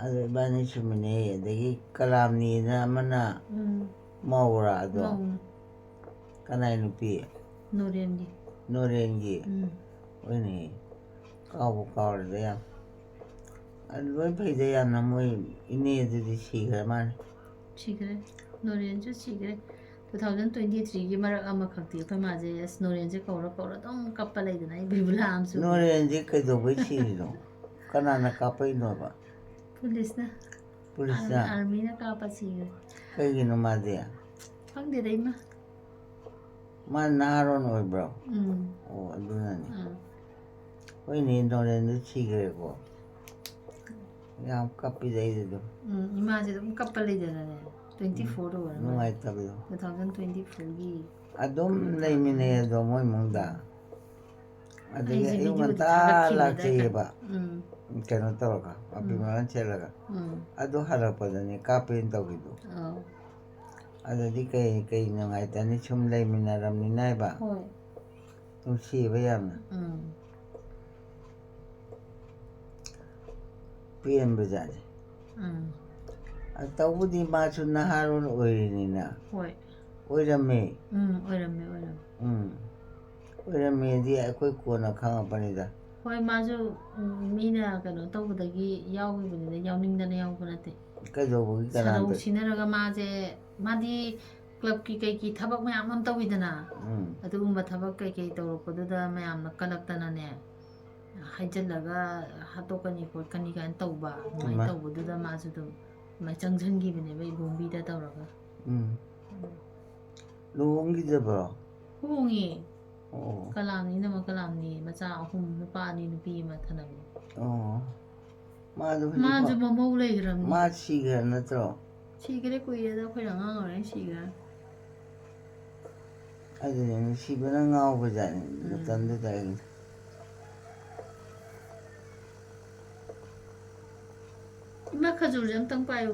ꯑꯗꯣ ꯏꯕꯥꯅꯤ ꯁꯨꯃꯤꯟꯅꯩ꯫ ꯑꯗꯒꯤ ꯀꯂꯥꯝꯅꯤꯅ ꯑꯃꯅ ꯎꯝ꯫ ꯃꯧꯔꯥ ꯑꯗꯣ? ꯃꯧꯅ꯫ ꯀꯅꯥꯏ ꯅꯨꯄꯤ? ꯅꯣꯔꯦꯟꯒꯤ꯫ ꯅꯣꯔꯦꯟꯒꯤ? ꯎꯝ꯫ ꯍꯣꯏꯅꯦ, ꯀꯥꯎꯕꯨ ꯀꯥꯎꯔꯦꯗ ꯌꯥꯝ꯫ ꯑꯗꯨ ꯂꯣꯏ ꯐꯩꯗ ꯌꯥꯝꯅ, ꯃꯣꯏ ꯏꯅꯦ ꯑꯗꯨꯗꯤ ꯁꯤꯈ꯭ꯔ ꯃꯥꯜꯂꯦ꯫ ꯁꯤꯈ꯭ꯔꯦ꯫ ꯅꯣꯔꯦꯟꯁꯨ ꯁꯤꯈ꯭ꯔꯦ꯫ Two thousand twenty three ꯒꯤ ꯃꯔꯛ ꯑꯃꯈꯛꯇꯤ ꯑꯩꯈꯣꯏ ꯃꯥꯁꯦ, ꯑꯁ, ꯅꯣꯔꯦꯟꯁꯦ ꯀꯧꯔ ꯀꯧꯔ ꯑꯗꯨꯝ ꯀꯞꯄ ꯂꯩꯗꯅ, ꯑꯩ ꯕꯤꯕꯨꯂꯥ ꯑꯃꯁꯨ꯫ ꯅꯣꯔꯦꯟꯁꯦ ꯀꯩꯗꯧꯕꯩ ꯁꯤꯔꯤꯅꯣ? ꯀꯅꯥꯅ ꯀꯥꯞꯄꯛꯏꯅꯣꯕ? ꯄꯨꯂꯤꯁꯅ꯫ ꯄꯨꯂꯤꯁꯅ? ꯑꯥꯔꯃꯤꯅ ꯀꯥꯞꯄ ꯁꯤꯈ꯭ꯔꯦ꯫ ꯀꯩꯒꯤꯅꯣ ꯃꯥꯗꯤ? ꯈꯪꯗꯦꯗ, ꯏꯃꯥ꯫ ꯃꯥ ꯅꯍꯥꯔꯣꯟ ꯑꯣꯏꯕ꯭ꯔꯣ? ꯎꯝ꯫ ꯑꯣ, ꯑꯗꯨꯅꯅꯤ꯫ ꯑꯥ꯫ ꯍꯣꯏꯅꯦ, ꯅꯣꯔꯦꯟꯗꯨ ꯁꯤꯈ꯭ꯔꯦꯀꯣ꯫ ꯌꯥꯝ ꯀꯞꯄꯤꯗ ꯑꯩꯗꯤ ꯑꯗꯨꯝ꯫ ꯎꯝ, ꯏꯃꯥꯁꯦ ꯑꯗꯨꯝ ꯀꯞꯄ ꯂꯩꯗꯅꯅꯦ, ꯇ꯭ꯋꯦꯟꯇꯤ ꯐꯣꯔꯗ ꯑꯣꯏꯔ ꯃꯥꯜꯂꯦ, ꯅꯨꯡꯉꯥꯏꯇꯕꯗꯣ꯫ ꯇꯨ ꯊꯥꯎꯖꯟ ꯇ꯭ꯋꯦꯟꯇꯤ ꯐꯣꯔꯒꯤ꯫ ꯑꯗꯨꯝ ꯂꯩꯃꯤꯟꯅꯩ ꯑꯗꯣ ꯃꯣꯏ ꯏꯃꯨꯡꯗ꯫ ꯑꯗꯒꯤ ꯑꯩꯁꯦ ꯑꯌꯨꯛ ꯚꯤꯗꯤꯑꯣꯗꯤ ꯉꯟꯇꯥ ꯊꯥꯒꯠꯈꯤꯕꯅꯦ ꯂꯥꯛꯆꯩꯌꯦꯕ꯫ ꯎꯝ, ꯀꯩꯅꯣ ꯇꯧꯔꯒ, ꯄꯥꯄꯤ ꯃꯔꯟ ꯁꯦꯠꯂꯒ꯫ ꯎꯝ, ꯑꯗꯨ ꯍꯜꯂꯛꯄꯗꯅꯦ ꯀꯥꯞꯄꯦꯅ ꯇꯧꯈꯤꯗꯣ꯫ ꯑꯧ꯫ ꯑꯗꯨꯗꯤ ꯀꯩ ꯀꯩ ꯅꯨꯡꯉꯥꯏꯇꯅꯤ, ꯁꯨꯝ ꯂꯩꯃꯤꯟꯅꯔꯝꯅꯤꯅ ꯍꯥꯏꯕ꯫ ꯍꯣꯏ꯫ ꯅꯨꯡꯁꯤꯕ ꯌꯥꯝꯅ꯫ ꯎꯝ꯫ ꯄꯦꯟꯕꯖꯥꯠꯅꯤ꯫ ꯎꯝ꯫ ꯑ, ꯇꯧꯕꯗꯤ ꯃꯥꯁꯨ ꯅꯍꯥꯔꯣꯜ ꯑꯣꯏꯔꯤꯅꯤꯅ꯫ ꯍꯣꯏ꯫ ꯑꯣꯏꯔꯝꯃꯦ꯫ ꯎꯝ, ꯑꯣꯏꯔꯝꯃꯦ, ꯑꯣꯏꯔꯝꯃꯦ꯫ ꯎꯝ꯫ ꯑꯣꯏꯔꯝꯃꯦꯗꯤ ꯑꯩꯈꯣꯏ ꯀꯣꯟꯅ ꯈꯪꯉꯛꯄꯅꯤꯗ꯫ ꯍꯣꯏ, ꯃꯥꯁꯨ, ꯎꯝ, ꯃꯤꯅ ꯀꯩꯅꯣ ꯇꯧꯕꯗꯒꯤ ꯌꯥꯎꯈꯤꯕꯅꯤꯗ, ꯌꯥꯎꯅꯤꯡꯗꯅ ꯌꯥꯎꯕ ꯅꯠꯇꯦ꯫ ꯀꯩꯗꯧꯕꯒꯤ ꯁꯥꯗꯧ ꯀꯅꯥꯗ? ꯁꯤꯟꯅꯔꯒ ꯃꯥꯁꯦ, ꯃꯥꯗꯤ ꯀ꯭ꯂꯕꯀꯤ ꯀꯩꯒꯤ ꯊꯕꯛ ꯃꯌꯥꯝ ꯑꯃ ꯇꯧꯋꯤꯗꯅ, ꯎꯝ꯫ ꯑꯗꯨꯒꯨꯝꯕ ꯊꯕꯛ ꯀꯩꯀꯩ ꯇꯧꯔꯛꯄꯗꯨꯗ ꯃꯌꯥꯝꯅ ꯀꯜꯂꯛꯇꯅꯅꯦ, ꯍꯥꯏꯖꯤꯜꯂꯒ ꯍꯥꯠꯇꯣꯛꯀꯅꯤ ꯈꯣꯠꯀꯅꯤ ꯀꯥꯏꯅ ꯇꯧꯕ, ꯑꯗꯨꯃꯥꯏꯅ ꯏꯃꯥ꯫ ꯇꯧꯕꯗꯨꯗ ꯃꯥꯁꯨ ꯑꯗꯨꯝ ꯑꯗꯨꯃꯥꯏꯅ ꯆꯪꯁꯤꯟꯈꯤꯕꯅꯦꯕ ꯏꯕꯣꯝꯕꯤꯗ ꯇꯧꯔꯒ꯫ ꯎꯝ꯫ ꯂꯨꯍꯣꯡꯈꯤꯗꯕ꯭ꯔꯣ? ꯍꯣꯡꯉꯦ꯫ ꯑꯣ꯫ ꯀꯂꯥꯝꯅꯤ ꯏꯅꯝꯃ ꯀꯂꯥꯝꯅꯤ, ꯃꯆꯥ ꯑꯍꯨꯝ, ꯅꯨꯄꯥ ꯑꯅꯤ, ꯅꯨꯄꯤ ꯑꯃ ꯊꯅꯝꯃꯤ꯫ ꯑꯣ꯫ ꯃꯥꯗꯣ ꯍꯧꯖꯤꯛ ꯃꯥꯁꯨ ꯐꯥꯎ-, ꯃꯃꯧ ꯂꯩꯈ꯭ꯔꯕꯅꯤ꯫ ꯃꯥ ꯁꯤꯈ꯭ꯔ ꯅꯠꯇ꯭ꯔꯣ? ꯁꯤꯈ꯭ꯔꯦ, ꯀꯨꯏꯔꯦꯗ, ꯑꯩꯈꯣꯏꯅ ꯑꯉꯥꯡ ꯑꯣꯏꯔꯤꯉꯩ ꯁꯤꯈ꯭ꯔꯦ꯫ ꯑꯗꯨꯅꯦ, ꯅꯨꯡꯁꯤꯕꯅ ꯉꯥꯎꯕꯖꯥꯠꯅꯤ ꯎꯝ꯫ ꯃꯇꯝꯗꯨꯗ ꯑꯩ꯫ ꯏꯃꯥ, ꯈꯖꯨꯔꯁꯦ ꯑꯝꯇꯪ ꯄꯥꯏꯌꯨ꯫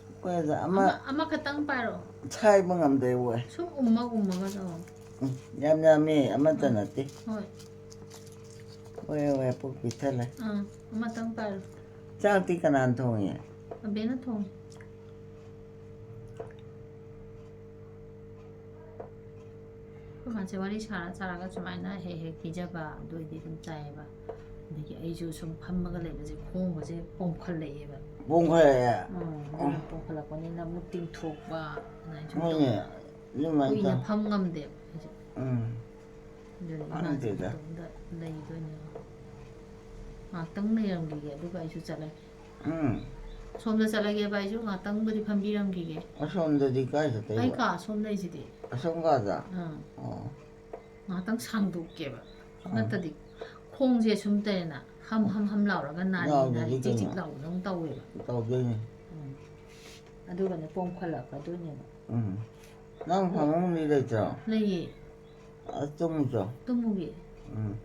ꯑꯩꯈꯣꯏꯗ ꯑꯃ ꯑꯃ, ꯑꯃꯈꯛꯇꯪ ꯄꯥꯏꯔꯣ꯫ ꯁꯥꯏꯕ ꯉꯝꯗꯦ, ꯍꯣꯏ꯫ ꯁꯨꯝ ꯎꯝꯃ ꯎꯝꯃꯒ ꯇꯧ꯫ ꯎꯝ, ꯌꯥꯝ ꯌꯥꯝꯃꯤ, ꯑꯃꯠꯇ ꯅꯠꯇꯦ꯫ ꯍꯣꯏ꯫ ꯍꯣꯏ, ꯍꯣꯏ, ꯄꯨꯛ ꯄꯤꯛꯊꯜꯂꯦ꯫ ꯑꯥ, ꯑꯃꯇꯪ ꯄꯥꯏꯔꯣ꯫ ꯆꯥꯛꯇꯤ ꯀꯅꯥꯅ ꯊꯣꯡꯉꯤ? ꯑꯕꯦꯅ ꯊꯣꯡꯉꯤ꯫ ꯑꯩꯈꯣꯏ ꯃꯥꯁꯦ ꯋꯥꯔꯤ ꯁꯥꯔ ꯁꯥꯔꯒ ꯁꯨꯃꯥꯏꯅ ꯍꯦꯛ ꯍꯦꯛ ꯄꯤꯖꯕ, ꯑꯗꯨ ꯑꯣꯏꯗꯤ ꯑꯗꯨꯝ ꯆꯥꯏꯌꯦꯕ꯫ ꯑꯗꯒꯤ ꯑꯩꯁꯨ ꯁꯨꯝ ꯐꯝꯃꯒ ꯂꯩꯕꯁꯦ ꯈꯣꯡꯒꯁꯦ ꯄꯣꯝꯈꯠꯂꯛꯑꯦꯕ꯫ ꯄꯣꯝꯈꯠꯂꯛꯑꯦ? ꯎꯝ, ꯑꯗꯨꯅ ꯄꯣꯝꯈꯠꯂꯛꯄꯅꯤꯅ ꯃꯨꯛ ꯇꯤꯡꯊꯣꯛꯄ, ꯑꯗꯨꯃꯥꯏꯅ ꯁꯨꯝ ꯍꯣꯏꯅꯦ, ꯇꯧꯕ꯫ ꯑꯗꯨꯃꯥꯏꯅ ꯀꯨꯏꯅ ꯇꯧ-, ꯐꯝ ꯉꯝꯗꯦꯕ ꯑꯩꯁꯦ꯫ ꯎꯝ꯫ ꯑꯗꯨꯅ ꯏꯃꯥꯁꯦ ꯈꯪꯗꯦꯗ꯫ ꯃꯇꯣꯝꯗ ꯂꯩꯗꯣꯏꯅꯦꯕ꯫ ꯉꯥꯏꯍꯥꯛꯇꯪ ꯂꯩꯔꯝꯈꯤꯒꯦ, ꯑꯗꯨꯒ ꯑꯩꯁꯨ ꯆꯠꯂꯒꯦ꯫ ꯎꯝ꯫ ꯁꯣꯝꯗ ꯆꯠꯂꯒꯦꯕ, ꯑꯩꯁꯨ ꯉꯥꯏꯍꯥꯛꯇꯪꯕꯨꯗꯤ ꯐꯝꯕꯤꯔꯝꯈꯤꯒꯦ꯫ ꯑꯁꯣꯝꯗꯗꯤ ꯀꯥꯏ ꯑꯩ ꯆꯠꯇꯣꯏꯕ? ꯀꯥ ꯁꯣꯝ ꯂꯩꯁꯤꯗꯤ꯫ ꯑꯁꯣꯝ ꯀꯥꯗ? ꯑꯥ꯫ ꯑꯣ꯫ ꯉꯥꯏꯍꯥꯛꯇꯪ ꯁꯥꯡꯗꯣꯛꯀꯦꯕ꯫ ꯑꯥ꯫ ꯅꯠꯇꯗꯤ ꯈꯣꯡꯁꯦ ꯁꯨꯝ ꯇꯧꯔꯦꯅ, ꯍꯝ ꯍꯝ ꯍꯝ ꯂꯥꯎꯔꯒ ꯅꯥꯔꯤ ꯌꯥꯎꯗ꯭ꯔꯗꯤ ꯅꯥꯔꯤ ꯆꯤꯛ ꯆꯤꯛ ꯀꯩꯅꯣ? ꯂꯥꯎꯕꯗꯧꯅ ꯇꯧꯋꯦꯕ꯫ ꯇꯧꯗꯣꯏꯅꯤ꯫ ꯎꯝ꯫ ꯑꯗꯨꯒꯅꯦ ꯄꯣꯝꯈꯠꯂꯛꯀꯗꯣꯏꯅꯦꯕ꯫ ꯎꯝ꯫ ꯅꯪ ꯐꯃꯨꯡꯗꯤ ꯂꯩꯇ꯭ꯔꯣ? ꯂꯩꯌꯦ꯫ ꯑ, ꯇꯨꯝꯃꯨꯆꯣ꯫ ꯇꯨꯝꯃꯨꯒꯦ꯫ ꯎꯝ꯫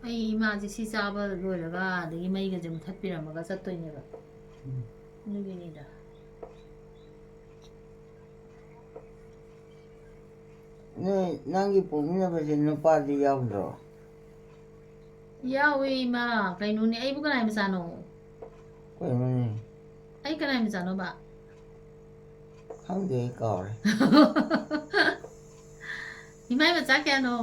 ꯑꯩ ꯏꯃꯥꯁꯦ ꯁꯤ ꯆꯥꯕ ꯂꯣꯏꯔꯒ ꯑꯗꯒꯤ ꯃꯩꯒꯁꯦ ꯃꯨꯊꯠꯄꯤꯔꯝꯃꯒ ꯆꯠꯇꯣꯏꯅꯦꯕ꯫ ꯎꯝ꯫ ꯑꯗꯨꯒꯤꯅꯤꯗ꯫ ꯅꯣꯏ ꯅꯪꯒꯤ ꯄꯣꯛꯃꯤꯟꯅꯕꯁꯦ ꯅꯨꯄꯥꯗꯤ ꯌꯥꯎꯗ꯭ꯔꯣ? ꯌꯥꯎꯋꯦ ꯏꯃꯥ꯫ ꯀꯩꯅꯣꯅꯦ, ꯑꯩꯕꯨ ꯀꯅꯥꯏ ꯃꯆꯥꯅꯣ? ꯀꯩꯅꯣꯅꯦ? ꯑꯩ ꯀꯅꯥꯏ ꯃꯆꯥꯅꯣꯕ? ꯈꯪꯗꯦ, ꯑꯩ ꯀꯥꯎꯔꯦ꯫ ꯏꯃꯥꯏ ꯃꯆꯥ ꯀꯌꯥꯅꯣ?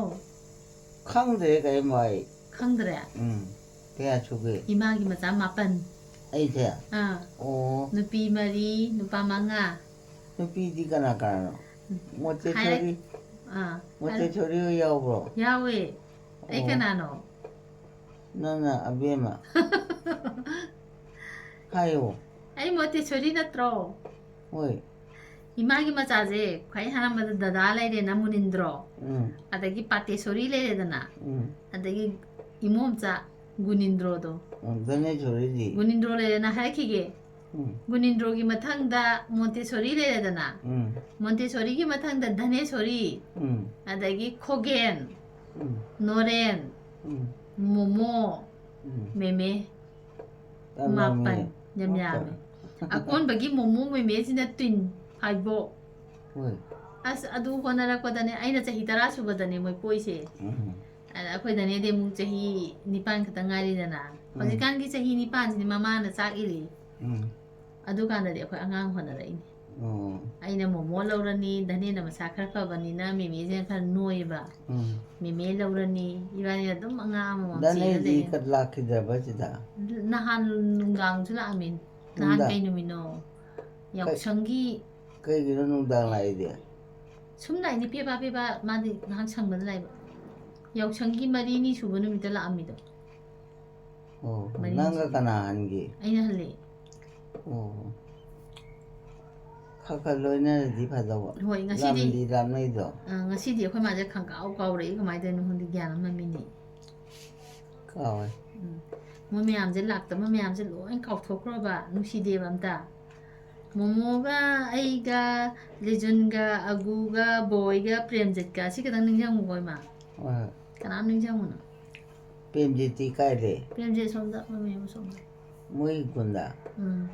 ꯈꯪꯗ꯭ꯔꯦ ꯀꯔꯤꯝ ꯑꯩ꯫ ꯈꯪꯗ꯭ꯔꯦ? ꯎꯝ꯫ ꯀꯌꯥ ꯁꯨꯒꯦ? ꯏꯃꯥꯒꯤ ꯃꯆꯥ ꯃꯥꯄꯟ꯫ ꯑꯩꯁꯦ? ꯑꯥ꯫ ꯑꯣ꯫ ꯅꯨꯄꯤ ꯃꯔꯤ, ꯅꯨꯄꯥ ꯃꯉꯥ꯫ ꯅꯨꯄꯤꯗꯤ ꯀꯅꯥ ꯀꯅꯥꯅꯣ? ꯃꯣꯇꯦꯁꯣꯔꯤ꯫ ꯑꯥ꯫ ꯃꯣꯇꯦꯁꯣꯔꯤ ꯍꯣꯏ ꯌꯥꯎꯕ꯭ꯔꯣ? ꯌꯥꯎꯋꯦ꯫ ꯑꯩ ꯑꯣ꯫ ꯀꯅꯥꯅꯣ? ꯅꯪꯅ ꯑꯕꯦꯝꯃ꯫ ꯍꯥꯏꯌꯣ꯫ ꯑꯩ ꯃꯣꯇꯦꯁꯣꯔꯤ ꯅꯠꯇ꯭ꯔꯣ? ꯍꯣꯏ꯫ ꯏꯃꯥꯒꯤ ꯃꯆꯥꯁꯦ ꯈ꯭ꯋꯥꯏ ꯑꯍꯥꯟꯕꯗ ꯗꯗꯥ ꯂꯩꯔꯦꯅ, ꯃꯨꯅꯤꯟꯗ꯭ꯔꯣ꯫ ꯎꯝ꯫ ꯑꯗꯒꯤ ꯄꯥꯇꯦꯁꯣꯔꯤ ꯂꯩꯔꯦꯗꯅ꯫ ꯎꯝ꯫ ꯑꯗꯒꯤ ꯏꯃꯣꯝꯆꯥ ꯒꯨꯅꯤꯟꯗ꯭ꯔꯣꯗꯣ꯫ ꯎꯝ, ꯙꯅꯦꯁꯣꯔꯤꯗꯤ? ꯒꯨꯅꯤꯟꯗ꯭ꯔꯣ ꯂꯩꯔꯦꯅ ꯍꯥꯏꯔꯛꯈꯤꯒꯦ꯫ ꯎꯝ꯫ ꯒꯨꯅꯤꯟꯗ꯭ꯔꯣꯒꯤ ꯃꯊꯪꯗ ꯃꯣꯟꯇꯦꯁꯣꯔꯤ ꯂꯩꯔꯦꯗꯅ꯫ ꯎꯝ꯫ ꯃꯣꯟꯇꯦꯁꯣꯔꯤꯒꯤ ꯃꯊꯪꯗ ꯙꯅꯦꯁꯣꯔꯤ꯫ ꯎꯝ꯫ ꯑꯗꯒꯤ ꯈꯣꯒꯦꯟ, ꯎꯝ꯫ ꯅꯣꯔꯦꯟ, ꯎꯝ꯫ ꯃꯣꯃꯣ, ꯎꯝ꯫ ꯃꯦꯃꯦ꯫ ꯌꯥꯝ ꯃꯥꯄꯟ꯫ ꯌꯥꯝꯃꯤꯅꯦ꯫ ꯌꯥꯝ ꯃꯥꯄꯟ꯫ ꯌꯥꯝꯃꯦ꯫ ꯑꯀꯣꯟꯕꯒꯤ ꯃꯣꯃꯣ ꯃꯦꯃꯦꯁꯤꯅ ꯇ꯭ꯋꯤꯟ, ꯐꯥꯏꯕꯣꯛ꯫ ꯍꯣꯏ꯫ ꯑꯁ, ꯑꯗꯨ ꯍꯣꯠꯅꯔꯛꯄꯗꯅꯦ, ꯑꯩꯅ ꯆꯍꯤ ꯇꯔꯥ ꯁꯨꯕꯗꯅꯦ ꯃꯣꯏ ꯄꯣꯛꯏꯁꯦ꯫ ꯎꯝ꯫ ꯑꯗ ꯑꯩꯈꯣꯏ ꯗꯅꯦꯗꯤ ꯑꯃꯨꯛ ꯆꯍꯤ ꯅꯤꯄꯥꯟ ꯈꯛꯇ ꯉꯥꯏꯔꯤꯗꯅ꯫ ꯍꯧꯖꯤꯛꯀꯥꯟꯒꯤ ꯆꯍꯤ ꯅꯤꯄꯥꯟꯁꯤꯗꯤ ꯃꯃꯥꯅ ꯆꯥꯛ ꯏꯜꯂꯤ꯫ ꯎꯝ꯫ ꯑꯗꯨꯀꯥꯟꯗꯗꯤ ꯑꯩꯈꯣꯏ ꯑꯉꯥꯡ ꯍꯣꯠꯅꯔꯛꯏꯅꯦ꯫ ꯑꯣ꯫ ꯑꯩꯅ ꯃꯣꯃꯣ ꯂꯧꯔꯅꯤ, ꯙꯅꯦꯅ ꯃꯁꯥ ꯈꯔ ꯐꯕꯅꯤꯅ ꯃꯦꯃꯦꯁꯤꯅ ꯈꯔ ꯅꯣꯏꯌꯦꯕ꯫ ꯎꯝ꯫ ꯃꯦꯃꯦ ꯂꯧꯔꯅꯤ, ꯏꯕꯥꯅꯤ ꯑꯗꯨꯝ ꯑꯉꯥꯡ ꯑꯃꯃꯝ ꯆꯦꯜꯂ ꯙꯅꯦꯗꯤ ꯂꯩꯌꯦ꯫ ꯀ-, ꯂꯥꯛꯈꯤꯗ꯭ꯔꯕ ꯁꯤꯗ? ꯅꯍꯥꯟ ꯅꯨꯡꯗꯥꯡꯁꯨ ꯂꯥꯛꯑꯝꯃꯤ꯫ ꯅꯍꯥꯟ ꯅꯨꯡꯗꯥꯡ? ꯀꯩ ꯅꯨꯃꯤꯠꯅꯣ? ꯌꯥꯎꯁꯪꯒꯤ꯫ ꯀꯩꯒꯤꯅꯣ ꯅꯨꯡꯗꯥꯡ ꯂꯥꯛꯏꯗꯤ? ꯁꯨꯝ ꯂꯥꯛꯏꯅꯤ, ꯄꯦꯕꯥ ꯄꯦꯕꯥ, ꯃꯥꯗꯤ ꯉꯥꯏꯍꯥꯛ ꯁꯪꯕꯗ ꯂꯥꯛꯏꯕ꯫ ꯌꯥꯎꯁꯪꯒꯤ ꯃꯔꯤꯅꯤ ꯁꯨꯕ ꯅꯨꯃꯤꯠꯇ ꯂꯥꯛꯑꯝꯃꯤꯗꯣ꯫ ꯑꯣ, ꯃꯔꯤ ꯅꯪꯒ ꯁꯨꯕ꯫ ꯀꯅꯥ ꯍꯟꯒꯦ? ꯑꯩꯅ ꯍꯜꯂꯛꯑꯦ꯫ ꯑꯣ꯫ ꯈꯔ ꯈꯔ ꯂꯣꯏꯅꯔꯗꯤ ꯐꯗꯧꯕ꯫ ꯍꯣꯏ, ꯉꯁꯤꯗꯤ꯫ ꯂꯝꯗꯤ ꯂꯥꯞꯅꯩꯗꯣ꯫ ꯑ, ꯉꯁꯤꯗꯤ ꯑꯩꯈꯣꯏ ꯃꯥꯁꯦ ꯈꯪꯀꯥꯎ ꯀꯥꯎꯔꯛꯏ, ꯀꯃꯥꯏꯅ ꯇꯧꯔꯤꯅꯣ ꯈꯪꯗꯦ, ꯒ꯭ꯌꯥꯟ ꯑꯃ ꯃꯝꯃꯤꯅꯦ꯫ ꯀꯥꯎꯋꯦ꯫ ꯎꯝ꯫ ꯃꯣꯏ ꯃꯌꯥꯝꯁꯦ, ꯂꯥꯛꯇꯕ ꯃꯌꯥꯝꯁꯦ ꯂꯣꯏ ꯀꯥꯎꯊꯣꯛꯈ꯭ꯔꯣꯕ, ꯅꯨꯡꯁꯤꯗꯦꯕ ꯑꯝꯇ꯫ ꯃꯣꯃꯣꯒ ꯑꯩꯒ ꯂꯤꯖꯨꯟꯒ ꯑꯒꯨꯒ ꯕꯣꯏꯒ ꯄ꯭ꯔꯦꯝꯖꯤꯠꯀ, ꯁꯤ ꯈꯛꯇꯪ ꯅꯤꯡꯁꯤꯡꯉꯨꯀꯣ ꯏꯃꯥ꯫ ꯍꯣꯏ, ꯍꯣꯏ꯫ ꯀꯅꯥꯝ ꯅꯤꯡꯁꯤꯡꯉꯨꯅꯨ꯫ ꯄ꯭ꯔꯦꯝꯖꯤꯠꯇꯤ ꯀꯥꯏ ꯂꯩ? ꯄ꯭ꯔꯦꯝꯖꯤꯠ ꯁꯣꯝꯗ, ꯃꯃꯤ ꯑꯃ ꯁꯣꯝꯗ꯫ ꯃꯣꯏ ꯈꯨꯟꯗ? ꯎꯝ꯫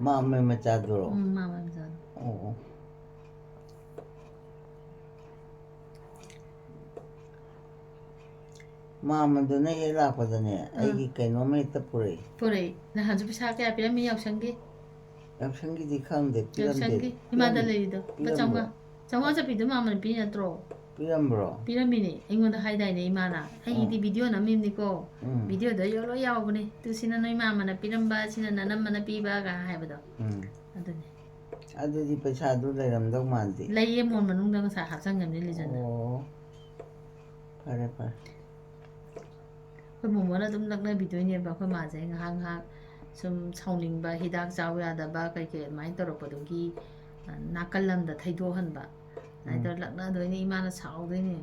ꯃꯥꯝꯃꯩ ꯃꯆꯥꯗꯨꯔꯣ? ꯎꯝ, ꯃꯥꯝꯃꯩ ꯃꯆꯥꯗꯣ꯫ ꯑꯣ, ꯑꯣ꯫ ꯃꯥꯝꯃꯗꯨꯅ ꯍꯦꯛ ꯂꯥꯛꯄꯗꯅꯦ, ꯑꯥ꯫ ꯑꯩꯒꯤ ꯀꯩꯅꯣꯝꯃ ꯍꯦꯛꯇ ꯄꯨꯔꯛꯏ꯫ ꯄꯨꯔꯛꯏ꯫ ꯅꯍꯥꯟꯁꯨ ꯄꯩꯁꯥ ꯀꯌꯥ ꯄꯤꯔꯝꯃꯤ ꯌꯥꯎꯁꯪꯒꯤ? ꯌꯥꯎꯁꯪꯒꯤꯗꯤ ꯈꯪꯗꯦ, ꯄꯤꯔꯝꯗꯦ꯫ ꯌꯥꯎꯁꯪꯒꯤ ꯏꯃꯥꯗ ꯄꯤꯔꯝ-, ꯂꯩꯔꯤꯗꯣ, ꯂꯨꯄꯥ ꯄꯤꯔꯝꯕ꯭ꯔꯣ? ꯆꯥꯝꯃꯉꯥ꯫ ꯆꯥꯝꯃꯉꯥ ꯆꯠꯄꯤꯗꯣ ꯃꯥꯝꯃꯅ ꯄꯤ ꯅꯠꯇ꯭ꯔꯣ? ꯄꯤꯔꯝꯕ꯭ꯔꯣ? ꯄꯤꯔꯝꯃꯤꯅꯦ, ꯑꯩꯉꯣꯟꯗ ꯍꯥꯏꯗꯥꯏꯅꯦ ꯏꯃꯥꯅ꯫ ꯑꯩꯒꯤꯗꯤ ꯑꯣ꯫ ꯚꯤꯗꯤꯑꯣ ꯅꯝꯃꯤꯕꯅꯤꯀꯣ꯫ ꯎꯝ꯫ ꯚꯤꯗꯤꯑꯣꯗ ꯌꯣ-, ꯂꯣꯏ ꯌꯥꯎꯕꯅꯦ꯫ "ꯇꯨ ꯁꯤꯅ ꯅꯣꯏ ꯃꯥꯝꯃꯅ ꯄꯤꯔꯝꯕ, ꯁꯤꯅ ꯅꯅꯝꯃꯅ ꯄꯤꯕ" ꯀꯥꯏꯅ ꯍꯥꯏꯕꯗꯣ꯫ ꯎꯝ꯫ ꯑꯗꯨꯅꯦ꯫ ꯑꯗꯨꯗꯤ ꯄꯩꯁꯥꯗꯨ ꯂꯩꯔꯝꯗꯧ ꯃꯥꯟꯗꯦ꯫ ꯂꯩꯌꯦ, ꯃꯣꯟ ꯃꯅꯨꯡꯗ ꯉꯁꯥꯏ ꯍꯥꯞꯆꯟꯒꯕꯅꯦ ꯂꯤꯖꯟꯅ꯫ ꯑꯣ꯫ ꯐꯔꯦ, ꯐꯔꯦ꯫ ꯑꯩꯈꯣꯏ ꯃꯣꯃꯣꯅ ꯑꯗꯨꯝ ꯂꯛꯅꯕꯤꯗꯣꯏꯅꯦꯕ ꯑꯩꯈꯣꯏ ꯃꯥꯁꯦ꯫ ꯉꯥꯏꯍꯥꯛ ꯉꯥꯏꯍꯥꯛ ꯁꯨꯝ ꯁꯥꯎꯅꯤꯡꯕ, ꯍꯤꯗꯥꯛ ꯆꯥꯎ ꯌꯥꯗꯕ ꯀꯩꯀꯩ ꯑꯗꯨꯃꯥꯏꯅ ꯇꯧꯔꯛꯄꯗꯨꯒꯤ, ꯑ, ꯅꯥꯀꯜ ꯑꯃꯗ ꯊꯩꯗꯣꯛꯍꯟꯕ꯫ ꯑꯗꯨꯃꯥꯏꯅ ꯎꯝ꯫ ꯇꯧꯔ ꯂꯛꯅꯗꯣꯏꯅꯦ, ꯏꯃꯥꯅ ꯁꯥꯎꯗꯣꯏꯅꯦ꯫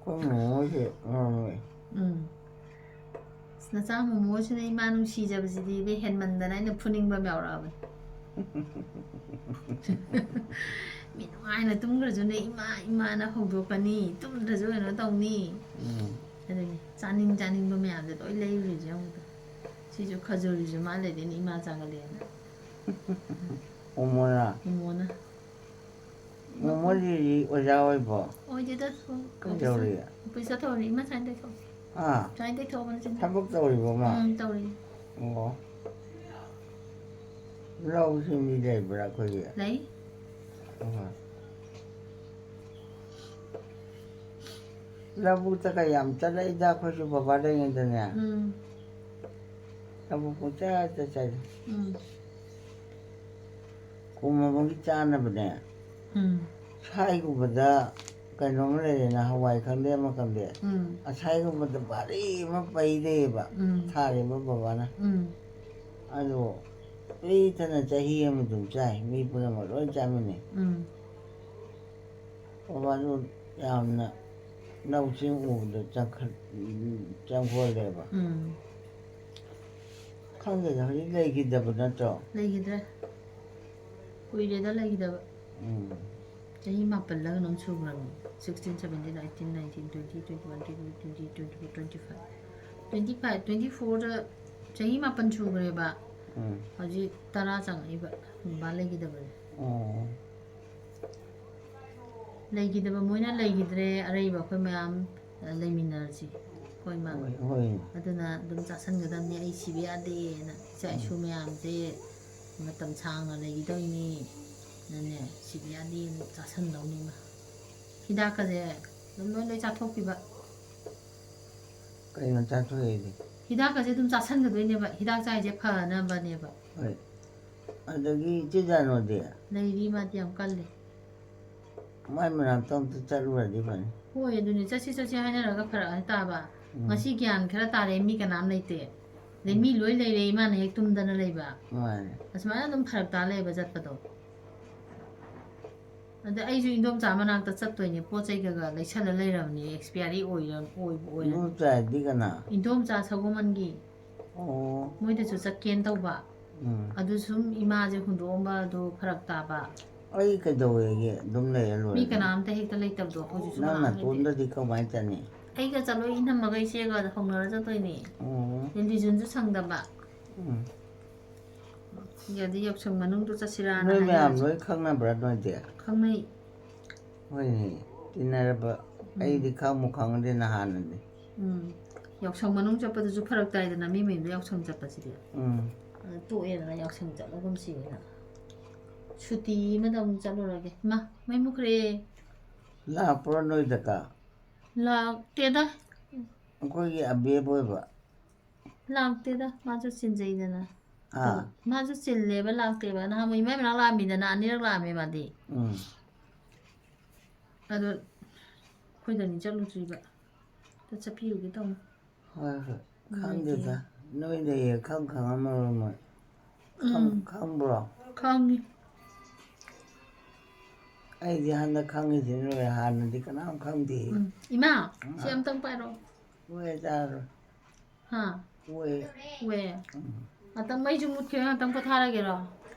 ꯑꯩꯈꯣꯏ ꯃꯣꯃꯣꯁꯦ ꯉꯥꯡꯉꯦ꯫ ꯎꯝ꯫ ꯑꯁ, ꯅꯆꯥ ꯃꯣꯃꯣꯁꯤꯅ ꯏꯃꯥ ꯅꯨꯡꯁꯤꯖꯕꯁꯤꯗꯤ ꯏꯕꯦ ꯍꯦꯟꯃꯟꯗꯅ ꯑꯩꯅ ꯐꯨꯅꯤꯡꯕ ꯑꯃ ꯌꯥꯎꯔꯛꯑꯕꯅꯤ꯫ ꯃꯤ ꯅꯨꯡꯉꯥꯏꯅ ꯇꯨꯝꯈ꯭ꯔꯁꯨꯅꯦ, "ꯏꯃꯥ, ꯏꯃꯥꯅ ꯍꯧꯗꯣꯛꯀꯅꯤ, ꯇꯨꯝꯗ꯭ꯔꯁꯨ ꯀꯩꯅꯣ ꯇꯧꯅꯤ"꯫ ꯎꯝ꯫ ꯑꯗꯨꯅꯤ, ꯆꯥꯅꯤꯡ ꯆꯥꯅꯤꯡꯕ ꯃꯌꯥꯝꯁꯦ ꯂꯣꯏ ꯂꯩꯔꯨꯔꯤꯁꯦ ꯌꯦꯡꯉꯨꯗ꯫ ꯁꯤꯁꯨ ꯈꯖꯨꯔꯤꯁꯨ ꯃꯥ ꯂꯩꯗꯣꯏꯅꯤ, ꯏꯃꯥ ꯆꯥꯒꯠꯂꯦꯅ꯫ ꯃꯣꯃꯣꯅ? ꯃꯣꯃꯣꯅ꯫ ꯃꯣꯃꯣꯖꯤꯗꯤ ꯑꯣꯖꯥ ꯑꯣꯏꯕ꯭ꯔꯣ? ꯑꯣꯏꯗꯦꯗ, ꯁꯨꯝ ꯀꯩꯗꯧꯔꯤ? ꯑꯣꯐꯤꯁ ꯆꯠꯊꯣꯛꯎꯔꯤ꯫ ꯏꯃꯥ ꯁꯨꯃꯥꯏꯅ ꯇꯩꯊꯣꯛꯑꯣ꯫ ꯍꯥ? ꯁꯨꯃꯥꯏꯅ ꯇꯩꯊꯣꯛꯑꯣ, ꯃꯆꯤꯟ꯫ ꯊꯕꯛ ꯇꯧꯔꯤꯕꯣ ꯃꯥ? ꯎꯝ, ꯇꯧꯔꯤ꯫ ꯑꯣ꯫ ꯂꯧꯁꯤꯡꯗꯤ ꯂꯩꯕ꯭ꯔꯥ ꯑꯩꯈꯣꯏꯒꯤ? ꯂꯩ꯫ ꯑꯣ꯫ ꯂꯧꯕꯨꯛꯇꯒ ꯌꯥꯝ ꯆꯠꯂꯛꯏꯗ ꯑꯩꯈꯣꯏꯁꯨ ꯕꯕꯥ ꯂꯩꯉꯩꯗꯅꯦ꯫ ꯎꯝ꯫ ꯂꯧꯕꯨꯛ ꯄꯨꯡꯆꯠꯇ ꯆꯠꯂꯤ꯫ ꯎꯝ꯫ ꯀꯨꯝ ꯑꯃꯒꯤ ꯆꯥꯅꯕꯅꯦ꯫ ꯎꯝ꯫ ꯁꯥꯏꯒꯨꯝꯕꯗ ꯀꯩꯅꯣꯝꯃ ꯂꯩꯔꯦꯅ, ꯍꯋꯥꯏ ꯈꯪꯗꯦ, ꯑꯃ ꯈꯪꯗꯦ꯫ ꯎꯝ꯫ ꯑꯁꯥꯏꯒꯨꯝꯕꯗ ꯚꯥꯔꯤ ꯑꯃ ꯄꯩ ꯂꯩꯌꯦꯕ, ꯎꯝ꯫ ꯊꯥꯔꯤꯕ ꯕꯕꯥꯅ꯫ ꯎꯝ꯫ ꯑꯗꯣ ꯄꯤꯛꯊꯟꯅ ꯆꯍꯤ ꯑꯃ ꯑꯗꯨꯝ ꯆꯥꯏ, ꯃꯤ ꯄꯨꯝꯅꯃꯛ ꯂꯣꯏ ꯆꯥꯃꯤꯟꯅꯩ꯫ ꯎꯝ꯫ ꯕꯕꯥꯗꯨ ꯌꯥꯝꯅ ꯂꯧꯁꯤꯡ ꯎꯕꯗ ꯆꯪꯈꯠ-, ꯎꯝ, ꯆꯪꯈꯣꯜꯂꯦꯕ꯫ ꯎꯝ꯫ ꯈꯪꯗꯦꯗ, ꯍꯧꯖꯤꯛ ꯂꯩꯈꯤꯗꯕ ꯅꯠꯇ꯭ꯔꯣ? ꯂꯩꯈꯤꯗ꯭ꯔꯦ꯫ ꯀꯨꯏꯔꯦꯗ ꯂꯩꯈꯤꯗꯕ꯫ ꯎꯝ꯫ ꯆꯍꯤ ꯃꯥꯄꯜꯂ ꯀꯩꯅꯣꯝ ꯁꯨꯈ꯭ꯔꯕꯅꯤ꯫ Sixteen, seventeen, eighteen, nineteen, twenty, twenty-one, twenty-two, twenty-three, twenty-four, twenty-five꯫ Twenty-five, twenty-fourꯗ ꯆꯍꯤ ꯃꯥꯄꯜ ꯁꯨꯈ꯭ꯔꯦꯕ꯫ ꯎꯝ꯫ ꯍꯧꯖꯤꯛ ꯇꯔꯥ ꯆꯪꯉꯛꯏꯕ꯫ ꯕꯕꯥ ꯂꯩꯈꯤꯗꯕꯅꯦ꯫ ꯑꯣ꯫ ꯂꯩꯈꯤꯗꯕ, ꯃꯣꯏꯅ ꯂꯩꯈꯤꯗ꯭ꯔꯦ, ꯑꯔꯩꯕ ꯑꯩꯈꯣꯏ ꯃꯌꯥꯝ, ꯑ, ꯂꯩꯃꯤꯟꯅꯔꯁꯤ, ꯑꯩꯈꯣꯏ ꯃꯌꯥꯝ꯫ ꯍꯣꯏ, ꯍꯣꯏ꯫ ꯑꯗꯨꯅ ꯑꯗꯨꯝ ꯆꯥꯁꯟꯒꯗꯕꯅꯤ, ꯑꯩ ꯁꯤꯕ ꯌꯥꯗꯦꯅ꯫ ꯏꯆꯥ ꯏꯁꯨ ꯎꯝ꯫ ꯃꯌꯥꯝꯁꯦ ꯃꯇꯝ ꯁꯥꯡꯅ ꯂꯩꯈꯤꯗꯧꯅꯤꯅꯅꯦ, ꯁꯤꯕ ꯌꯥꯗꯦꯅ ꯆꯥꯁꯟꯗꯧꯅꯤ ꯃꯥ꯫ ꯍꯤꯗꯥꯛꯀꯁꯦ ꯑꯗꯨꯝ ꯂꯣꯏ, ꯂꯣꯏ ꯆꯥꯊꯣꯛꯄꯤꯕ꯫ ꯀꯩꯅꯣ ꯆꯥꯊꯣꯛꯑꯦꯗꯤ? ꯍꯤꯗꯥꯛꯀꯁꯦ ꯑꯗꯨꯝ ꯆꯥꯁꯟꯒꯗꯣꯏꯅꯦꯕ, ꯍꯤꯗꯥꯛ ꯆꯥꯏꯁꯦ ꯐꯅꯕꯅꯦꯕ꯫ ꯍꯣꯏ꯫ ꯑꯗꯒꯤ ꯏꯆꯦ ꯖꯥꯅꯣꯗꯤ? ꯂꯩꯔꯤ, ꯃꯥꯗꯤ ꯌꯥꯝ ꯀꯜꯂꯤ꯫ ꯃꯥꯏ ꯃꯅꯥꯛꯇ ꯑꯝꯇ ꯆꯠꯂꯨꯔꯗꯤ ꯐꯅꯤ꯫ ꯍꯣꯏ, ꯑꯗꯨꯅꯦ, ꯆꯠꯁꯤ ꯆꯠꯁꯤ ꯍꯥꯏꯅꯔꯒ ꯐꯔꯛ ꯍꯦꯛ ꯇꯥꯕ꯫ ꯎꯝ꯫ ꯉꯁꯤ ꯒ꯭ꯌꯥꯟ ꯈꯔ ꯇꯥꯔꯦ, ꯃꯤ ꯀꯅꯥꯝ ꯂꯩꯇꯦ꯫ ꯑꯗꯩ ꯎꯝ꯫ ꯃꯤ ꯂꯣꯏ ꯂꯩꯔꯦ, ꯏꯃꯥꯅ ꯍꯦꯛ ꯇꯨꯝꯗꯅ ꯂꯩꯕ꯫ ꯃꯥꯅꯦ꯫ ꯑꯁꯨꯃꯥꯏꯅ ꯑꯗꯨꯝ ꯐꯔꯛ ꯇꯥ ꯂꯩꯕ ꯆꯠꯄꯗꯣ꯫ ꯑꯗ ꯑꯩꯁꯨ ꯏꯟꯗꯣꯝꯆꯥ ꯃꯅꯥꯛꯇ ꯆꯠꯇꯣꯏꯅꯦ, ꯄꯣꯠ ꯆꯩ ꯈꯔ ꯈꯔ ꯂꯩꯁꯜꯂ ꯂꯩꯔꯕꯅꯦ, expiry ꯑꯣꯏꯔ-, ꯑꯣꯏꯕ ꯑꯣꯏꯔ-꯫ ꯏꯟꯗꯣꯝꯆꯥꯗꯤ ꯀꯅꯥ? ꯏꯟꯗꯣꯝꯆꯥ ꯁꯒꯣꯃꯟꯒꯤ꯫ ꯑꯣ꯫ ꯃꯣꯏꯗꯁꯨ ꯆꯠꯀꯦꯅ ꯇꯧꯕ꯫ ꯎꯝ꯫ ꯑꯗꯨ ꯁꯨꯝ ꯏꯃꯥꯁꯦ ꯍꯨꯟꯗꯣꯛꯑꯝꯕꯗꯣ ꯐꯔꯛ ꯇꯥꯕ꯫ ꯑꯩ ꯀꯩꯗꯧꯋꯦꯒꯦ? ꯑꯗꯨꯝ ꯂꯩꯔ ꯂꯣꯏꯔꯦ ꯃꯤ ꯀꯩꯅꯣ꯫ ꯀꯅꯥꯝꯇ ꯍꯦꯛꯇ ꯂꯩꯇꯕꯗꯣ ꯍꯧꯖꯤꯛꯁꯨ ꯅꯪ ꯀꯅꯥꯝ ꯂꯩꯇꯦ꯫ ꯅꯇꯣꯝꯗꯗꯤ ꯀꯃꯥꯏꯅ ꯆꯠꯅꯤ? ꯑꯩꯒ ꯆꯠꯂꯣꯏ, ꯏꯅꯝꯃꯒ ꯏꯆꯦꯒ ꯍꯧꯅꯔ ꯆꯠꯇꯣꯏꯅꯦ꯫ ꯑꯣ꯫ ꯂꯤꯖꯨꯟꯁꯨ ꯁꯪꯗꯕ꯫ ꯎꯝ꯫ ꯁꯤꯗꯗꯤ ꯌꯥꯎꯁꯪ ꯃꯅꯨꯡꯗ ꯆꯠꯁꯤꯔꯥꯅ ꯅꯣꯏ ꯃꯌꯥꯝ ꯍꯥꯏꯅꯔꯁꯤ꯫ ꯂꯣꯏ ꯈꯪꯅꯕ꯭ꯔꯥ ꯅꯣꯏꯗꯤ? ꯈꯪꯅꯩ꯫ ꯍꯣꯏꯅꯦ, ꯇꯤꯟꯅꯔꯕ꯫ ꯎꯝ꯫ ꯑꯩꯗꯤ ꯈꯪꯕꯨ ꯈꯪꯗꯦ ꯅꯍꯥꯟꯅꯗꯤ꯫ ꯎꯝ꯫ ꯌꯥꯎꯁꯪ ꯃꯅꯨꯡ ꯆꯠꯄꯗꯨꯁꯨ ꯐꯔꯛ ꯇꯥꯏꯗꯅ, ꯃꯤ ꯃꯌꯨꯝꯗ ꯌꯥꯎꯁꯪ ꯆꯠꯄꯁꯤꯗꯤ꯫ ꯎꯝ꯫ ꯑꯗꯨ ꯇꯣꯛꯑꯦꯗꯅ, ꯌꯥꯎꯁꯪ ꯆꯠꯂꯒꯨꯝꯁꯤꯅ꯫ ꯁꯨꯇꯤ ꯑꯃꯗ ꯑꯃꯨꯛ ꯆꯠꯂꯨꯔꯒꯦ꯫ ꯏꯃꯥ, ꯃꯩ ꯃꯨꯠꯈ꯭ꯔꯦ꯫ ꯂꯥꯛꯄ꯭ꯔꯣ ꯅꯣꯏꯗꯀ? ꯂꯥꯛꯇꯦꯗ꯫ ꯑꯩꯈꯣꯏꯒꯤ ꯑꯕꯦꯕ ꯑꯣꯏꯕ꯫ ꯂꯥꯛꯇꯦꯗ, ꯃꯥꯁꯨ ꯆꯤꯟꯖꯩꯗꯅ꯫ ꯑꯥ꯫ ꯃꯥꯁꯨ ꯆꯤꯜꯂꯦꯕ, ꯂꯥꯛꯇꯦꯕ꯫ ꯅꯍꯥꯟꯃꯨꯛ ꯏꯃꯥꯏ ꯃꯅꯥꯛ ꯂꯥꯛꯑꯝꯃꯤꯗꯅ, ꯑꯅꯤꯔꯛ ꯂꯥꯛꯑꯝꯃꯦ ꯃꯥꯗꯤ꯫ ꯎꯝ꯫ ꯑꯗꯣ ꯑꯩꯈꯣꯏꯗꯅꯤ ꯆꯠꯂꯨꯗ꯭ꯔꯤꯕ꯫ ꯑꯗ ꯆꯠꯄꯤꯔꯨꯒꯦ ꯇꯧꯅꯤ꯫ ꯍꯣꯏ, ꯍꯣꯏ꯫ ꯅꯨꯡꯉꯥꯏꯇꯦ꯫ ꯈꯪꯗꯦꯗ꯫ ꯅꯣꯏꯗ ꯍꯦꯛ ꯈꯪ ꯈꯪꯉꯝꯃꯔꯣꯏ ꯃꯣꯏ꯫ ꯈꯪ-, ꯎꯝ꯫ ꯈꯪꯕ꯭ꯔꯣ? ꯈꯪꯉꯤ꯫ ꯑꯩꯗꯤ ꯍꯟꯗꯛ ꯈꯪꯉꯤꯁꯤꯅꯦ, ꯍꯥꯟꯅꯗꯤ ꯀꯅꯥꯝ ꯈꯪꯗꯦ꯫ ꯎꯝ꯫ ꯏꯃꯥ, ꯁꯤ ꯑꯥ꯫ ꯑꯝꯇꯪ ꯄꯥꯏꯔꯣ꯫ ꯍꯣꯏ, ꯆꯥꯔꯣ꯫ ꯍꯥ? ꯍꯣꯏ꯫ ꯍꯣꯏ꯫ ꯎꯝ꯫ ꯉꯥꯛꯇꯪ ꯃꯩꯁꯨ ꯃꯨꯠꯈ꯭ꯔꯦ, ꯉꯥꯛꯇꯪ ꯄꯣꯊꯥꯔꯒꯦꯔꯣ?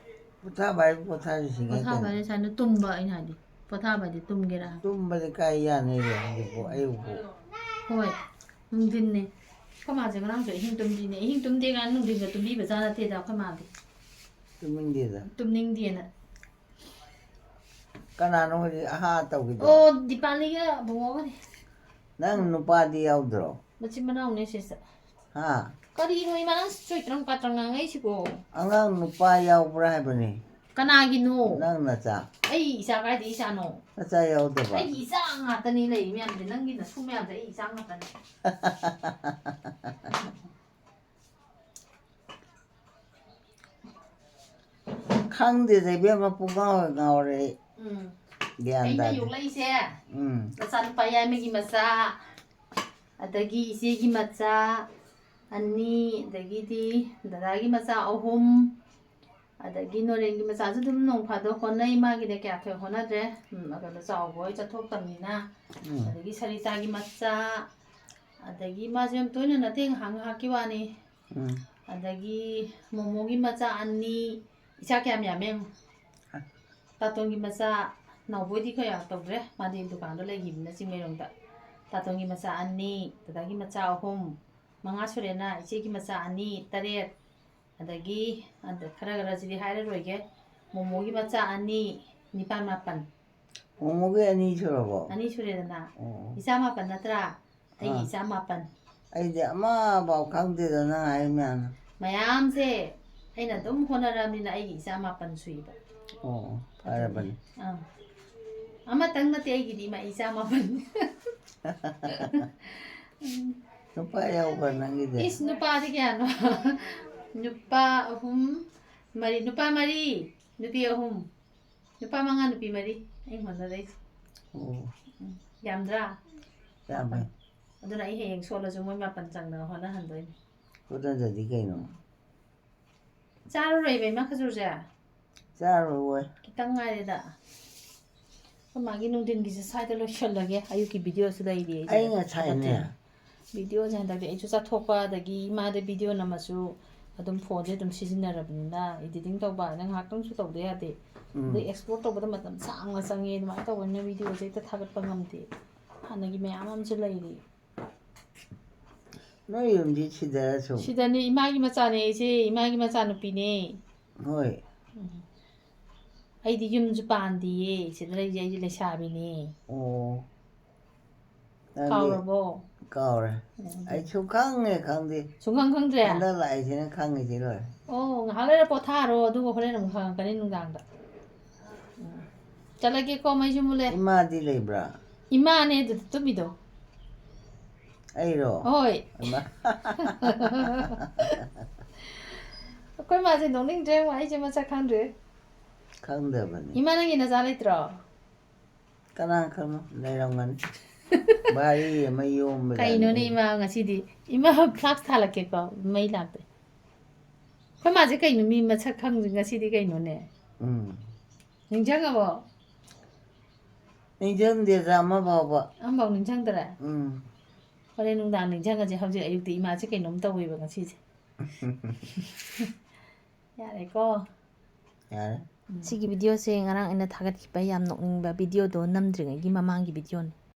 ꯄꯣꯊꯥꯕ ꯍꯥꯏꯕꯨ ꯄꯣꯊꯥꯔꯤꯁꯤꯅꯦ ꯄꯣꯊꯥꯕ ꯀꯩꯅꯣ꯫ ꯍꯥꯏꯗꯤ ꯁꯥꯏꯅ ꯇꯨꯝꯕ, ꯑꯩꯅ ꯍꯥꯏꯗꯤ꯫ ꯄꯣꯊꯥꯕ ꯍꯥꯏꯗꯤ ꯇꯨꯝꯒꯦꯔꯥ? ꯇꯨꯝꯕꯗꯤ ꯀꯥꯏ ꯌꯥꯅꯤꯒꯦ ꯍꯧꯖꯤꯛꯄꯨ, ꯑꯌꯨꯛꯄꯨ? ꯍꯣꯏ, ꯅꯨꯡꯊꯤꯟꯅꯦ꯫ ꯑꯩꯈꯣꯏ ꯃꯥꯁꯦ ꯉꯔꯥꯡꯁꯨ ꯑꯍꯤꯡ ꯇꯨꯝꯗ꯭ꯔꯤꯅꯦ꯫ ꯑꯍꯤꯡ ꯇꯨꯝꯗꯦ ꯀꯥꯏꯅ ꯅꯨꯡꯊꯤꯟꯒ ꯇꯨꯝꯕꯤꯕ ꯖꯥꯠ ꯅꯠꯇꯦꯗ ꯑꯩꯈꯣꯏ ꯃꯥꯗꯤ꯫ ꯇꯨꯝꯅꯤꯡꯗꯦꯗ꯫ ꯇꯨꯝꯅꯤꯡꯗꯦꯅ꯫ ꯀꯅꯥꯅꯣ ꯍꯧꯖꯤꯛ ꯑꯍꯥ ꯇꯧꯈꯤꯗꯣ? ꯑꯣ, ꯗꯤꯄꯥꯂꯤꯒ ꯕꯨꯡꯉꯣꯒꯅꯤ꯫ ꯅꯪ ꯅꯨꯄꯥꯗꯤ ꯌꯥꯎꯗ꯭ꯔꯣ? ꯃꯆꯤꯟ ꯃꯅꯥꯎꯅꯦ ꯁꯤꯁꯦ꯫ ꯍꯥ? ꯀꯔꯤꯅꯣ ꯏꯃꯥ, ꯅꯪ ꯆꯣꯏꯇ꯭ꯔꯪ ꯄꯥꯇ꯭ꯔꯪ ꯉꯥꯡꯉꯛꯏꯁꯤꯕꯣ? ꯑꯉꯥꯡ ꯅꯨꯄꯥ ꯌꯥꯎꯕ꯭ꯔꯥ ꯍꯥꯏꯕꯅꯤ꯫ ꯀꯅꯥꯒꯤꯅꯣ? ꯅꯪ ꯅꯆꯥ꯫ ꯑꯩ ꯏꯆꯥ ꯀꯥꯏꯗꯩ ꯏꯆꯥꯅꯣ? ꯅꯆꯥ ꯌꯥꯎꯗꯕ? ꯑꯩꯒꯤ ꯏꯆꯥ ꯉꯥꯛꯇꯅꯤ ꯂꯩ ꯃꯌꯥꯝꯁꯦ꯫ ꯅꯪꯒꯤ ꯅꯁꯨ ꯃꯌꯥꯝꯁꯦ ꯑꯩ ꯏꯆꯥ ꯉꯥꯛꯇꯅꯤ꯫ ꯈꯪꯗꯦꯗ ꯏꯕꯦꯝꯃ, ꯄꯨꯡꯉꯥꯎ ꯍꯦꯛ ꯉꯥꯎꯔꯦ ꯑꯩ꯫ ꯎꯝ꯫ ꯒ꯭ꯌꯥꯟ ꯑꯩꯅ ꯇꯥꯗꯦ꯫ ꯌꯣꯛꯂꯛꯏꯁꯦ ꯎꯝ꯫ ꯅꯆꯥꯅꯨꯄꯥ ꯌꯥꯏꯃꯒꯤ ꯃꯆꯥ, ꯑꯗꯒꯤ ꯏꯆꯦꯒꯤ ꯃꯆꯥ ꯑꯅꯤ, ꯑꯗꯒꯤꯗꯤ ꯗꯗꯥꯒꯤ ꯃꯆꯥ ꯑꯍꯨꯝ, ꯑꯗꯒꯤ ꯅꯣꯔꯦꯟꯒꯤ ꯃꯆꯥꯁꯨ ꯑꯗꯨꯝ ꯅꯣꯡ ꯐꯥꯗꯣꯛ ꯍꯣꯠꯅꯩ, ꯃꯥꯒꯤꯗꯤ ꯀꯌꯥ ꯊꯣꯏ ꯍꯣꯠꯅꯗ꯭ꯔꯦ꯫ ꯎꯝ, ꯀꯩꯅꯣ ꯆꯥꯎꯕ ꯍꯣꯏ ꯆꯠꯊꯣꯛꯇꯕꯅꯤꯅ꯫ ꯎꯝ꯫ ꯑꯗꯒꯤ ꯁꯔꯤꯇꯥꯒꯤ ꯃꯆꯥ, ꯑꯗꯒꯤ ꯃꯥꯁꯨ ꯌꯥꯝ ꯇꯣꯏꯅ ꯅꯠꯇꯦ, ꯉꯥꯏꯍꯥꯛ ꯉꯥꯏꯍꯥꯛꯀꯤ ꯋꯥꯅꯤ꯫ ꯎꯝ꯫ ꯑꯗꯒꯤ ꯃꯣꯃꯣꯒꯤ ꯃꯆꯥ ꯑꯅꯤ, ꯏꯆꯥ ꯀꯌꯥꯝ ꯌꯥꯝꯃꯦ ꯌꯦꯡꯉꯨ꯫ ꯇꯥꯇꯣꯟꯒꯤ ꯃꯆꯥ, ꯅꯥꯎꯕꯣꯏꯗꯤ ꯀꯌꯥ ꯇꯧꯗ꯭ꯔꯦ, ꯃꯥꯗꯤ ꯗꯨꯀꯥꯟꯗ ꯂꯩꯈꯤꯕꯅꯤꯅ ꯆꯤꯡꯃꯩꯔꯣꯡꯗ꯫ ꯇꯥꯇꯣꯟꯒꯤ ꯃꯆꯥ ꯑꯅꯤ, ꯗꯗꯥꯒꯤ ꯃꯆꯥ ꯑꯍꯨꯝ, ꯃꯉꯥ ꯁꯨꯔꯦꯅ, ꯏꯆꯦꯒꯤ ꯃꯆꯥ ꯑꯅꯤ, ꯇꯔꯦꯠ, ꯑꯗꯒꯤ ꯑꯗ ꯈꯔ ꯈꯔꯁꯤꯗꯤ ꯍꯥꯏꯔꯔꯣꯏꯒꯦ, ꯃꯣꯃꯣꯒꯤ ꯃꯆꯥ ꯑꯅꯤ, ꯅꯤꯄꯥꯟ ꯃꯥꯄꯟ꯫ ꯃꯣꯃꯣꯒꯤ ꯑꯅꯤ ꯁꯨꯔꯕꯣ? ꯑꯅꯤ ꯁꯨꯔꯦꯗꯅ꯫ ꯑꯣ꯫ ꯏꯆꯥ ꯃꯥꯄꯟ ꯅꯠꯇ꯭ꯔꯥ? ꯑꯩꯒꯤ ꯑꯥ꯫ ꯏꯆꯥ ꯃꯥꯄꯟ꯫ ꯑꯩꯗꯤ ꯑꯃꯐꯥꯎ ꯈꯪꯗꯦꯗ ꯅꯪ ꯍꯥꯏ ꯃꯌꯥꯝꯗꯣ꯫ ꯃꯌꯥꯝꯁꯦ ꯑꯩꯅ ꯑꯗꯨꯝ ꯍꯣꯠꯅꯔꯕꯅꯤꯅ ꯑꯩꯒꯤ ꯏꯆꯥ ꯃꯥꯄꯟ ꯁꯨꯏꯕ꯫ ꯑꯣ, ꯐꯔꯕꯅꯤ꯫ ꯑꯥ꯫ ꯑꯃꯇꯪ ꯅꯠꯇꯦ ꯑꯩꯒꯤꯗꯤ, ꯏꯃꯥ, ꯏꯆꯥ ꯃꯥꯄꯟ꯫ ꯎꯝ꯫ ꯅꯨꯄꯥ ꯌꯥꯎꯕ꯭ꯔꯥ ꯅꯪꯒꯤꯗꯤ? ꯏꯁ, ꯅꯨꯄꯥꯗꯤ ꯀꯌꯥꯅꯣ? ꯅꯨꯄꯥ ꯑꯍꯨꯝ, ꯃꯔꯤ, ꯅꯨꯄꯥ ꯃꯔꯤ, ꯅꯨꯄꯤ ꯑꯍꯨꯝ꯫ ꯅꯨꯄꯥ ꯃꯉꯥ, ꯅꯨꯄꯤ ꯃꯔꯤ ꯑꯩ ꯍꯣꯠꯅꯔꯛꯏꯁꯦ꯫ ꯑꯣ꯫ ꯎꯝ, ꯌꯥꯝꯗ꯭ꯔꯥ? ꯌꯥꯝꯃꯦ꯫ ꯑꯗꯨꯅ ꯑꯩ ꯍꯌꯦꯡ ꯁꯣꯜꯂꯁꯨ ꯃꯣꯏ ꯃꯥꯄꯟ ꯆꯪꯗꯅ ꯍꯣꯠꯅꯍꯟꯗꯣꯏꯅꯦ꯫ ꯍꯣꯠꯅꯗ꯭ꯔꯗꯤ ꯀꯩꯅꯣ? ꯆꯥꯔꯔꯣꯏꯕ ꯏꯃꯥ ꯈꯖꯨꯔꯁꯦ? ꯆꯥꯔꯔꯣꯏ꯫ ꯈꯤꯇꯪ ꯉꯥꯏꯔꯦꯗ꯫ ꯑꯩꯈꯣꯏ ꯃꯥꯒꯤ ꯅꯨꯡꯊꯤꯟꯒꯤꯁꯦ ꯁ꯭ꯋꯥꯏꯗ ꯂꯣꯏꯁꯤꯜꯂꯒꯦ꯫ ꯑꯌꯨꯛꯀꯤ ꯚꯤꯗꯤꯑꯣꯁꯨ ꯂꯩꯔꯤ ꯑꯩꯁꯦ꯫ ꯑꯩ ꯉꯁꯥꯏꯅꯦ꯫ ꯍꯟꯗꯛꯇꯤ ꯚꯤꯗꯤꯑꯣꯁꯦ ꯍꯟꯗꯛꯇꯤ ꯑꯩꯁꯨ ꯆꯠꯊꯣꯛꯄ, ꯑꯗꯒꯤ ꯏꯃꯥꯗ ꯚꯤꯗꯤꯑꯣ ꯅꯝꯃꯁꯨ ꯑꯗꯨꯝ ꯐꯣꯟꯁꯦ ꯑꯗꯨꯝ ꯁꯤꯖꯤꯟꯅꯔꯕꯅꯤꯅ, ꯏꯗꯤꯇꯤꯡ ꯇꯧꯕ ꯍꯥꯏꯅ ꯉꯥꯏꯍꯥꯛꯇꯪꯁꯨ ꯇꯧꯗ ꯌꯥꯗꯦ꯫ ꯎꯝ꯫ ꯑꯗꯩ ꯑꯦꯛꯁꯄꯣꯔꯠ ꯇꯧꯕꯗ ꯃꯇꯝ ꯁꯥꯡꯅ ꯆꯪꯉꯦ꯫ ꯑꯗꯨꯃꯥꯏꯅ ꯇꯧꯕꯅꯤꯅ ꯚꯤꯗꯤꯑꯣꯁꯦ ꯍꯦꯛꯇ ꯊꯥꯒꯠꯄ ꯉꯝꯗꯦ꯫ ꯍꯥꯟꯅꯒꯤ ꯃꯌꯥꯝ ꯑꯃꯁꯨ ꯂꯩꯔꯤ꯫ ꯅꯣꯏ ꯌꯨꯝꯗꯤ ꯁꯤꯗꯔꯁꯨ? ꯁꯤꯗꯅꯦ, ꯏꯃꯥꯒꯤ ꯃꯆꯥꯅꯦ ꯑꯩꯁꯦ, ꯏꯃꯥꯒꯤ ꯃꯆꯥꯅꯨꯄꯤꯅꯦ꯫ ꯍꯣꯏ꯫ ꯎꯝ꯫ ꯑꯩꯗꯤ ꯌꯨꯝꯁꯨ ꯄꯥꯟꯗꯤꯌꯦ, ꯁꯤꯗ ꯂꯩꯁꯦ, ꯑꯩꯁꯦ ꯂꯩꯁꯥꯕꯤꯅꯦ꯫ ꯑꯣ꯫ ꯅꯪꯗꯤ ꯀꯥꯎꯔꯕꯣ? ꯀꯥꯎꯔꯦ꯫ ꯎꯝ꯫ ꯑꯩ ꯁꯨꯡꯈꯪ ꯍꯦꯛ ꯈꯪꯗꯦ꯫ ꯁꯨꯡꯈꯪ ꯈꯪꯗ꯭ꯔꯦ? ꯍꯟꯗꯛ ꯂꯥꯛꯏꯁꯤꯅ ꯈꯪꯉꯤꯁꯤ ꯂꯣꯏꯔꯦ꯫ ꯑꯣ, ꯉꯥꯏꯍꯥꯛ ꯂꯩꯔ ꯄꯣꯊꯥꯔꯣ, ꯑꯗꯨꯒ ꯍꯣꯔꯦꯟ ꯑꯃꯨꯛ ꯈꯪꯉꯛꯀꯅꯤ ꯅꯨꯡꯗꯥꯡꯗ꯫ ꯎꯝ꯫ ꯆꯠꯂꯒꯦꯀꯣ, ꯃꯩꯁꯨ ꯃꯨꯠꯂꯦ꯫ ꯏꯃꯥꯗꯤ ꯂꯩꯕ꯭ꯔꯥ? ꯏꯃꯥꯅꯦ ꯑꯗꯨꯗ ꯇꯨꯝꯃꯤꯗꯣ꯫ ꯑꯩꯔꯣ? ꯍꯣꯏ꯫ ꯏꯃꯥ꯫ ꯑꯩꯈꯣꯏ ꯃꯥꯁꯦ ꯅꯣꯛꯅꯤꯡꯗ꯭ꯔꯦ, ꯑꯩꯁꯦ ꯃꯁꯛ ꯈꯪꯗ꯭ꯔꯦ꯫ ꯈꯪꯗꯕꯅꯤ꯫ ꯏꯃꯥ, ꯅꯪꯒꯤ ꯅꯆꯥ ꯂꯩꯇ꯭ꯔꯣ? ꯀꯅꯥ ꯈꯪꯕ? ꯂꯩꯔꯝꯒꯅꯤ꯫ ꯚꯥꯔꯤ ꯑꯃ ꯌꯣꯝꯕ ꯀꯩꯅꯣꯅꯦ ꯖꯥꯠꯅꯤ꯫ ꯏꯃꯥ, ꯉꯁꯤꯗꯤ? ꯏꯃꯥ, ꯐ꯭ꯂꯥꯛꯁ ꯊꯥꯜꯂꯛꯀꯦꯀꯣ, ꯃꯩ ꯂꯥꯛꯇꯦ꯫ ꯑꯩꯈꯣꯏ ꯃꯥꯁꯦ ꯀꯩꯅꯣ, ꯃꯤ ꯃꯁꯛ ꯈꯪꯗ꯭ꯔꯤ ꯉꯁꯤꯗꯤ ꯀꯩꯅꯣꯅꯦ? ꯎꯝ꯫ ꯅꯤꯡꯁꯤꯡꯉꯕꯣ? ꯅꯤꯡꯁꯤꯡꯗꯦꯗ ꯑꯃ ꯐꯥꯎꯕ꯫ ꯑꯃꯐꯥꯎ ꯅꯤꯡꯁꯤꯡꯗꯔꯦ? ꯎꯝ꯫ ꯍꯣꯔꯦꯟ ꯅꯨꯡꯗꯥꯡ ꯅꯤꯡꯁꯤꯡꯉꯁꯦ, ꯍꯧꯖꯤꯛ ꯑꯌꯨꯛꯇꯤ ꯏꯃꯥꯁꯦ ꯀꯩꯅꯣꯝ ꯇꯧꯋꯦꯕ ꯉꯁꯤꯁꯦ꯫ ꯌꯥꯔꯦꯀꯣ? ꯌꯥꯔꯦ꯫ ꯎꯝ꯫ ꯁꯤꯒꯤ ꯚꯤꯗꯤꯑꯣꯁꯦ ꯉꯔꯥꯡ ꯑꯩꯅ ꯊꯥꯒꯠꯈꯤꯕ ꯌꯥꯝ ꯅꯣꯛꯅꯤꯡꯕ ꯚꯤꯗꯤꯑꯣꯗꯣ ꯅꯝꯗ꯭ꯔꯤꯉꯩꯒꯤ ꯃꯃꯥꯡꯒꯤ ꯚꯤꯗꯤꯑꯣꯅꯤ꯫